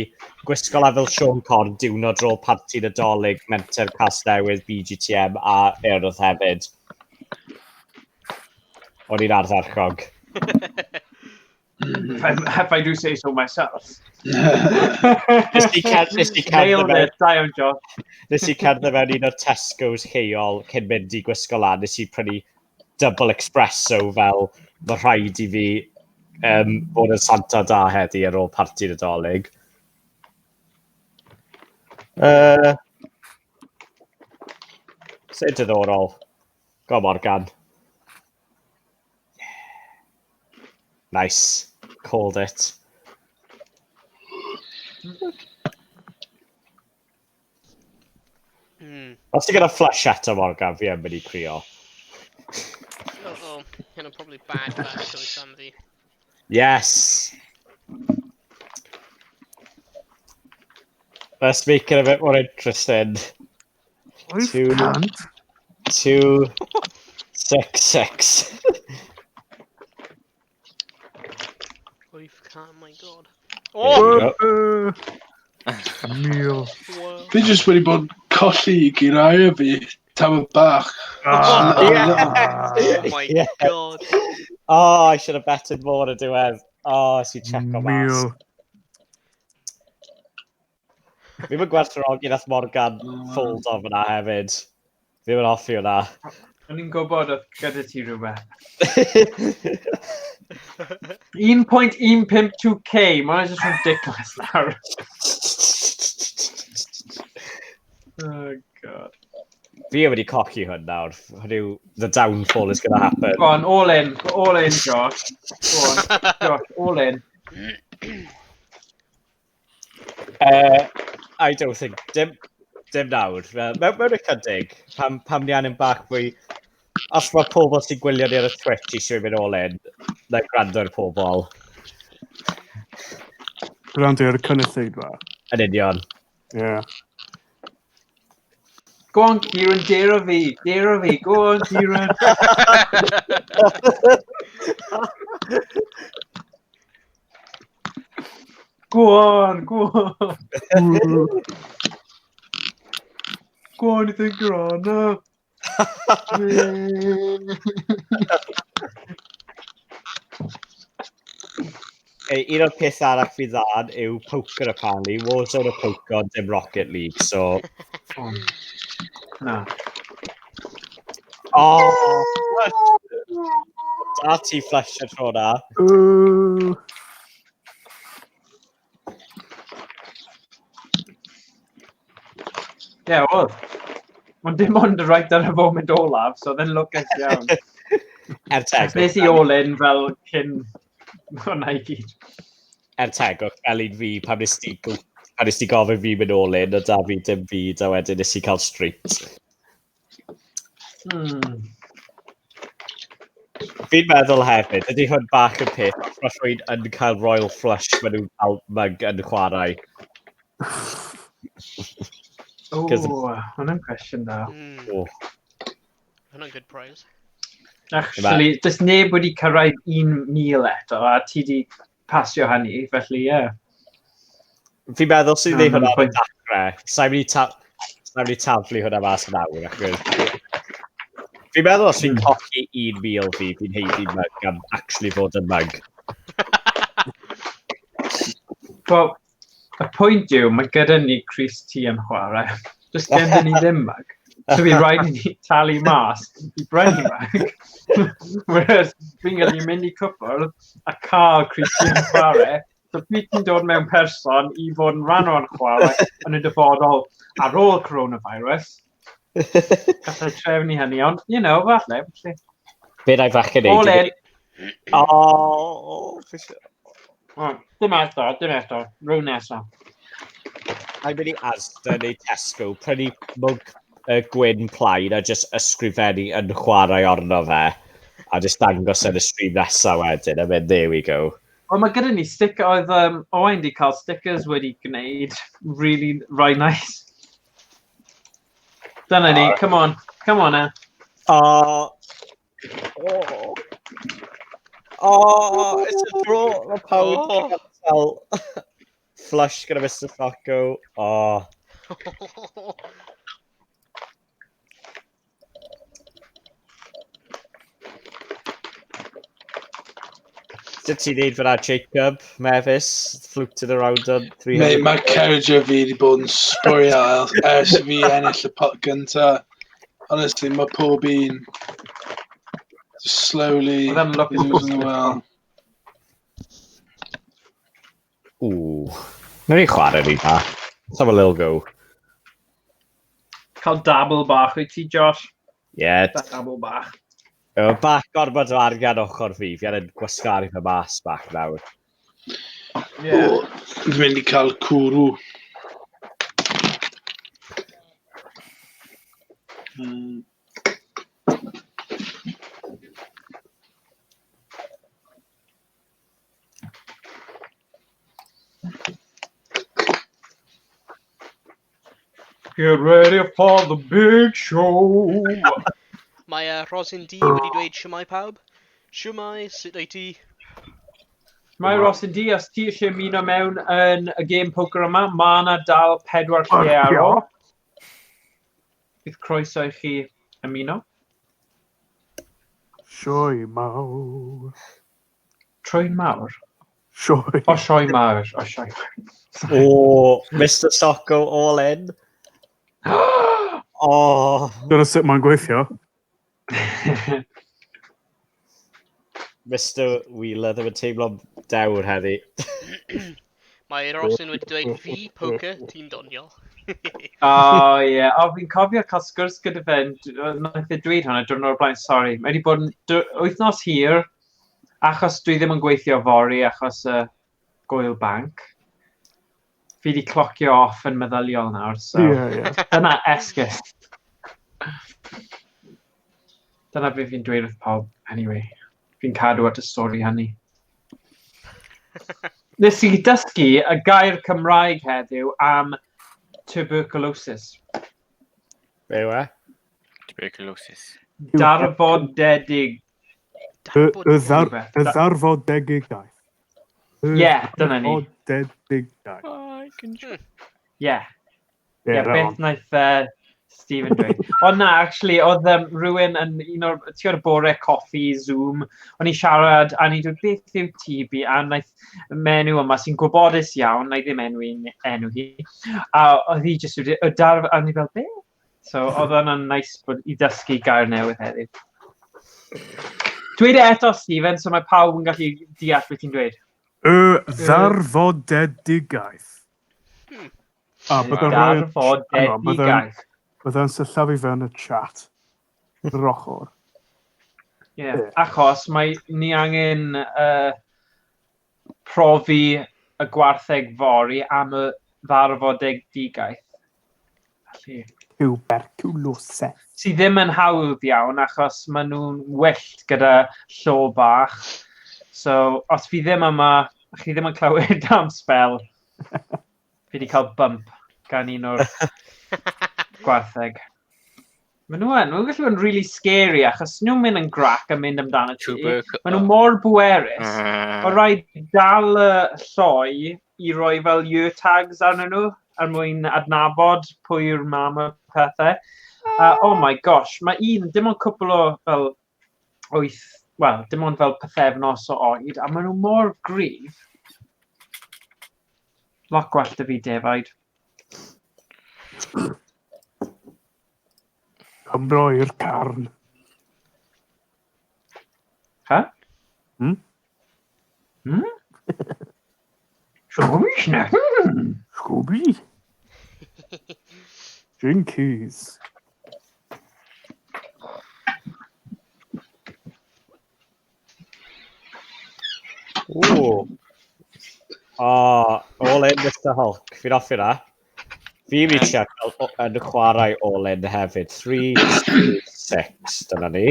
gwisgo la fel Sean Con diwrnod rôl parti Nadolig, Menter Casnewydd, BGTM a Urdd hefyd. O'n i'n ardderchog. If I do say so myself. Nes i cerdded mewn... Da iawn, Josh. Nes i cerdded mewn un o'r Tesco's lleol cyn mynd i gwisgo lan. Nes i prynu double espresso fel mae rhaid i fi fod yn Santa da heddi ar ôl parti Nadolig. Sy'n diddorol. Go Morgan. Nice. Called it. Os ti gyda flush eto, Morgan, fi yn mynd i crio. Uh-oh. Hynna'n probably bad choice am fi. Yes! Let's make it a bit more interesting. 2, 2, 6, 6. Oh my god. Oh! Mil. Fi jyst wedi bod colli i geiriau fi, tamed bach. Yeah. Oh my god. Oh, I should have betted more yn y diwedd. Oh, nes i check o mas. Fi'n mynd gwerthfawrogi nath Morgan fold o fyna hefyd. Fi'n mynd hoffi hwnna. O'n i'n gwybod oedd gyda ti rhywbeth. 1.152k, mae'n just ridiculous nawr. Oh, god. Fi wedi cochi hwn nawr. Hwn yw, the downfall is going to happen. Go on, all in, Josh. Go on, Josh, all in. I don't think, dim nawr. Mewn ychydig, pam ni angen bach fwy, os mae pobl sy'n gwylio ni ar y Twitch eisiau mynd all in, na gwrando ar pobl. Gwrando ar y cynulleidfa. Yn union. Yeah. Go on, Kieran, dare fi, go on, Kieran. Go on, go on. Go on, you think you're on now. Un o'r peth arall fi dda yw poker apparently. Warzone o poker, dim Rocket League, so... Na. Oh! Da ti flush y tro na. Ie, oedd. Ond dim ond y right ar y foment olaf, so oedd e'n lwcus iawn. Er tegwch. Nes i all in fel cyn hwnna i gyd. Er tegwch, fel un fi, pan nes ti gofyn fi mynd all in, o da fi dim byd, a wedyn nes i cael street. Fi'n meddwl hefyd, ydy hwn bach yn peth, os mae rhywun yn cael Royal Flush, maen nhw'n cael mug yn chwarae. O, hwnna'n cwestiwn da. Hwnna'n good prize. Actually, does neb wedi cyrraedd 1,000 eto, a ti di pasio hynny, felly ie. Yeah. Fi'n meddwl sy'n dweud hwnna ar y dechrau. Sa'n mynd i taflu hwnna mas nawr, achos... Fi'n meddwl os fi'n colli 1,000 fi, fi'n haeddu mug am actually fod yn mug. Wel, y pwynt yw, mae gyda ni Chris T yn chwarae. Just gyda ni ddim mug. So fi rhaid i ni talu mas i brynu mug. Whereas fi'n gallu mynd i cwpwrdd a cael Chris T yn chwarae. So pryd ti'n dod mewn person i fod yn rhan o'n chwarae yn y dyfodol ar ôl coronavirus, gallai trefnu hynny, ond, you know, falle. Be na i falle neud? All in. Oh, Dim eto, rhyw nesaf. Mae'n mynd i Asda neu Tesco, prynu mwg gwyn plaid a just ysgrifennu yn chwarae arno fe. A just dangos yn y stream nesaf wedyn, a mynd, there we go. Wel, mae gyda ni sticker, oedd Owain di cael stickers wedi gwneud really right nice. Dyna ni, come on, come on now. Oh. Oh, it's a draw. Mae pawb Oh. fel flush gyda Mr Socko. Oh. Sut ti'n neud fyna, Jacob Mefus? Fluted around on 300. Mate, mae character fi wedi bod yn sborio ers i fi ennill y pot gynta. Honestly, mae pob un just slowly Oedd e'n lwcus. losing the well. Ooh. Nawn ni chwarae ni da. Let's have a little go. Cael dabble bach wyt ti, Josh? Yeah. Dabble bach. Efo bach gormod o arian ochr fi. Fi angen gwasgaru fy mas bach nawr. Yeah. O, Fi'n mynd i cael cwrw. Get ready for the big show. Mae Rosin D wedi dweud siwmai pawb. Siwmai, sut wyt ti? Mae Ross yn di, os ti eisiau ymuno mewn yn y game poker yma, mae yna dal pedwar lle ar ôl. Bydd croeso i chi ymuno. Sioe mawr. Trwy'n mawr. Sioe. O, sioe mawr. O, sioe mawr. Oh, Mr Socko all in. Oh. Dyna sut mae'n gweithio. Mr Wheeler ddim yn teimlo'n dewr heddi. Mae Rosin wedi dweud fi, poker, ti'n doniol. O, ie. O, fi'n cofio cael sgwrs gyda fe, nath e dweud hwnna diwrnod o'r blaen, sori. Mae wedi bod yn wythnos hir, achos dwi ddim yn gweithio fory, achos y gwyl banc. Fi wedi clocio off yn meddyliol nawr, so Ie, ie. dyna esgus. Dyna beth fi'n dweud wrth pawb, anyway. Fi'n cadw at y stori hynny. Nes i dysgu y gair Cymraeg heddiw am tuberculosis. Be yw e? Tuberculosis. Darfodedig. Y Rhywbeth. y ddarfodedigaeth. Y Ie, dyna ni. Ddarfodedigaeth. I can Ie, Ie, ie, that beth one. wnaeth Stephen dweud. Ond na, actually, oedd rhywun yn un o'r, ti'n gwybod, y bore coffi, Zoom, o'n i'n siarad, a ni'n dweud, beth yw TB? A wnaeth menyw yma sy'n gwybodus iawn, na i ddim enwi enw hi, a oedd hi jyst wedi, y darf, a o'n i fel, be? So, oedd hwnna'n nice bod i ddysgu gair newydd heddiw. Dweud e eto, Stephen, so mae pawb yn gallu deall beth ti'n dweud. Y ddarfodedigaeth. A byddai'n rhoi... Hang on, byddai'n Darfodedigaeth. byddai'n sillafu fe yn y chat. Yr ochr. Ie, Ie. achos mae ni angen profi y gwartheg fory am y ddarfodedigaeth. Felly, Tuberculosis. sydd ddim yn hawdd iawn achos maen nhw'n wyllt gyda llo bach. So, os fi ddim yma, chi ddim yn clywed am spel, fi wedi cael bump gan un o'r gwartheg. Maen nhw yn, maen nhw'n gallu bod yn really scary achos nhw'n mynd yn grac a mynd amdano ti. Tuberculosis. Maen nhw mor bwerus. Mae rhaid dal y lloi i roi fel ear tags arnyn nhw er mwyn adnabod pwy yw'r mam a pethau. Oh my gosh, mae un, dim ond cwpl o fel wyth, wel, dim ond fel pythefnos o oed, a maen nhw mor gryf. Lot gwell 'da fi defaid. Cymro i'r carn. Ha? Hmm? Hmm? Siwr na. Scooby. Jinkies. Ooh. Oh, all in Mr Hulk. Fi'n hoffi na. Fi'n mynd i check yn chwarae all in hefyd. 3, 2, 6. Dyna ni.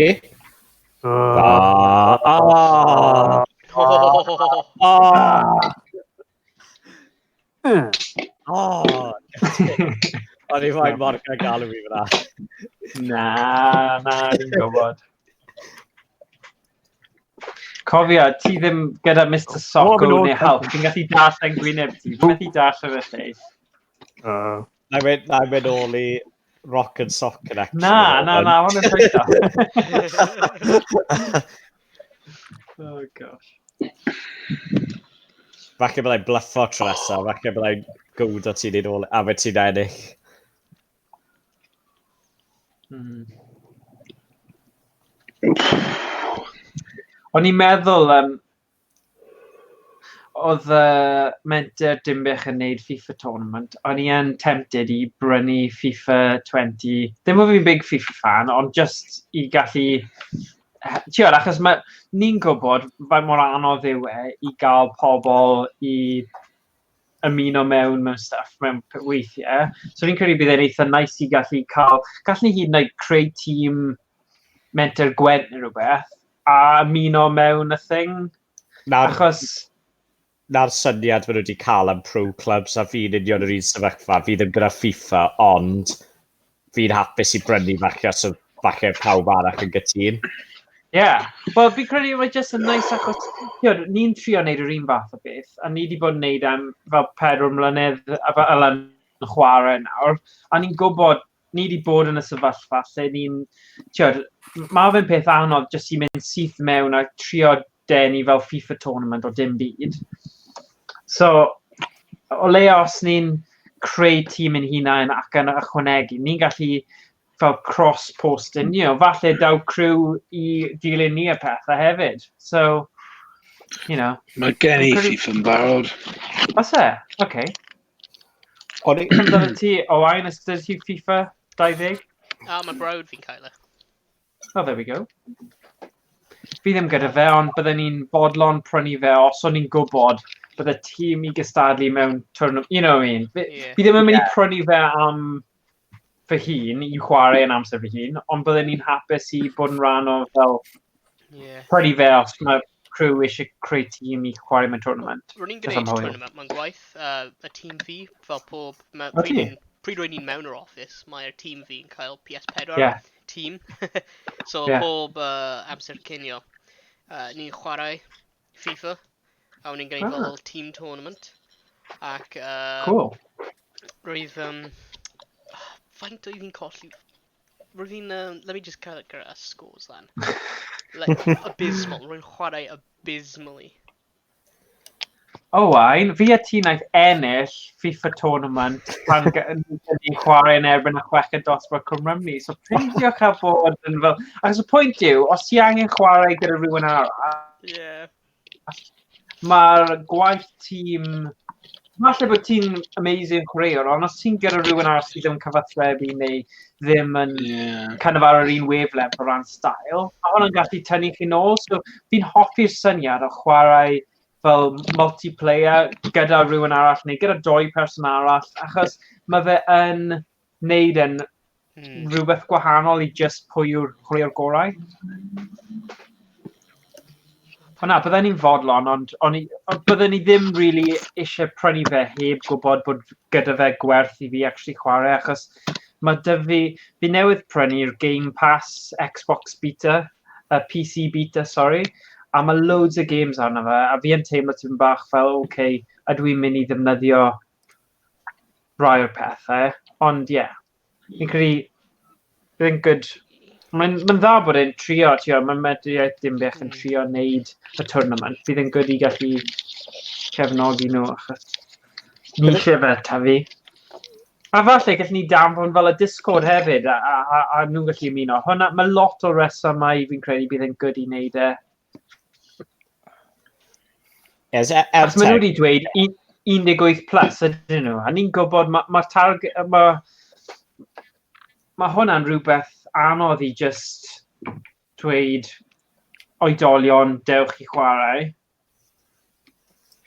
Ah, ah, ah, ah. O'n i moyn Morgan galw fi fyna. Na, na, ni'n gwybod. Cofia, ti ddim gyda Mr Socko Oh, neu Hulk. Ti'n gallu darllen gwyneb ti. Ti'n methu darllen y lleill. Na i mynd ôl i Rock and Sock Connection. Na, na, na, hwn yn ffeithio. Oh, gosh. Falle byddai'n bluffo tro nesaf, falle byddai'n gwrdd o ti'n neud ôl, a fe ti'n ennill. O'n i'n meddwl, oedd Menter Dinbych yn neud FIFA tournament, o'n i yn tempted i brynu FIFA 20. Ddim bod fi'n big FIFA fan, ond just i gallu. Ti'n achos mae, ni'n gwybod faint mor anodd yw e i gael pobl i ymuno mewn stuff mewn weithiau. So fi'n credu bydd e'n eitha nice i gallu cael. Gallwn ni hyd yn oed creu tîm Menter Gwent neu rhywbeth a ymuno mewn y thing. Achos Na'r syniad maen nhw wedi cael am pro clubs, a fi'n union yr un sefyllfa. Fi ddim gyda FIFA, ond fi'n hapus i brynu falle, so falle pawb arall yn gytûn. Ie. Yeah. Wel, fi'n credu mae jyst yn nice achos ni'n trio wneud yr un fath o beth, a ni wedi bod yn wneud am fel 4 mlynedd a fel yn chwarae nawr, a ni'n gwybod ni wedi bod yn y sefyllfa lle ni'n, ti'od, mae fe'n peth anodd jyst i mynd syth mewn a trio denu fel FIFA tournament o dim byd. So, o leia os ni'n creu tîm ein hunain ac yn ychwanegu, ni'n gallu fel cross-posting, falle daw crew i dilyn ni a pethau hefyd. So. Mae gen i FIFA yn barod. Oes e? Okay. Amdano ti, Owain, oes gyda ti FIFA 20? A mae brawd fi'n cael e. Oh, there we go. Fi ddim gyda fe, ond bydden ni'n bodlon prynu fe os o'n i'n gwybod bydde tîm i gystadlu mewn tournament. You know what I mean? Fi, fi ddim yn mynd i prynu fe am fy hun, i chwarae yn amser fy hun, ond bydden ni'n hapus i bod yn rhan o fel prynu fe os mae crew eisiau creu tîm i chwarae mewn tournament. Rwy'n ni'n Just am gwneud hwyl. tournament mewn gwaith, y tîm fi, fel pob. O, ti? Pryd rwy'n ni'n mewn yr office, mae'r tîm fi'n cael PS4 tîm. So pob amser cinio, ni'n chwarae FIFA, a o'n ni'n gwneud fel team tournament. Ac roedd. Faint oedd fi'n colli? Roedd fi'n. Let me just cael gyda scores lan. Like, abysmal. Rwy'n chwarae abysmally. Owain, fi a ti wnaeth ennill FIFA tournament pan ni'n chwarae yn erbyn y chweched dosbarth Cwm Rhymni. So peidiwch â bod yn fel. Achos y pwynt yw, os ti angen chwarae gyda rhywun arall, mae'r gwaith tîm. Falle bod ti'n amazing chwaraewr, ond os ti'n gyda rhywun arall sydd ddim yn cyfathrebu neu ddim yn kind of ar yr un wavelength o ran style, mae hwnna'n gallu tynnu chi nôl. So fi'n hoffi'r syniad o chwarae fel multiplayer gyda rhywun arall neu gyda doi person arall, achos mae fe yn neud yn rhywbeth gwahanol i just pwy yw'r chwaraewr gorau. Ond na, bydden ni'n fodlon, ond bydden ni ddim really eisiau prynu fe heb gwybod bod gyda fe gwerth i fi actually chwarae, achos mae dy fi, fi newydd prynu'r Game Pass Xbox Beta, PC Beta, sorry, a mae loads o games arno fe, a fi yn teimlo tipyn bach fel, oce, okay, ydw i'n mynd i ddefnyddio rai o'r pethau, ond ie, yeah, fi'n credu bydd e'n good. Mae'n dda bod e'n trio, trio, mae'n Menter Iaith Dinbych yn trio wneud y tournament. Bydd e'n good i gallu cefnogi nhw, achos ni eisiau fe tyfu. A falle gallwn ni danfon fel y Discord hefyd, a nhw'n gallu ymuno. Hwna, mae lot o resymau fi'n credu bydd e'n good i wneud e. Yes, Achos maen nhw wedi dweud 18 plus ydyn nhw, a ni'n gwybod mae'r ma target, ma hwnna'n rhywbeth anodd i just dweud oedolion dewch i chwarae.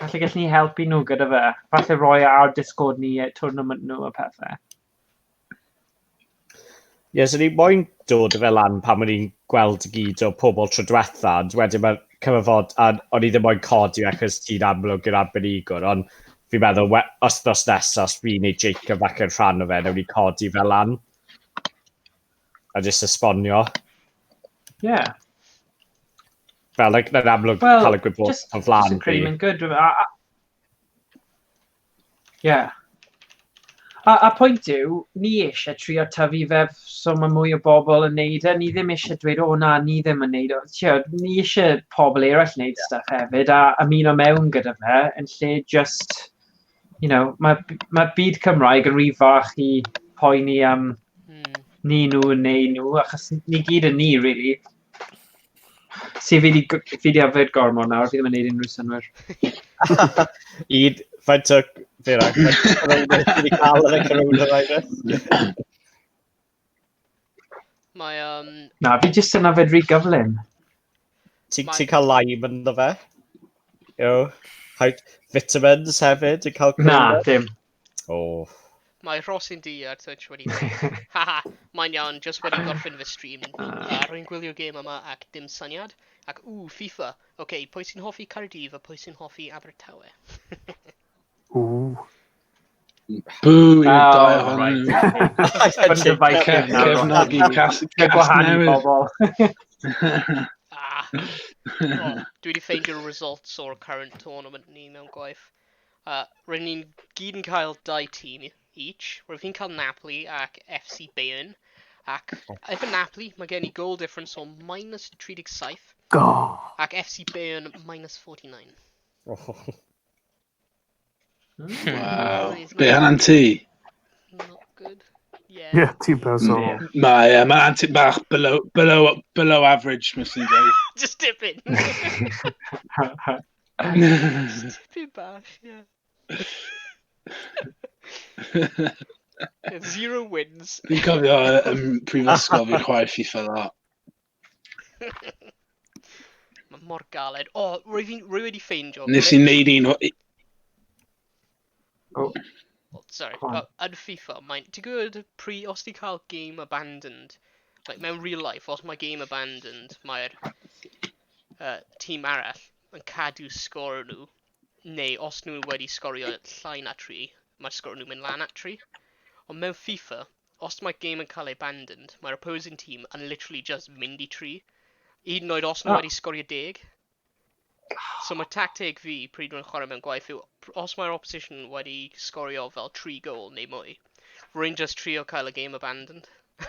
Falle gallwn ni helpu nhw gyda fe. Falle roi ar Discord ni tournament nhw a pethau. Ie, so ni moyn dod â fe lan pan o'n i'n gweld i gyd o pobl tro diwetha, ond wedyn mae'r cyfarfod, a o'n i ddim moyn codi achos ti'n amlwg yn arbenigwr, ond fi'n meddwl, wythnos nesaf, os fi neu Jacob falle yn rhan o fe, newn ni codi fe lan. A jyst esbonio. Ie. Yeah. Fel, like, yn amlwg Wel, cael y gwybodaeth o Just flaen yn credu fi. mae'n good. Yeah. A pwynt yw, ni eisiau trio tyfu fe so mae mwy o bobl yn neud e. Ni ddim eisiau dweud, o na, ni ddim yn neud o. Tio, ni eisiau pobl eraill wneud stuff hefyd a ymuno mewn gyda fe yn lle just, mae byd Cymraeg yn rhy fach i poeni am ni nhw neu nhw, achos ni gyd yn ni, really. Si fi di yfed gormod nawr, fi ddim yn neud unrhyw synnwyr. Un, faint o, fe rhaid, faint o coronavirus ti wedi cael yn y coronavirus? Mae, Na, fi jyst yn yfed rhy gyflym. Ti'n ti cael lime ynddo fe? You know, vitamins hefyd yn cael Na, corona? dim. Oh. Mae Rhosyn D ar Twitch wedi dweud, haha, mae'n iawn, just wedi gorffen fy stream. Rwy'n gwylio gêm yma ac dim syniad. Ac ww, FIFA. Oce, okay, pwy sy'n hoffi Caerdydd a pwy sy'n hoffi Abertawe? Ooh. Boo i'r Oh, dau ohonyn nhw. right. Bunch of Vikings nawr. Cefnogi Cas Cas gwahanu Newydd. bobl. Ah, oh, dwi wedi ffeindio'r results o'r current tournament ni mewn gwaith. Rydyn ni'n gyd yn cael dau tîm each. Rwy'n fi'n cael Napoli ac FC Bayern. Ac efo Napoli, mae gen i goal difference o minus 37 Go. ac FC Bayern minus 49. Oh. Wow. It's Be hwnna'n ti? Not good. Yeah. Yeah, tîm personol. Yeah. Mae, yeah, mae'n anti bach below average, mis ni'n dweud. Just dip in. Just dip in bach, yeah. Zero wins. Fi'n cofio ym prifysgol fi'n chwarae FIFA dda. Mae mor galed. O, oh, rwy wedi ffeindio. Nes i wneud un Oh, Oh, sorry. Go on. Oh, yn FIFA, mae'n... Ti'n gwybod pri, os ti'n cael game abandoned, like mewn real life, os mae game abandoned, mae'r tîm arall yn cadw sgôr nhw, neu os nhw wedi sgorio llai na 3, mae'r sgôr nhw'n mynd lan at 3. Ond mewn FIFA, os mae game yn cael ei abandoned, mae'r opposing team yn literally just mynd i 3. Hyd yn oed os nhw Ah. wedi sgorio 10. So mae tactig fi pryd dwi'n chwarae mewn gwaith yw, os mae'r opposition wedi sgorio fel 3 gol neu mwy, rwy'n just trio cael y game abandoned. A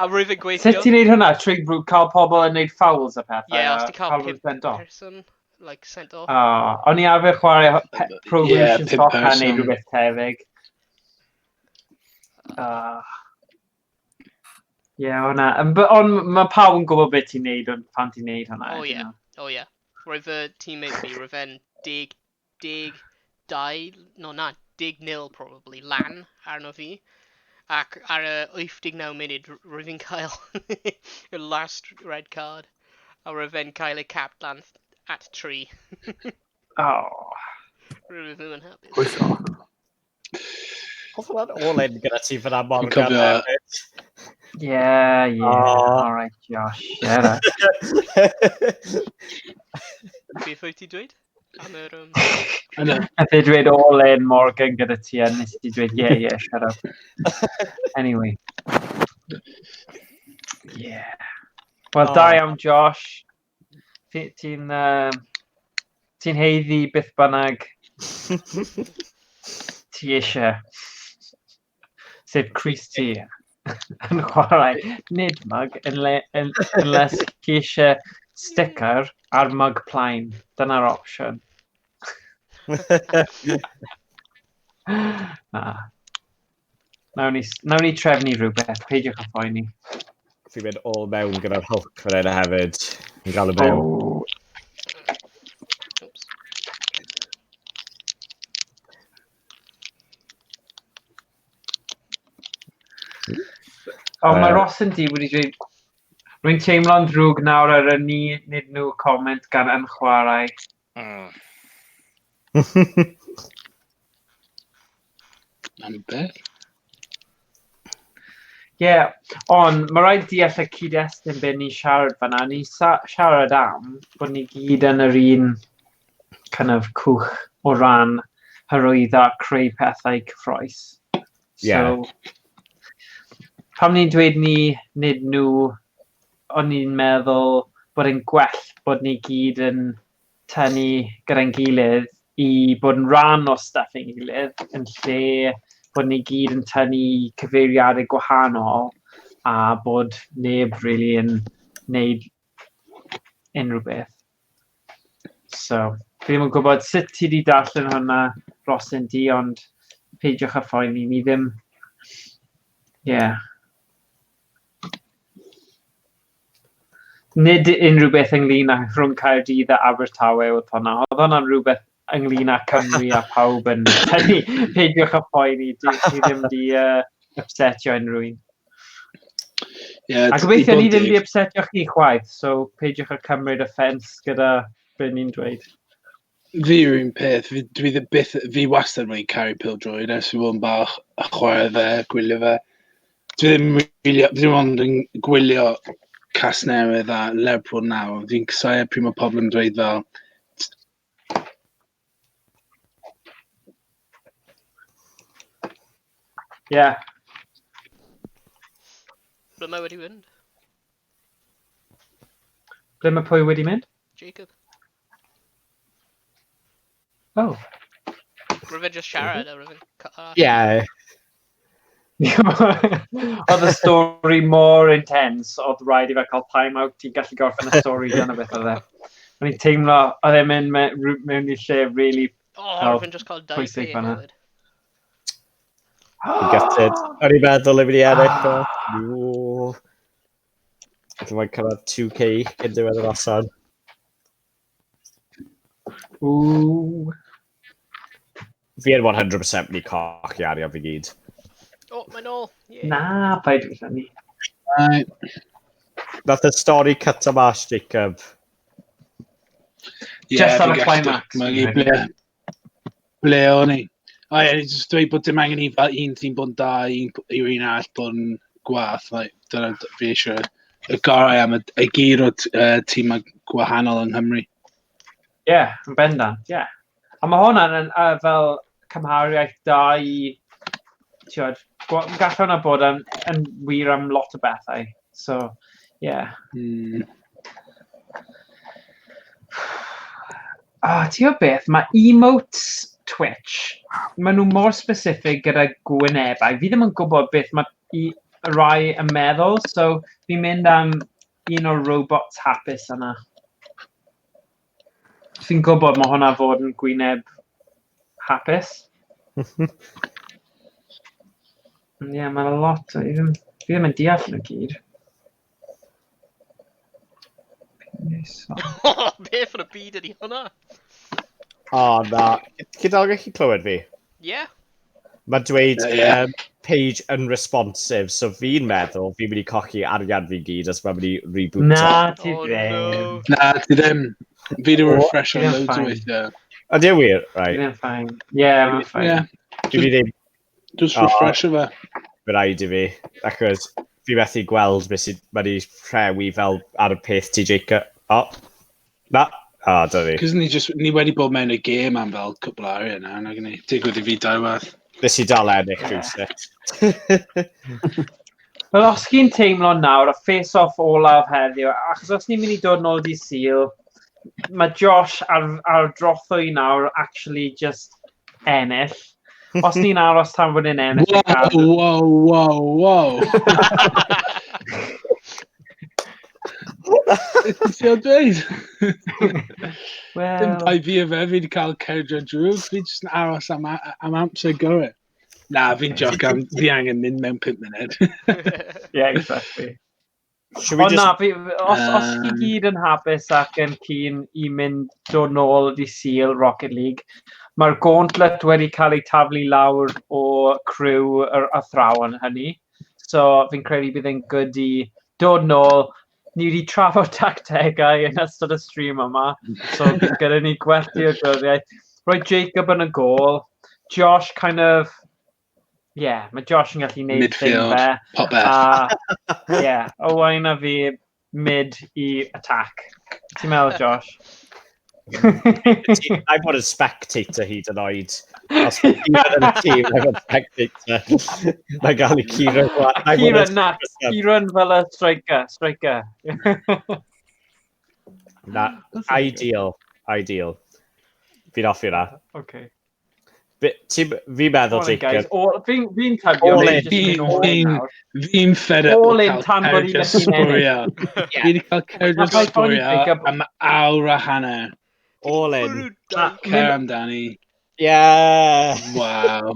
rwy'n fi'n gweithio. Sut ti'n neud hwnna? Trwy cael pobl yn neud fouls a pethau? Ie, os a ti'n cael nhw'n pump sent off? person, like, sent off. Oh, o'n i arfer chwarae Pro Ie, Evolution pump Soccer neu person. rhywbeth tebyg. Ie, hwnna. Ond mae pawb yn gwybod beth ti'n neud ond pan ti'n neud hwnna. Oh, ydyn ie. nhw? Oh yeah. Roedd fy teammate fi, roedd fe'n 10, 10, 2, no na, 10-0 probably, lan arno fi. Ac ar y 89 munud, roedd fi'n cael y last red card. A roedd fe'n cael ei cap lan at 3. Oh. Roedd ddim yn hapus. Gweithio. Oedd hwnna'n all in gyda ti fyna Morgan cofio- hefyd. Yeah. Oh. All right, Josh. Yeah. Beth wyt ti dweud? Am yr... Yna. Nath e dweud all in Morgan gyda ti a nes i dweud yeah, shut up. Anyway. Yeah. Wel, da Oh. iawn, Josh. Ti'n haeddu beth bynnag ti eisiau. Sef Chris ti yn chwarae. Nid mug, unless ti eisiau sticker ar mug plaen. Dyna'r opsiwn. Na. Nawn ni trefnu rhywbeth, peidiwch â phoeni. Fi'n mynd all mewn gyda'r Hulk fan hyn hefyd. Fi'n gael y mewn. Oh. Oops. Oh, mae Yy. Ross yn di wedi dweud, rwy'n teimlo'n ddrwg nawr ar y ni, nid nhw comment gan yn chwarae. Am beth? Ie, yeah, ond mae rhaid deall y cyd-destun be ni'n siarad fan'na. Ni'n siarad am bod ni gyd yn yr un kind of cwch o ran hyrwyddo a creu pethau cyffrous. Ie. So, pam ni'n dweud ni, nid nhw, o'n i'n meddwl bod e'n gwell bod ni gyd yn tynnu gyda'n gilydd i bod yn rhan o stuff ein gilydd, yn lle bod ni gyd yn tynnu cyfeiriadau gwahanol a bod neb really yn neud unrhyw beth. So, fi ddim yn gwybod sut ti wedi darllen hwnna, Rosyn di, ond peidiwch â phoeni, ni ddim... Yeah. Nid unrhyw beth ynglyn â rhwng Caerdydd a Abertawe oedd hwnna. Oedd hwnna'n rhywbeth ynglyn â Cymru a pawb yn tynnu. Peidiwch â phoeni, ni ddim wedi upsetio unrhyw un. Yeah, A gobeithio ni ddim wedi upsetio chi chwaith, so peidiwch â cymryd offence gyda be ni'n dweud. Fi yw'r un peth, fi, dwi ddim byth, fi wastad wedi caru pêl-droed ers fi fod yn bach a chwarae fe, gwylio fe. Dwi ddim really, fi ddim ond yn gwylio Casnewydd a Lerpwl nawr. Fi'n casáu pryd mae pobl yn dweud fel, Yeah. Ble mae wedi mynd? Ble mae pwy wedi mynd? Jacob. Oh. Rwy'n fe just siarad a rwy'n fe'n cut off. Yeah. Oedd y stori mor intense, oedd rhaid i fe cael time out i gallu gorffen y stori dyna beth oedd e. O'n i'n teimlo, oedd e'n mynd mewn i lle really... Oh, Fel rwy'n fe'n just cael 2p pwysig fan'na. hefyd. Gutted. O'n i'n meddwl i mynd i ennill o. No. Felly mae'n cyrraedd 2k cyn diwedd y noson. Ww. Fi yn 100% mynd i cochi arian fi gyd. Oh, mae'n ôl. Yeah. Na, paid wyth ni. Right. Nath y stori cut o mas, Jacob. Yeah, Just ar fi'n y gallu climax. dychmygu ble o'n i. O ie, ni jyst dweud bod dim angen i fel un tîm bod yn da, un i'r un arall bod yn gwath. Like, dyna fi eisiau y gorau am y gyd o tîmau gwahanol yng Nghymru. Ie, yeah, yn bendant, ie. Yeah. A mae hwnna'n yn, fel cymhariaeth da i, ti'od, gall hwnna bod yn wir am lot o bethau. So, ie. Yeah. Ah, ti'n gwybod beth, mae emotes Twitch, maen nhw mor specific gyda gwynebau. Fi ddim yn gwybod beth mae i rai yn meddwl, so fi'n mynd am un o'r robots hapus yna. Fi'n gwybod mae hwnna fod yn gwyneb hapus. Ie, yeah, mae'n lot. Fi ddim yn deall nhw gyd. Beth yn y byd ydi hwnna? O, na. Chi dal gallu clywed fi? Yeah. Mae'n dweud Ie. page unresponsive, so fi'n meddwl fi'n mynd i cochi arian fi gyd os mae'n mynd i reboot. Na, ti Oh, ddim. no. Na, ti ddim. Fi wedi O, refresh ti on ddim loads o fine. weithiau. Ydy e wir? Ti Right. ddim fine. Ie, mae'n fine. Ie, Dwi ddim just O. refresh o fe. Mae rhaid i fi, achos fi methu gweld beth sydd wedi rhewi fel ar y peth ti, Jacob. O, na. O, dyna fi. Cos ni, just, ni wedi bod mewn y gêm am fel cwpl o arian na, nag ni. Digwydd i fi dau waith. Nes i dal ennill rhywsut. Wel, os chi'n teimlo nawr, y face-off olaf heddiw, achos os ni'n mynd i dod nôl di Sul, mae Josh ar drothwy nawr actually just ennill. Os ni'n aros tan bod e'n ennill, Wow, wow. Beth ti'n dweud? Dim Wel, bai fi o fe, fi wedi cael cerdra drwg, fi jyst yn aros am amser gywir. Na, fi'n joc am, fi angen mynd mewn 5 munud. yeah, exactly. Should we Ond na, just... os chi gyd yn hapus ac yn keen i mynd dod nôl di Sul Rocket League, mae'r gauntlet wedi cael ei taflu lawr o criw yr athrawon hynny. So fi'n credu bydd e'n good i dod nôl. Ni wedi trafod tactegau yn ystod y stream yma, so bydd gyda ni gwell dealltwriaeth. Rhoi Jacob yn y gôl. Josh kind of... Yeah, mae Josh yn gallu gwneud thing Midfield. fe. Popeth. A, yeah, Owain a fi mid i attack. Ti'n meddwl, Josh? I'm bod yn spectator hyd yn oed. Os mae Kieran yn y tîm, I'm yn spectator. Na gael ei Kieran. Kieran, na. Kieran fel y striker, striker. Na, ideal, ideal. Fi'n hoffi hwnna. Okay. Fi'n meddwl, Come on, guys. Jacob. Fi'n tybio, All fi'n in. just mynd all in nawr. Fi'n fed up All o in cael tan bod Cerys ni'n gallu sgorio. Fi wedi cael Cerys Na, paid poeni, sgorio Jacob. am awr a hanner. All in. Bwrw Na, dau. Cer amdani. Yeah! Wow.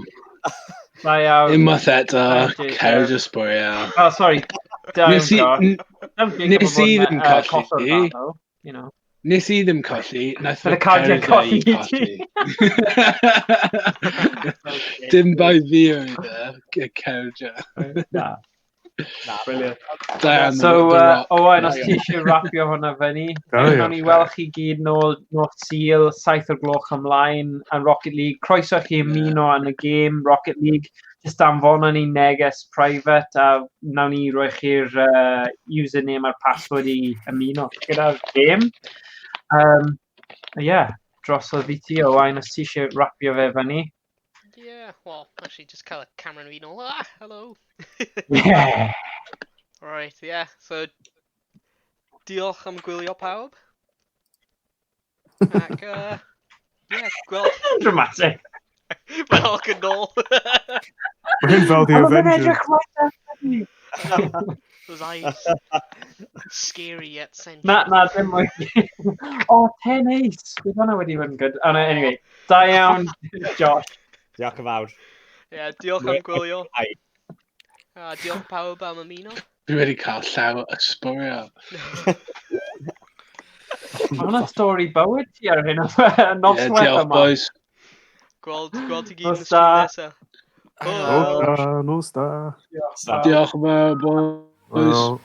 Da iawn. Unwaith eto, Jacob. Cerys sgorio. Oh, sorry. Da iawn, Nes i, Josh. Dim Jacob nes o i fod yn, ddim collo'r colli. battle, you know. Nes i ddim colli, naeth Bydd y y cardiau Cerys colli i ti. colli. Dim bai fi oedd e, y Cerys. Na. Brilliant. Da iawn, So, The Rock. Owain, os ti eisiau rapio hwnna fyny, Da iawn. nawn ni weld chi gyd nôl nos Sul, 7 o'r gloch ymlaen yn Rocket League. Croeso chi ymuno yn y gêm Rocket League. Just anfona ni neges private a nawn ni roi chi'r username a'r password i ymuno gyda'r gêm. Yeah, drosodd i ti, Owain, os ti eisiau rapio fe fyny. Yeah, well, actually, just cael y Cameron fi nôl. Ah, hello. Yeah! Right, yeah, so diolch am gwylio pawb. Ac, yeah, gweld... Dramatic. Mae'n all yn ôl. Mae hyn fel The Ond oedd e'n Avengers. edrych right at me. Those eyes. Scary yet sensual. Na, na, dim mwy. O, 10 ace. Bydd hwnna wedi bod yn good. Oh, no, anyway, da iawn, Josh. Diolch yn fawr. Yeah, diolch am gwylio. Ai. A diolch pawb am ymuno. Fi wedi cael llaw ysborio. Mae hwnna'n stori bywyd ti ar hyn o Yeah, noswaith diolch, yma. boys. Gweld ti gyd yn y Nos stream da. nesaf. Hwyl. Nos da, nos da. Da. Diolch yn fawr, boys. Wel.